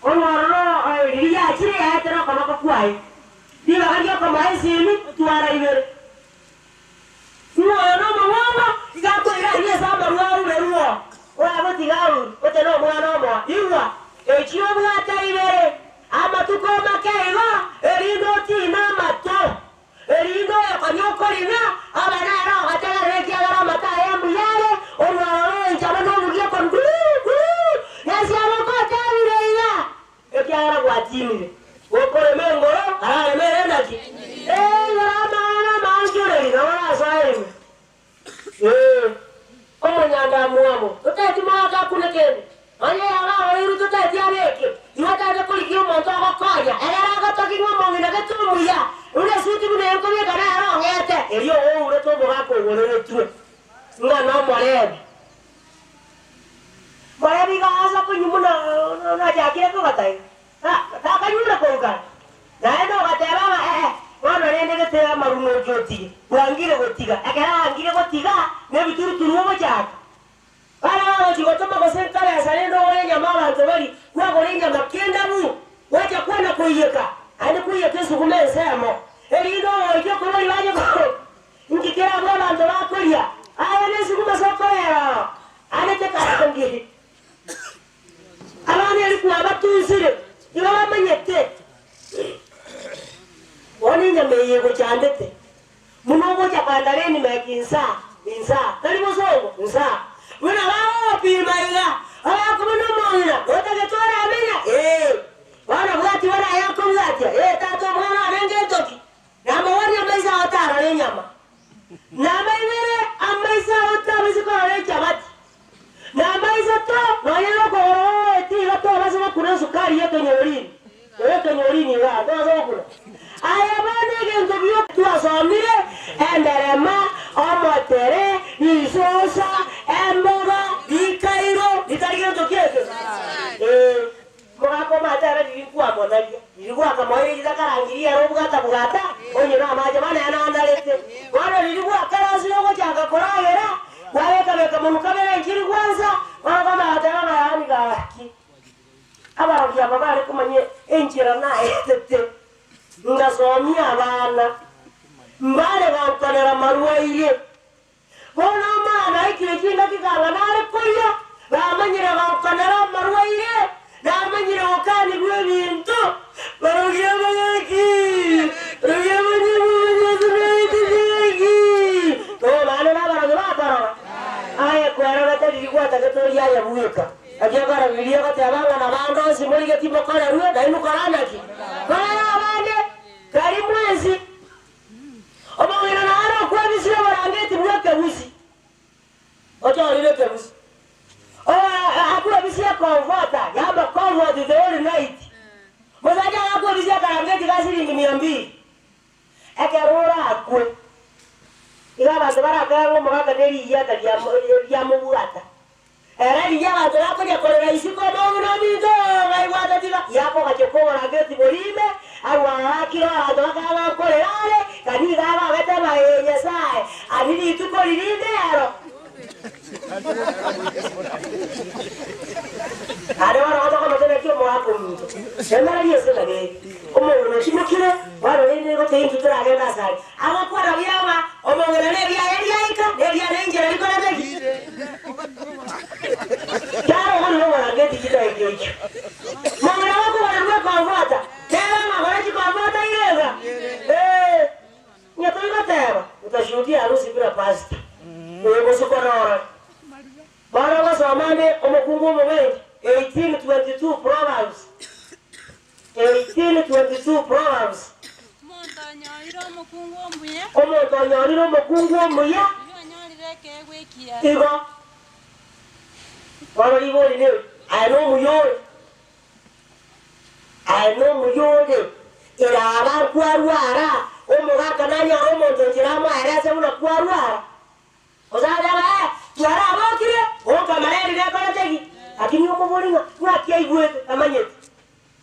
korwa ororo riria yachire yaetera okoboko kwaye. Ribaga riokomoa esimi, otwara ibere. Ng'o oyo nomong'omo, iga akoira aria ase amarwa aruberwe oo. Oragotiga arure, ote nomwana omoa. Igwa, echio obwate ibere, amatuko make igo, erinde otine amato. Erinde oyokonya okorina, abe nere ogotegerera ekiagera amato aye mbuya are, orwaro rw'enchara nobugia okoru guruu, guruu, nesiabo gotebire iga, ekiagera gwatinire. Gokorema engoro, arareme ere naki? Ee, igoro amang'ana amaanchoreri nabo orasoe ime. Ee, omonyandamwamu, totaeti mogaka akune kende, onye yagagoreirwe totaeti abeke, igo otagete korigia omonto ogokonya, egere agotogie ng'a omong'ina gete omuya, buna esuti buna eye nkobeka nere ong'ete, erio ourete omogaka ogoreretwe ng'a nomorebi. Morebi iga ase konywa buna nachakire kogota iga. Takanyure korwa kare. Naende ogateba ng'a ee, bono rende gete amarumo oche otige. Bwangire gotiga. Ekero angire gotiga, nebituruturu ogochaka. Baria bagochia gotoma gose nkabesa rende ogore enyama abanto barie, kwagora enyama kendabu, gwacha kwana koiyeka, naende koiyeka esuguma ensemo, erinde ogoikia okoboria bache koroka, Inki kerabue abanto bakoria? Aye nesuguma ase okorera oo, ande tekarangiri. Abana eri kwabatunsire, igo bamanyete. Bono enyama eye egochandete, buna ogocha kogenda Denmark insaa, insaa, tari bosongo, insaa. Buna bagogopima iga, abakoba nomong'ina, otagete oramenya? Ee. Bono bwati bono aye okobwatia, ee tata omwana one ngento ki? Namogania amaiso ao tarora enyama, na amaibere amaiso ao tabaisa korora echabati. Na amaiso to, nonya nokogoro. Gokura. Aye bono egento gioka twasomire, enderema, omotere, risosa, emboga, rikairo, ritari gento kieke? Ee. Mogaka omate ere riria nkwamonaria, riria gwakamoeire ritakarangiria ere obwata bwata, onye namache bono ere nanarete. Bono riria gwakarasire ogochaka koragera, kwabeka-beka monwa kabere enchiri gwansa, bono kwamanya goteba ng'a yaani gaki. Abarogi aba bare komanya enchera naetete, ngasomia abana, mbare gokorera marwaire. Bono omwana aikire chingaki kanga nare koria, bamanyire gokonera amarwaire, namanyire gokanigwa ebinto, barogie abagaki, barogie abanyamwanyasunaetesegi. Tobane nabarogi bakorora, aye kwerorete riria gwatagete oria aye bweka. Naki okora Bibilia egoteba ng'a nabande onsi morigetie mokorerwe, nainwe kora naki? Korera abande, tari mwensi. Omong'ina nare okwebisia oborangeti bw'ekebusi, ochorire ekebusi, akwebisia ekomfota, yamba comfort the whole night. Mosacha agakwebisia akarangeti ga siringi mia mbili, ekero orakwe, iga abanto barakage ng'a omogaka neriyiata riamobwata. Ere riria abanto bakoria korera isiko, omong'ina ominto ng'ai gwatatiga? Yakogacha okoborangeti boria ime, agwo aakire abanto bakaba bakorera are, na nigo agogeteba, Ee Nyasae, ari rituko riria ndero. Naende bono gotokomete naki omoaka ominto, remereria ase nabere, omong'ina okimokire, bono rende gotei intwe toragende asare. Agokwana buya ng'a omong'ina nebiaye riaika, nebiane inchera rikorete ki? Kiaro ogorire oborangeti chidageka echio. Mong'ina gokogorerwa ekomfota, teba ng'a gora chikomfota irega. Ee, onye tori goteba, utashuhudia harusi bila pastor. Ee, mosuko norore. Bono ngosoma ande omokungu omong'aini, 18:22 Proverbs. 18:22 Proverbs. Omonto onyorire omokungu omuya. Omonto onyorire omokungu omuya. Oyio onyorire ekeegwa ekiya. Igo bono ribori neri, aye nomuya ore? Aye nomuya ore? Eraba nkwarwara, omogaka nanyore omonto enchera amoerese buna kwarwara. Osacha ng'a twarabokire, okamara erinde ekorete ki? Lakini omobori ng'a ng'aki aigwete tamanyeti,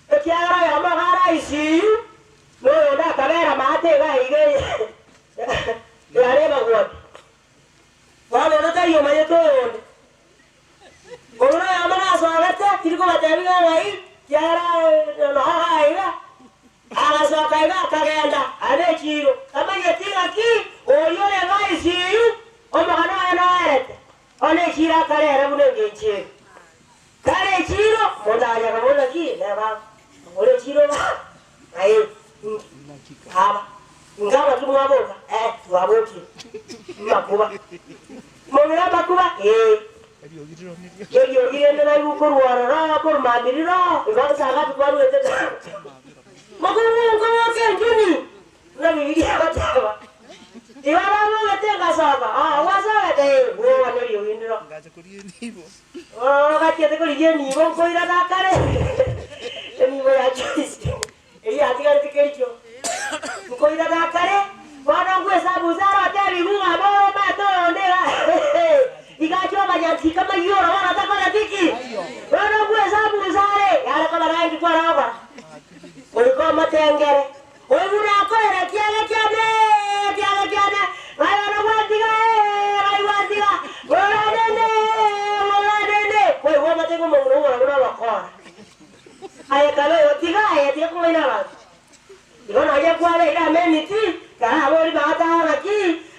ekiagera oyomo iga are ICU, na oyonde akabera maate iga iga yare ebagwati. Bono onde taiyo omanyete oyonde. Korwa oyomo nasogete, tiri kobatebia ng'a ng'ai, kiagera noho iga iga. Agasoka iga akagenda are echiiro, tamanyeti ng'aki oria orenge ICU omogano oye noerete. Bono echiiro akarera buna engencho ere. Kare echiiro, omonto agacha akabora naki neba ore echiiro iga aye inki aba inga naki mwaboka eh twabokire makuba. Mong'ina amakuba ee. Eriogi rende naigwe korwa ororo korwa mambia riro igo nsagato twaruete Mokungu nkoboka enchuni buna Bibilia egoteba. Igo nabogete ngasoka, oo gwasogete ee, bwoba neriogi ndiro. Oo gatiete korigia enibo nkoirana kare, enibo ya Joyce eyio yatigarete kericho. Nkoirana kare, bono ngwesabusa arotebigwe ng'a bono omanyete oyonde iga iga ache obanyanchika amayio oro bono takoreti ki? Bono ngwesabusa are, yare koba naye nki kware gokora? Goika omotengere, Oigure akorera kiage kiane, kiage kiane, ng'ai bono gwantiga, ee, ng'ai gwantiga, ng'ora nende, ng'ora nende. Kwaigwa omotego omong'ina omoro buna obokora. Aye kabe oyo, tiga aye, tiga kong'aina abanto. Igo nonya kwabeire amo emiti, karaborie bagoteba ng'aki,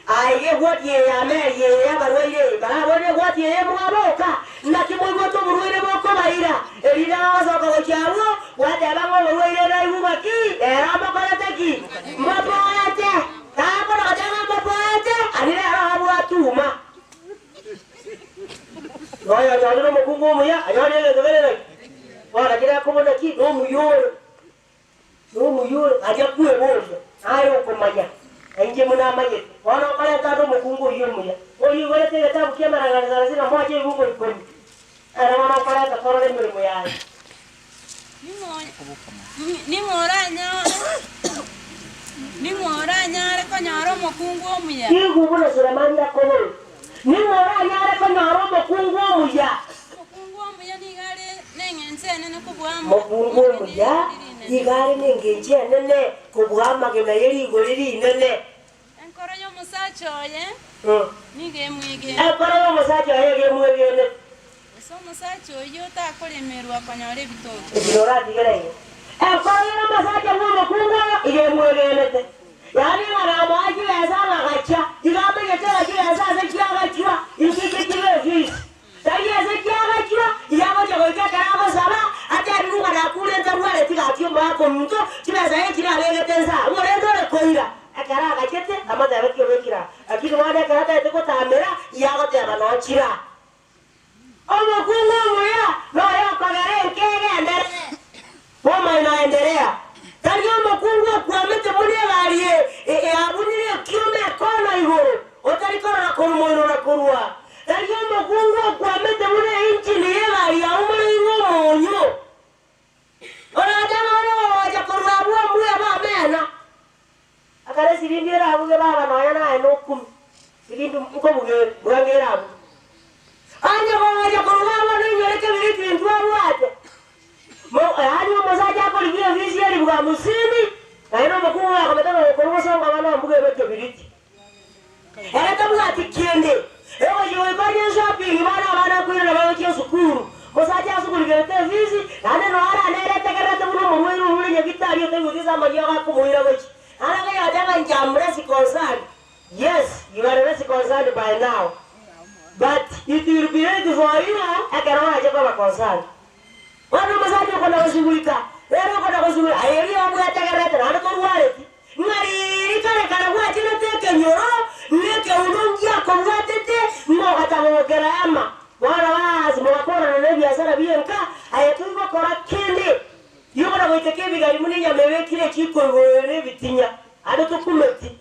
aye iga egwoti eye ya meri eye y'abarwaire eye, karaborie egwoti eye mwaboka, naki moigwete oborwaire bokobaira, erinde bagosoka gochia abwo, gwateba ng'a oborwaire naigwe ng'aki, rero mbokorete ki? Mbopoete. Takona goteba ng'a mbopoete, aria rero abwatuma. Igo oyonyorire omokungu omuya, anyorire egento kere naki? Bono kere akobuna ki? Nomuya ore. Nomuya ore aria kweboria, naye okomanya, na inche buna amanyete. Bono okorenta ande omokungu oyio omuya, oyio oigorete egetabu ki'amarang'ana sarasini na moja ebibungo ikomi, ere bono okorenta torore emeremo yaye. Ning'o oranyore? omokungu omuya? Igwa buna Sulemani akobora, Ning'o oranyare konyora omokungu omuya? Omokungu omuya nigo are neng'encho enene kobua Omokungu amagena omuya ye rigori rinene. nigo are nengencho enene kobua amagena ye rigori rinene. Enkoro y'omosacha oye nigo emwegenete. Enkoro y'omosacha oye iga emwegenete. Gose omosacha oyio takoremerwa konyora ebitoki. Ekero oratigere igo. Enkoro y'omosacha bw'omokungu oyo iga emwegenete. Yaani ng'a namoa chibesa agagacha, iga amanyete ng'a chibesa ase chiagachwa inchiche chibe efisi. Tari ase chiagachwa, iga agocha goika ekero agosaba, atebigwe ng'a nakure ntarwareti gaki omwaka ominto, chibesa echi nabegete nsa, ng'o rende ore koira? Ekero agachete, amotebetie obekire aa. Lakini bono ekero atagete gotamera, iga agoteba nochire aa. Omokungu omuya noyo okogera enka egenderere, boma inaendelea. Tari omokungu okwamete buna egari eabunire ekioma ekona igoro, otari korora korwa moino na korwa. Tari omokungu okwamete buna einjini y'egari yaumoreirwe omonyo. Oratebe ore ogocha korwa abwo omuya bw'amena. Akare esirindi erabuge baba nonya naye nokumi, sirindi nkobuga ere, bwango erabuge. Onye kogocha korwa baba noinyore kebiriti intwe abwate. Mo yaani omosacha akorigia efisi elifu hamsini, naende omokungu gakometa ng'a okorwa bosongo abana ombuge ebe kebiriti. Ere tabwati kende. Egochia goika onye shopping bono abana nkoirana bagochia esukuru. Mosacha asugurigerete efisi, naende nonya arane ere etegererete buna omorwaire orure nyagitari otaigweti ase amariogo akomoira gochia. Naende akonyora ng'a inche am less concerned. Yes, you are less concerned by now, but it will be late for you ekero orache koba concerned. Bono omosacha okona gosugurika, ere okona gosugurika, aye erio obwetegererete naende torwareti. Ng'a riiri kare kare gwachenete ekenyoro, na ekeuno ngiakobwatete, ng'a ogatagokera ema. Bono baasi mogakorana nebiasara bi'enka, aye toigokora kende. Riokona goiteka ebigari buna enyama ebekire echiko igoro ere nebitinya, ande tokumeti.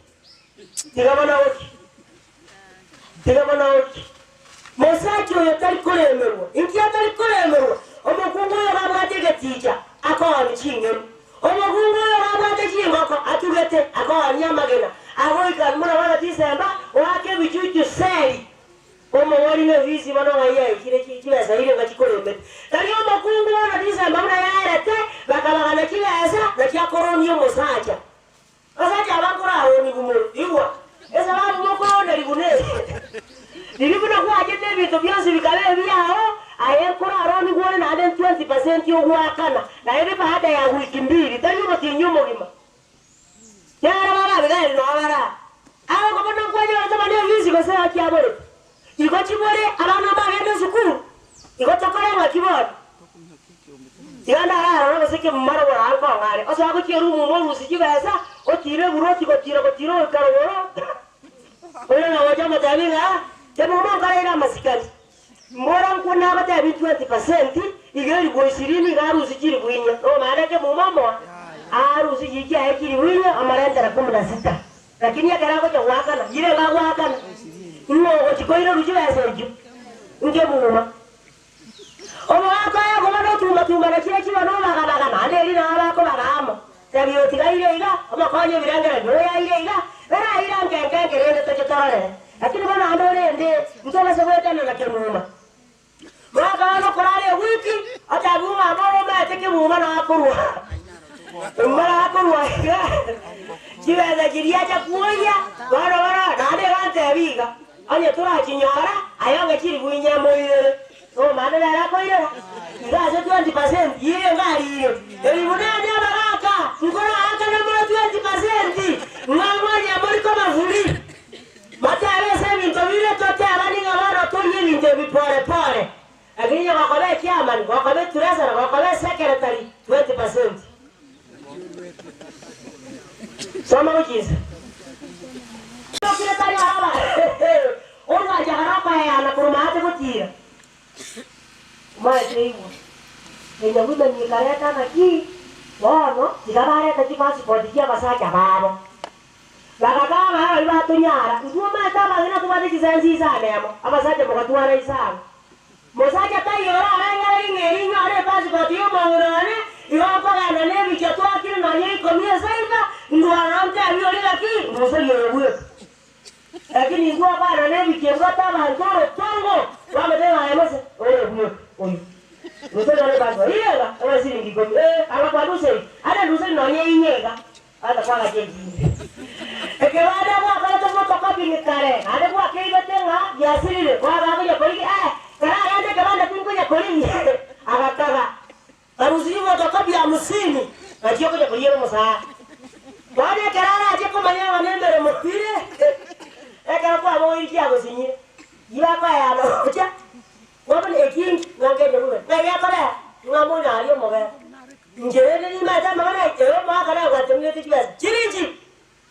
Tiga bono oki. Tiga bono oki. Mosacha oyo tari koremerwa. Inki atari koremerwa? Omokungu oyo gabwate egeticha, akoonia ching'eni. Omokungu oyo gabwate chingoko, atugete, akoonia amagena. Agoika buna bono chisemba, oake ebichuchu seri. Omobori ng'a efisi bono ng'ai yaikire chibesa irenga chikoremete. Tari omokungu bono chisemba buna yaerete, bakabagana chibesa, nachi akoronia omosacha. Abasacha aba nkoraonigwe more, igwa, esababu mokoonarigwa nere. Riria buna gwachete ebinto bionsi bikaba ebiao, aye nkoraronigwe ore naende 20% ogoakana, naende baada ya wiki mbili, tari omotienyi omogima. Nere baba Abigaili noo bare aa. Agokoba nokwanyorete buna efisi gose gaki aborete. Igo chibore abana mbagende esukuru, igo tokore ng'aki bono? Tiga ndararore gose kemumaro bora nkong'are. Osoa gochia erumu ime orusie chibesa, otire eburoti gotira gotira goika rogoro. Oirane gocha omotebi ng'a kemuma nkoreire amasikani. Mbora nkwo nagotebi 20% iga elifu ishirini iga arusie chilifu inye. Nomanye kemuma omoa? Arusie chiri chiaye chilifu inye omorentere kumi na sita. Lakini ekero agocha goakana, nigo agoakana ng'a ogochia koirerwa chibesa echio nkemuma. Omogaka oye okoba notumatumana chire chibe nobagabagana, naende erio nabo bakobaga amo. Tebia otigaire iga, omokonye ebirengererio, oyaire iga, beraire anke enke enke rende toche tororere. Lakini bono ande orende, ntobase goetanana kemuma. Mwaka one okorara ewiki, otebiwe ng'a bono omanyete kemuma nakorwa. Kemuma nakorwa iga, chibesa chiria acha kwoyia, bono bono naende egantebia iga. Onye torachinyora, aye onge chilifu inye moirere, nomanye nere akoirera iga ase 20% ire ngarire. Elifu nane abagaka, nkoraakane more 20% ng'a mwanyia mori koba free. Motebe ase ebinto bire totebani ng'a bono torie ebinto ebi pore pore. Lakini onye gokoba echairman, gokoba etreasurer, gokoba esecretary, 20%. Soma gochia inse. Tokire tari araba orwancha kare okoeana korwa maate gotiira. Omanyete igwa. Kenya women ekareta naki bono tiga bareta chipassport chia abasacha babo. Bagakaba baria batonyara. Intwe omanyete abang'ina tobwate chisensi isano emo, abasacha mogatwara isano. Mosacha taiyo orarengererie ng'a eri inyore epasipoti y'omong'ina one, igo nkogenda nebichwa twakire nonya ikomi esaiba, ndwarora ntebie oria gaki, Nduseri oyo bweka. Lakini intwe abana nebiki ebwate abanto orotongo bamanyete ng'a aye mose oyo bweka oyo. Nduseri ore pastor iyega ore siringi ikomi eh agakwanduseria ande nduseri nonye inye iga ata kwagacha echinde. Ekebanda gwakorete photocopying kare naende gwakeibete ng'a giasirire kwagakonya korigia eh kararende ekebanda tinkonya korigia agakaga. Karusirie photocopy hamsini nachio okonya koriera omosaara. Bono ekero arache komanya ng'a nemeremo ere, ekero kwabogoirie kiagosinyire, gibakoeana gocha, bono ekinki ng'a nkeria bobe, ng'ai gekobera? Ng'a monyarie omobere. Inche rende nimanyete amang'ana aya, ere omogaka nagwatenerete chibesa chiringi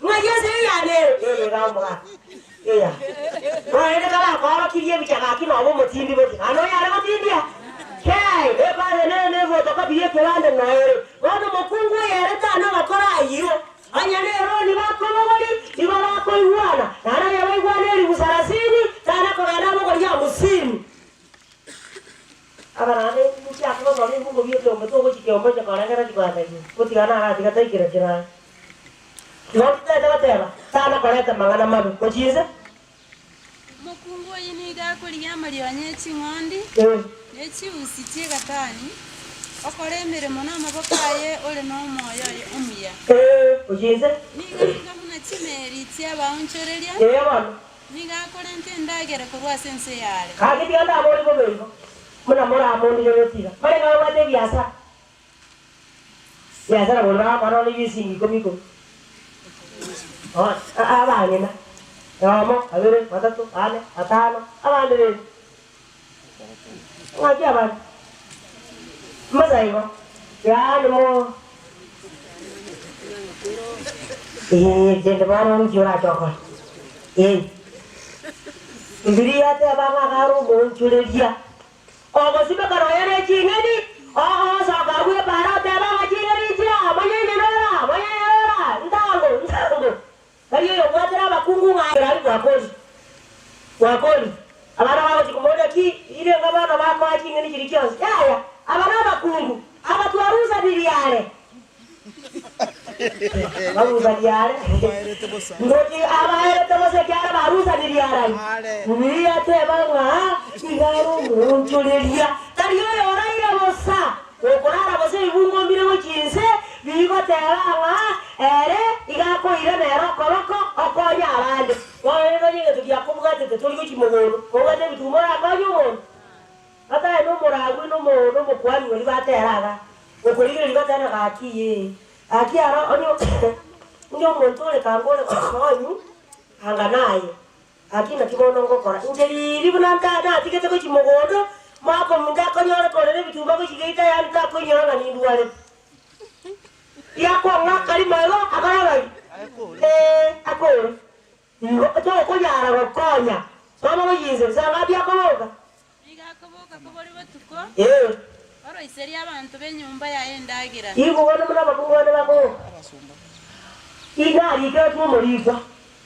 Ng'a Yeso eyane ere, eye iga omogaka, eya. Korende karakoorokirie ebicha gaki nobe omotindi boki, naende onyare gotindia? Kei, ebare nere negotoka buya ekebande noere. Bono omokungu oyo ere tana gokora ayio, onye neroni bakobogori, igo bakoigwana, naende onye baigwana elifu sarasini, tana kogenda abogorie hamsini. Aba naende inchiake gosoma ebungo bi'ekeombe togochia keombe onye koreng'ana chikoandaria, gotiga naratiga taikera kirari. Igo titaete goteba, Tana koreta amang'ana mabe gochia inse. Omokungu oyio nigo akorigia amarionya e ching'ondi, ne chiusi chi'egatani, okora emeremo namaboko aye ore nomoyo oye omuya. Gochia inse. Nigo anga buna chimeeri chi'abaonchoreria. Ee bono. Nigo akorenta endagera korwa ase ense y'aare. Gaki tiga ndaborie bobe igo, buna moramondire gotiga. Barenge babwate ebiasara. Biasara bono bagakora nonya ebisingi ikomi ikomi. Bono abang'ina, oyomo, babere, batato, bane, batano, abande rende. Ng'aki abande? Mbosa igo, yaani mo Ee, rende bono nki orache okore? Ee. Bibilia yateba ng'a akare omoonchoreria. Ogosimeka nonya ne ching'eni, ogosoka agwo epaara otebe ng'a ching'eni nchire aa, monyenyene ore aa, monyenyene ore aa, ntango, ntango. Tari oyobwatire abakungu ng'a aria gwakori, gwakori. Abana bagochia komoria ki, ire ng'a bono bakoa ching'eni chiria chionsi. Yaya, aba nabakungu, aba twarusanirie are. Barusanirie are. Ngochi abaerete bosa ekiagera barusanirie arai. Bibilia yateba ng'a iga are omoonchoreria, tari oyo oraire bosa. Okorara bosa ebibungo mbire gochia inse, bigoteba ng'a ere iga akoira nere okoboko okonye abande. Bono rende onye egento giakobwatete tori gochia mogondo, kobwate ebituma orakonye omonto. Batae nomoragwi nomokuani oria batera iga, okorigereria bateba ng'a gaki ee, gaki aro onye onye omonto ore kanga ore gokonyu, anga naye. Gaki naki bono ngokora? Inche riiri buna nta natigete gochia mogondo, mwaka omonto akonyore korera ebituma gochia geita yaani takoinyora ng'a nindwarete. Riakwang'a akarimo igo, akore gaki? Ee, akore. Igo tokonyara gokonya. Soma gochia inse, saa ngapi akoboka? Nigo akoboka kobori botuko, Ee. oroiserie abanto b'enyomba yaye endagera. Igo bono buna abakungu bande bakoboka, inarikeretwe omorikwa,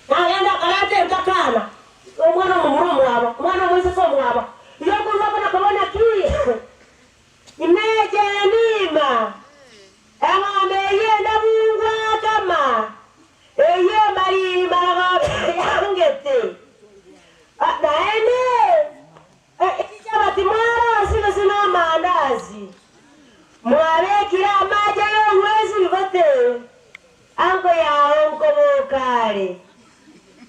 nagenda akareta entakana, omwana omomura omwabo, omwana omoiseke omwabo, igo okoigwa buna kobona ki? Imeche emima, eng'ombe eyio endabu ngwakama, eyio embariri maragoba eyangete. Naende chichabati mwarosirie gose namaandasi, mwabekire amache y'ogwesibia gote, anko yao nkoboka are.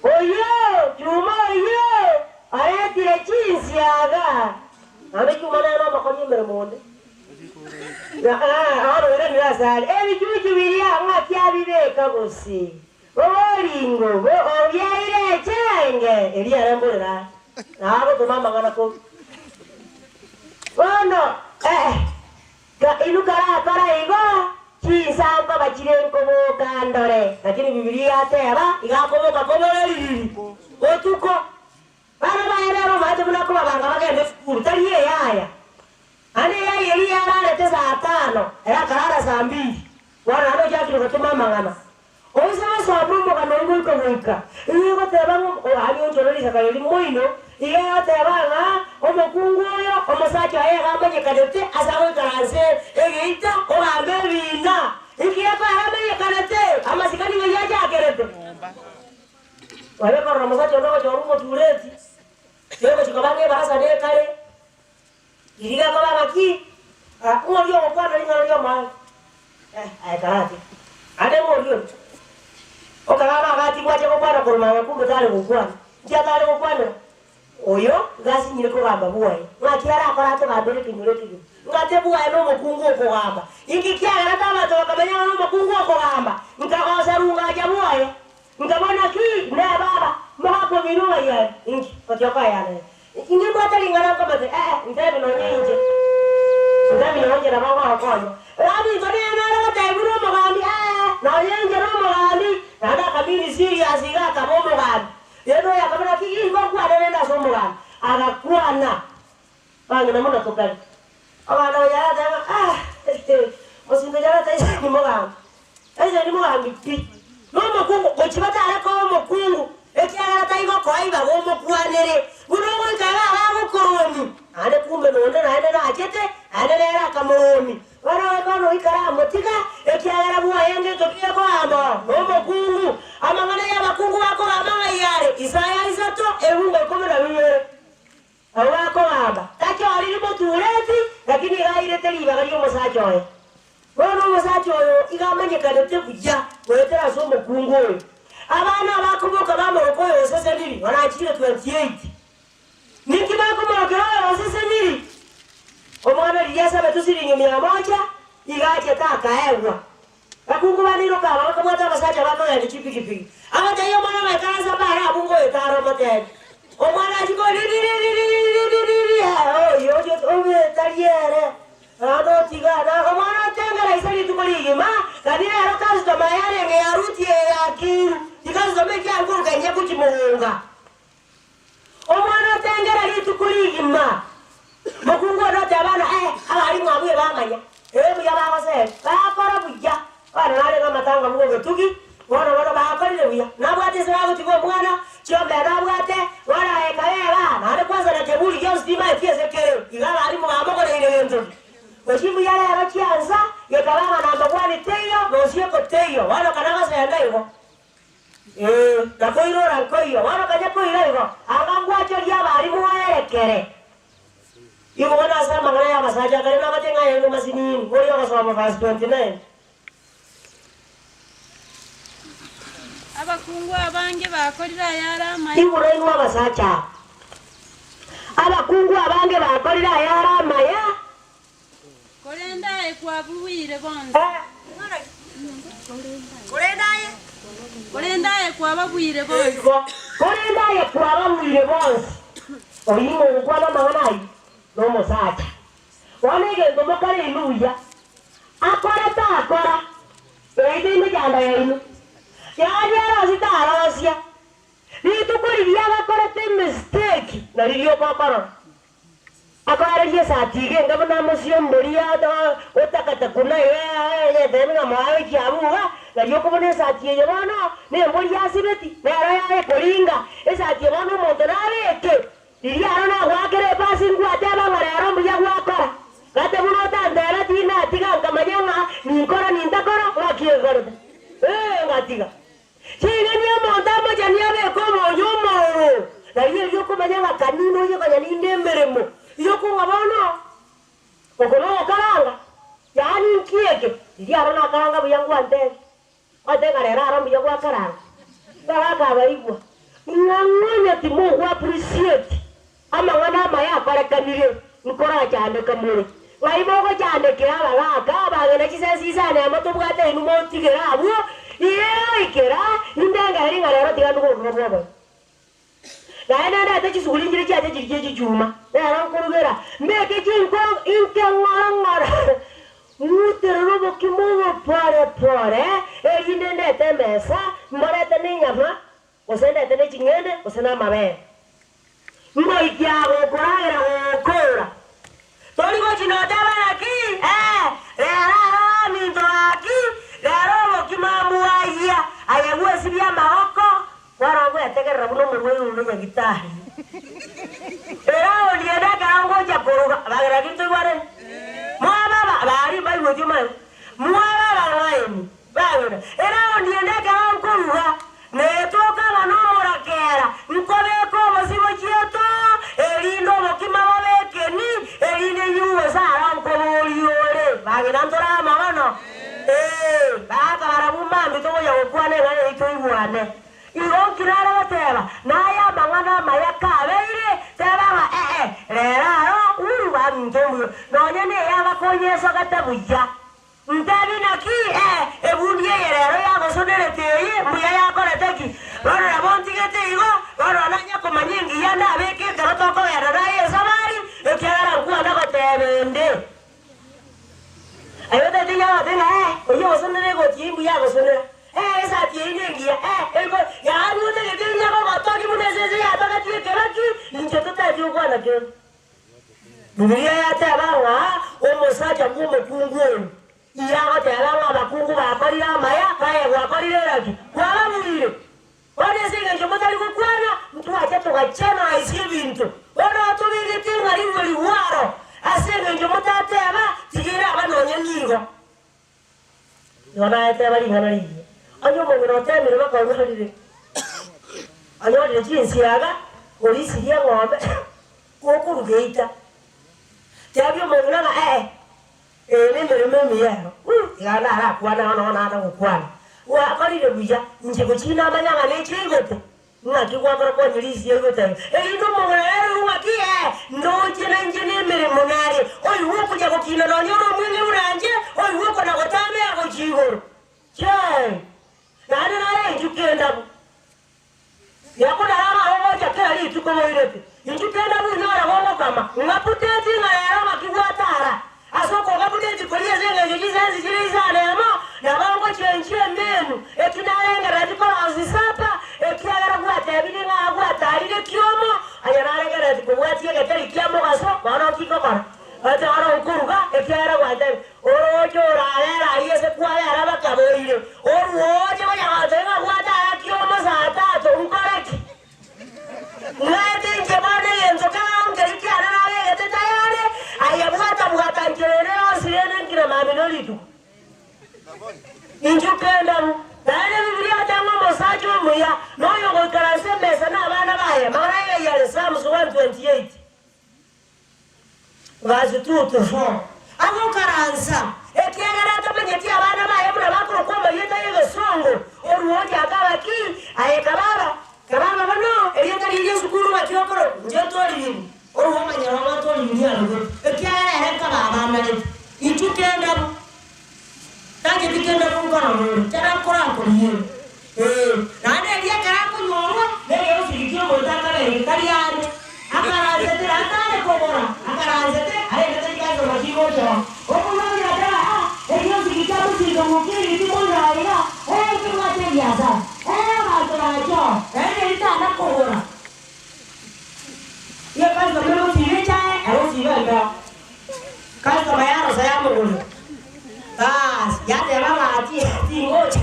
Oyio Juma oyio oretire chinsiaga, naende Juma nere omokonyi emeremo onde. Bono oiranire asare, ebichuchu biria ng'aki abibeka gose? Oboringo obiaire echenge, eria aremborere are, na agotoma amang'ana korwa. Bono inwe karakora igo, chinsankoba chire nkoboka ndore, lakini Bibilia yateba, iga akoboka kobore ririri botuko. Bana baye rero omanyete buna akobabanga bagende esukuru, tari eyaya. Naende eyaya eria yararete saa tano, ere akarara saa mbili. Bono naende ochakire gotoma amang'ana. Oise gosoma omogano oyio goika goika, igo egoteba ng'a aria onchore risaka riria moino, igo egoteba ng'a omokungu oyo omosacha oye iga amanyekanete ase agoikaransa egeita ogamba ebiina. Inki gekoera amanyekanete? Amasikani ng'ai achakerete? Omanyete? Obe korora omosacha onde ogochora omotureti, kegochi koba ng'a ebarasa nekare, riria gekoba ng'aki, ah, ng'o oria ogokwana ring'ana ri'omoerio? Eh, aye karate. Ande ng'o oria oria? Okagamba agati gwacha gokwana korwa magega kumbe tare gokwana. Nki atare gokwanera? Oyo iga asinyire kogamba bwoye. Ng'aki arakore atogambere ekenyoro ekegima? Ng'ate bwoye nomokungu okogamba. Inki kiagerete abanto bakamanya ng'a nomokungu okogamba? Nkagosa rungacha bwoye. Nkabona ki? Nee baba, mogaka omino ng'ai are? Inki? Otioka oyanere. Inche mbwate ring'ana nkomate, ee, ntebi nonye inche. Ntebi nonye inche nabo ngogokonya. Raminto nere nare gotebi buna omogambi, ee, nonye inche nomogambi. Naende akamini serious iga akaba omogambi. Rende oyo akabora, Naki ingo nkwane rende ase omogambi? Agakwana, Bang'ina buna tokari. Abana ba Yarata ng'a, Ah, mosinto Yarata ise nimogambi, ise nimogambi pi. Nomokungu, gochia batare koa omokungu, ekiagera taigokoa ibaga omokwanere, buna ogoika iga abagokoromi. Naende kumbe nonde naende nachete, naende nere akamoromi. Bono bono ikaramotiga, ekiagera bwoye ngento ki gekoamba oo nomokungu. Amang'ana y'abakungu bakogamba ng'ai are? Isaya isato, ebungo ikomi na bibere. Abwo bakogamba, tachoriri motureti, lakini iga airete ribaga ri'omosacha oye. Bono omosacha oyo iga amanyekanete buya goetera ase omokungu oyo. Abana abakoboka bamoroka oyo oseseniri, barachire 28. Ninki bakomorokera oyo oseseniri? Omwana riria asabetwe siringi mia moja, iga achete akaegwa. Bakungu bande iroka aba bakabwata abasacha bakogenda chipigipigi. Agatebia omwana gaikaransa mbare abwo ngoeta are omotebi. Omwana achia koririririririririri oyo oyo obe tari ere. Naende otiga na omwana otengera ise rituko rigima, kani rero customer yarenge ya ruti eye ya Kiru, chicustomer echiankoroka inye gochimogonga. Omwana otengera rituko rigima. Mokungu onde oteba ng'a, Eh, abalimu abwo ebamanya, ee buya bagoseri, bakora buya. Bono narenge amatanga buna ogetugi, bono bono bakorire buya. Nabwate ase bagotiga omwana, chiombe nabwate, bono aye kabeba, naende kwanza na keburi gionsi timaeti ase kere, iga abalimu bamogoreire gento ki. Gochia mbuya rero chiansa, gekaba ng'a namba bwani teiyo, nosieko teiyo, bono kana gosenda igo. Ee, na koirora nkoiyo. Bono kanya koira igo, anga ngwachorie abarimu oerekere. Igo bono ase amang'ana y'abasacha akare nabate ng'a yaino masinini, oria ogosoma verse 29. Abakungu abange bakorire ayare amaya. Igoro inwe abasacha aba. Abakungu abange bakorire ayare amaya. Korende aye kwabuire bonsi. Korende aye. Korende aye kwababuire bonsi. Korende aye kwababuire bonsi. Oyio mogokwana amang'ana ayio nomosacha. Bono egento mokore inwe buya, akora takora, eito emechando yaino. Yaani arosie tarosia, rituko riria agakorete emistake naririo okokorora. Akoereria esati iga enga buna amosie omoria otakata kuna egetebe ng'a moaye gochia abwo iga, nario okobuna esati eye bono nembori yasibeti, nero yaye koringa esati eye bono omonto nabeke, riria aro nagoakera epasi ngwateba ng'a rero mbuya gwakora. Gate buna otanteba tinatiga nkamanya ng'a ninkora nintakora, ng'aki nkorete? Ee ngatiga. Ching'eni omonto amochani abeke omonyo omororo, nario erio okomanya ng'a kanini oye konya ninde emeremo y'okong'a bono, oko nogokaranga, yaani inki eke? Riria aro nakaranga buya ngwantebie, gwantebia ng'a rero aro mbuya gwakaranga. Bagakabaigwa, ng'a ng'onye timogwa appreciate Amang'ana amaya akorekanire, nkorachandeka more. Ng'ai mogochandekera abagaaka abang'ina chisese isano emo tobwate inwe motigere abwo, igoikera indengererie ng'a rero tiga nduge obobe bw'obobe. Naende ndete chisuguri nchire chiacha chiri chie chichuma, nero nkorugera, mbeke chinko inke ng'ora ng'ora, ng'uterere obokima obo pore pore, erinde ndete emesa, mborete nenyama, gose ndete ne ching'ende, gose namabere. Ngoikia gokoragera gokoora. Tori gochi noteba naki, Ee, rero aro aminto gaki, rero obokima mbwayia, aye gwesibia amaboko, kwara ogwetegerera buna omorwaire ore nyagitari. Ere aoniende ekero ngocha koruga, bagera naki ntoigwanani? Mwababa, baria mbaigweti omanyete, mwababa ng'aini, bagera, ere aoniende ekero nkoruga. yane. Igo nki nare goteba? Naye amang'ana amaya kabeire, teba ng'a ee, rero aro uru baminto mbuya, nonya neyabakonyesogete buya. Ntebi naki? Ee, ebundi eye rero yagosonerete eye mbuya yakorete ki? Bono nabo ntigete igo, bono nanye komanya engiya ndabeke ekero tokogenda naye esabari, ekiagera nkwana goteba ende. Aye otagete inye agote ng'a ee, oyio ogosonera egoti eyio mbuya agosonera, ee, esati eyio nengiya, ee, eko, yaani otagete inye agogotogia buna esese yatogetie ekebaki, inche totageti gokwana kende. Bibilia yateba ng'a omosacha bw'omokungu oyo iga agoteba ng'a abakungu bakorire amaya, naye gwakorire eraki? Kwababuire. Bono ase engencho motari gokwana, ntwacha togachena ase ebinto. Bono tobegete ng'a rigwe rigwaro, ase engencho motateba, tiga eraba nonya nigo. Igo nayeteba ring'ana rigiya. Onye omong'ina otemire baka onyorire, onyorire chinsiaga, orisirie eng'ombe, gokoruga eita, tebia omong'ina ng'a ee, eye nemeremo emiya ero, iga narakwane bono bono nare gokwana. Gwakorire buya, inche gochia namanya ng'a nechiaigete. Ng'aki gwakora kwanyerisia igoteba, erinde omong'ina ere oigwe ng'aki ee, ndoche nainche nemeremo nare, oigwe okonya gokina nonya ore omweng'e buna inche, oigwe okona gotamea gochia igoro. Chee! Naende nare enchuka endabu, yakonara abaogocha kera rituko boirete, enchuka endabu inyore gogokama, ng'aputeti ng'a rero ng'aki gwatara, Ase okogabuta chikori ase engencho chisensi chire isano emo, nabo ngochenchia emenu, eki narengereretie korosia sapa, ekiagera gwatebire ng'a gwatarire kiomo, aye narengereretie kobwatia egetari kia mogaso, bono nki ngokora? Oche oro nkoruga, ekiagera gwatebire, Orooche orarere ayio ase kwabera bakaboire, orwoche konya goteba ng'a gwatara kiomo saa tatu, nkore ki? Ng'aete inche bono egento kegao nkeria kiane nabegete tayare, aye bwata-bwata nchera ere yonsi rende nkina mambia ne rituko. Inchuo kendabu, naende Ebibilia egoteba ng'a omosacha omuya noyo ogoikaransa emesa na abana baye, amang'ana aya yare Psalms 128. Verse 2 to 4, Agokaransa, ekiagera atamanyeti abana baye buna bakorokwa amarieta y'egesongo, oruoti akaba ki? Aye kababa, kababa bono, erieta riria esukuru ng'aki okorokwa? Inche ntoriribu. Orwo omanyera ng'a ntoriribu riarogete, ekiagera ere nkababa amarete. Inchuo kendabu. Tacheti kende nkorora ore, ekero akorakoriere. Ee, naende erio ekero akonyorwa negeosiri ki'omonto akabereke tari aande, akaransete atare kobora, akaransete arenge tari kasoma kigochora. Okomwambia atebe, Ah, egeosiri kia mosinto ng'okiriri timoira aiga, ee, nkebwate ebiasara, ee, abanto bachoo, naende erio tana kobora. Igo customer egosiba echae, egosiba embeo. Customer yarosa yamogorera. Baas, yateba ng'a tingocha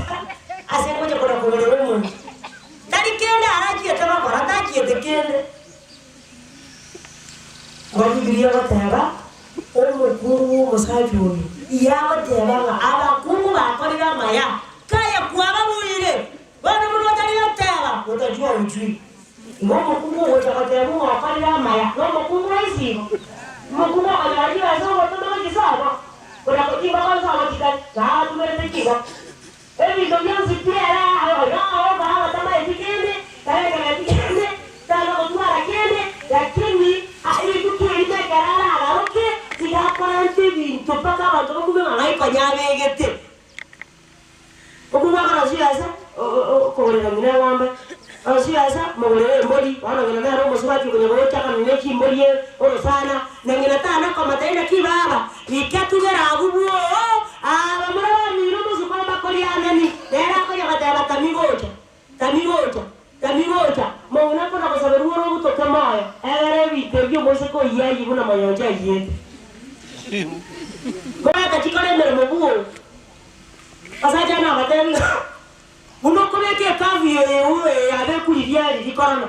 ase ngocha kona kogorera omonto. Tari kende arachiete gokora, tachiete kende. Igo Bibilia egoteba, omokungu bw'omosacha oyo iyagoteba ng'a abakungu bakorire amaya, kaya kwababuire. Bono buna otari goteba, otajua ojui. Igo omokungu ogocha goteba ng'a okorire amaya, nomokungu raisi igo. Omokungu okonyora chibesa ogotoma gochia sobo, kona chingoko nsobo chikari, nao atumerete chingoko. Ebinto bionsi pi ere oyo ogokora abatamaeti kende, tarengerereti kende, tana gotwara kende, lakini rituko erimo ekero aragaruke, tiga akorente ebinto mpaka abanto bakume ng'a ng'ai konya abegete. Okwo gwakora chibesa, okogorera ng'ina eng'ombe, oro chibesa, mogorere embori, bono ng'ina nere omosubati okonya gochakana ne chimbori orosana, na ng'ina tana komotebia naki baba, rika tugere abwo bwoo, abamura bamino omosuko mbakorianani, nere akonya goteba tami gocha, tami gocha, tami gocha, mong'ina kona gosaberwa ore obutoke moyo, egere ebinto ebio omoiseke oyio ayie buna moyoncha ayiete. Mogaka chikore emeremo bwoo. Abasacha nabatebi ng'a buna okobeka ekafu eye eye yabeku riria riria korona,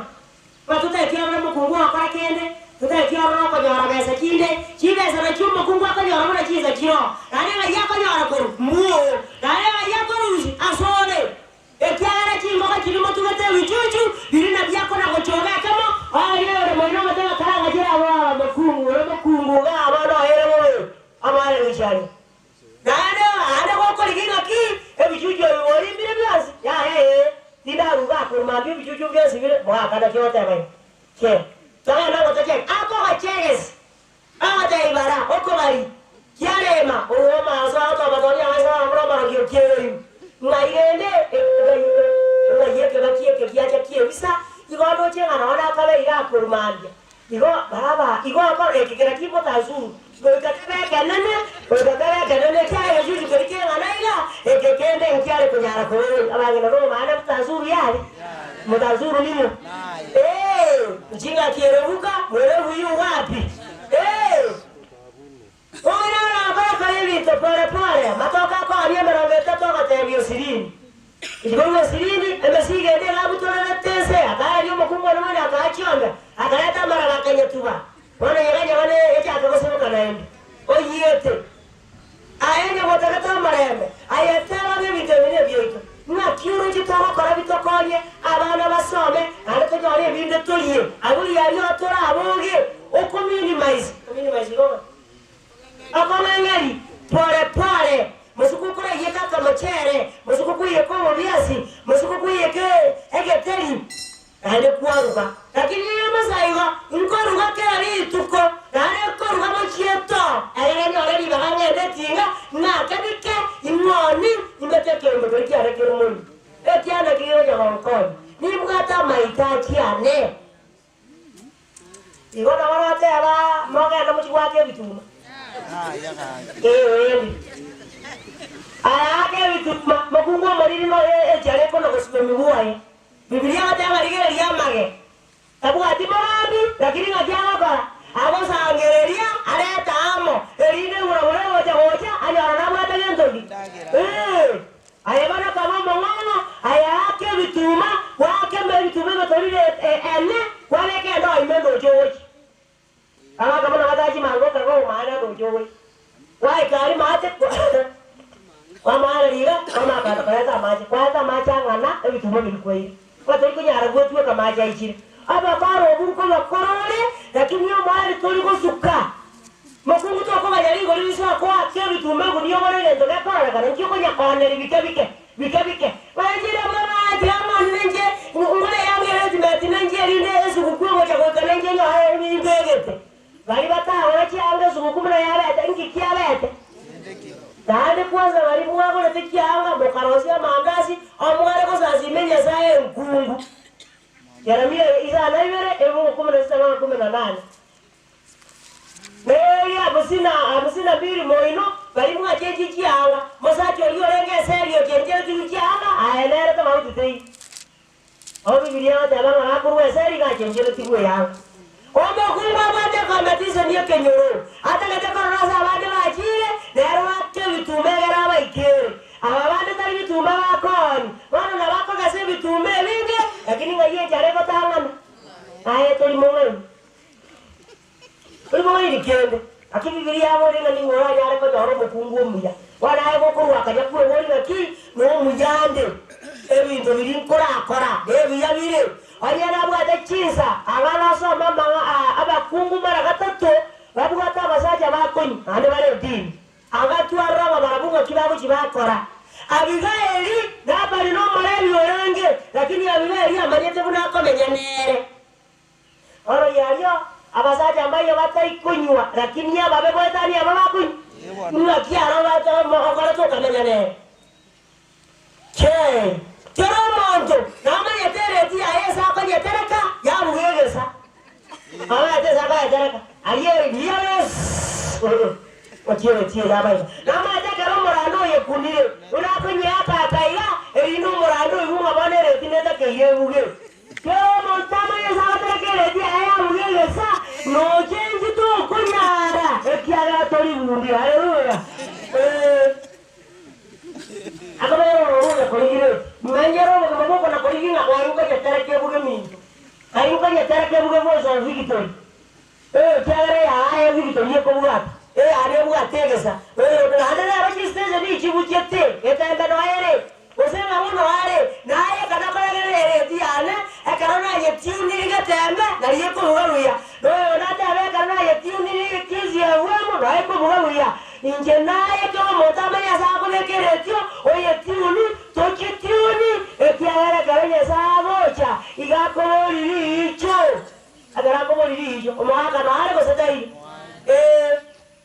ng'a totageti orore omokungu ogokora kende, totageti orore okonyora besa chinde, chibesa nachio omokungu akonyora buna chinsa chiroo, naende ng'ai akonyora korwa? Mbwoo, naende ng'ai akorusia? Asore. Ekiagera chingoka chiria motugete ebichuchu, biria nabio akona gochoga ekemo, oerio oyore moino ogoteba karangachire abwo abamokungu, ore omokungu igaa bono oeire bobe, omoere gochia aria. Naende aande gokorigia ng'aki ebichuchu ebi borimbire bionsi? Yaya ee, tindaba. mambia ebichuchu bionsi bire mogakana ki ogoteba iga? Chega. Togende ogotochega. Akogacha egesi, agotebia bara, okobari, kiarema, orue omogaso agotoba toria amaiso aramore omorokia okiegerigwe. Ng'ai rende ng'ai ekebaki eke giacha kiebisa, igo ndoche ng'a nonya nakabeire akorwa mambia. Igo baraba igo okora eke kera kimotasuru, goika kebe ekenene, goika kebe ekenene, ekiagera egechuchu keria keng'ana iga, eke kende nkiare konyara kobereria. Abang'ina nomanye motasuru yare? Motasuru ning'o? Ee, nchingaki erebuka, mwerebu yu wapi? Ee. Omwana agokora ebinto pore pore, amatoke akoania 30 agatebia Osirini, Inche Osirini, emesigo ende egabutorerete ense, akaeria omokungu one mwene akaa chiombe, akareta amaraba akanyetuba. Bono nyeganyega echake gosoboka naende. Oyiete. Aye onye gotagete omorembe, aye teba ng'a ebinto ebi nebiaito. Ng'aki oroche togokora bitokonye abana basome, naende tonyore ebinde torie. Abwo riaria toraboge okominimize, kominimize igo ng'a? Okong'eng'eri pore pore, mosuku okoraiyeke akamochere, mosuku koiyeka obobiasi, mosuku koiyeka egeteri, naende kwaruga. Lakini riria omosae igo, nkoruga kera rituko, naende nkoruga mochie to, erere nyore ribaga ng'ende etinga, ng'ake bike, ing'oni, imbeke ekeombe keria kiane kere morimo. Ekiane eki gegocha gonkonya, nimbwate amahitaji ane. Igo nabo nateba, Mogende mochie goaka ebituma. Ee, aya ake ebituma, mokungu omoriri noyo echiare ekona gosiba emigwa aye. Bibilia egoteba rigereria amage, tabwati mogambi, lakini ng'aki agokora? Agosangereria arete amo, erinde igoro bore gocha gocha anyore nabwate gento ki? Ee. Aye bono kaba omong'ong'o, aye ake ebituma, gwake ebituma emetoriro ene, kwabeka endoo ime ndoche ogochia. Abaka buna batachi manga okaga omana ndoche ogochia. Gwaika aria maate, kwamaareria iga, kwamanya kogenda koreta amache, kwareta amache ang'ana ebituma biria kwaira. Ng'a tori konyara gwetweka amache aichire. Abakora obwo nkobakora ore, lakini omoerio tori gosuka. Mokungu tokoganya rigori riso akoake ebituma egunia obore egento gekororekana, nki okonya kooneria bike bike, bike bike. Baenchire abwo abaanche amani ninche ngore eanga ere etimeti ninche erinde esuguku egocha goika ninche nyoe imbegete. Baria batagora chianga esuguku buna yabete, inki kiabete? Naende kwanza baria mwagorete chianga mokarosia amandasi, omware gosasima enyasae enkungu. Yeremia isano na ibere, ebuku 16 mpaka 18. Neria 52 moino, baria mwachenchie chianga, mosacha oria orenge eseri ochencheretigwe chianga, aye nere tobauti teiyo. Ago Bibilia egoteba ng'a gakorwa eseri iga achencheretigwe eyanga. Omokungu abwate competition ekenyoro, atagete korora ase abande bachire, nere oake ebituma egere abaikere. Aba bande tari bituma bakooni, bono nabo akogesa ebituma ebinge, lakini ng'ai enchara egotang'ana? Aye tori mong'aini. Tori mong'aini kende. Naki Bibilia yaboria ng'a ning'o oranyare konyora omokungu omuya? Bono aye gokorwa akanya kweboria ng'aki nomuya ande, ebinto biria nkorakora nebiya bire. Onye nabwate chinsa, ang'ana osome amang'a aa abakungu mara gatato babwate abasacha bakonywa naende bare edini. Agatwarora ababarabwo ng'aki bagochia bakora. Abigaeli Nabali nomorebi orenge, lakini Abigaeli amanyete buna akomenya nere. Bono riario abasacha mbaiyo bataikonywa, lakini ababe goetania aba bakonywa. Ng'aki aro okorete okamenya nere? Kei, kera omonto namanyete ereti yaye ase akonyetereka, yabuga egesa. Amanyete ase akonyetereka, aria riria riosi, gochia ereti eye yaba iga. Namanyete ekero omoranda oyo ekunire, buna akonyeaka aka iga, erinde omoranda oigwe ng'a bono ereti netakeire ebuge. Kera omonto amanye ase agotereka ereti yaye yabuga egesa, noche inche tokonyara, ekiagera tori bundi. Haleluya! Ee. Akabera ororo onya korigia ereti. Menyera obogima bw'okona korigia ng'a kwari nkonyetereka ebuge minto, kai nkonyetereka ebuge voice of victory. Ee, ekiagera eyaye victory ekobwata, eyane ebwate egesa, oyondo naende nero chistation chibuchete, etembe noyo ere, gose ng'a bono are, naye ekana koregerera ereti yane, ekero nayetuniri getembe, nario ekobuga buya. Na oyondo atebe ekero nayetuniri kisiegwemo, noyo ekobuga buya. Inche naye kera omonto amanye ase akobeka eretio, oyetiuni, tochitiuni, ekiagera ekero Nyasae agocha. akobori riicho, ekero akobori riicho, omogaka nare gose taiyo? Ee,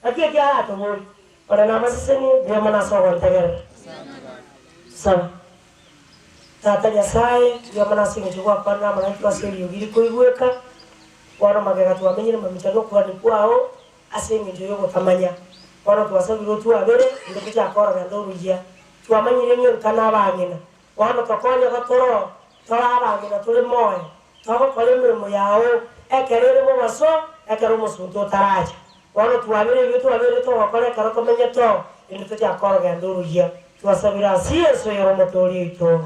naki eki aratobori. Ore namaseseni, mbuya mono ase ogontegerera. Saba. Tata Nyasae, mbuya mono ase engencho gwakwanire amang'ana aito ase eriogi rikoigweka. Bono magega twamenyire mamincha nokogania kwao ase engencho y'ogotamanya. Bono twasabire otwabere, naende tochake orogendo oruya. Twamanyire ng'a enka nabang'ina. Bono tokonye gotoro tore abang'ina tore moyo, togokora emeremo yao ekero ere mobaso, ekero omosunte otaracha. Bono twabere ebio twabeire togokora ekero tomenyete oo, naende tochake orogendo oruya. Twasabire ase Yeso oyore Omotoori oito.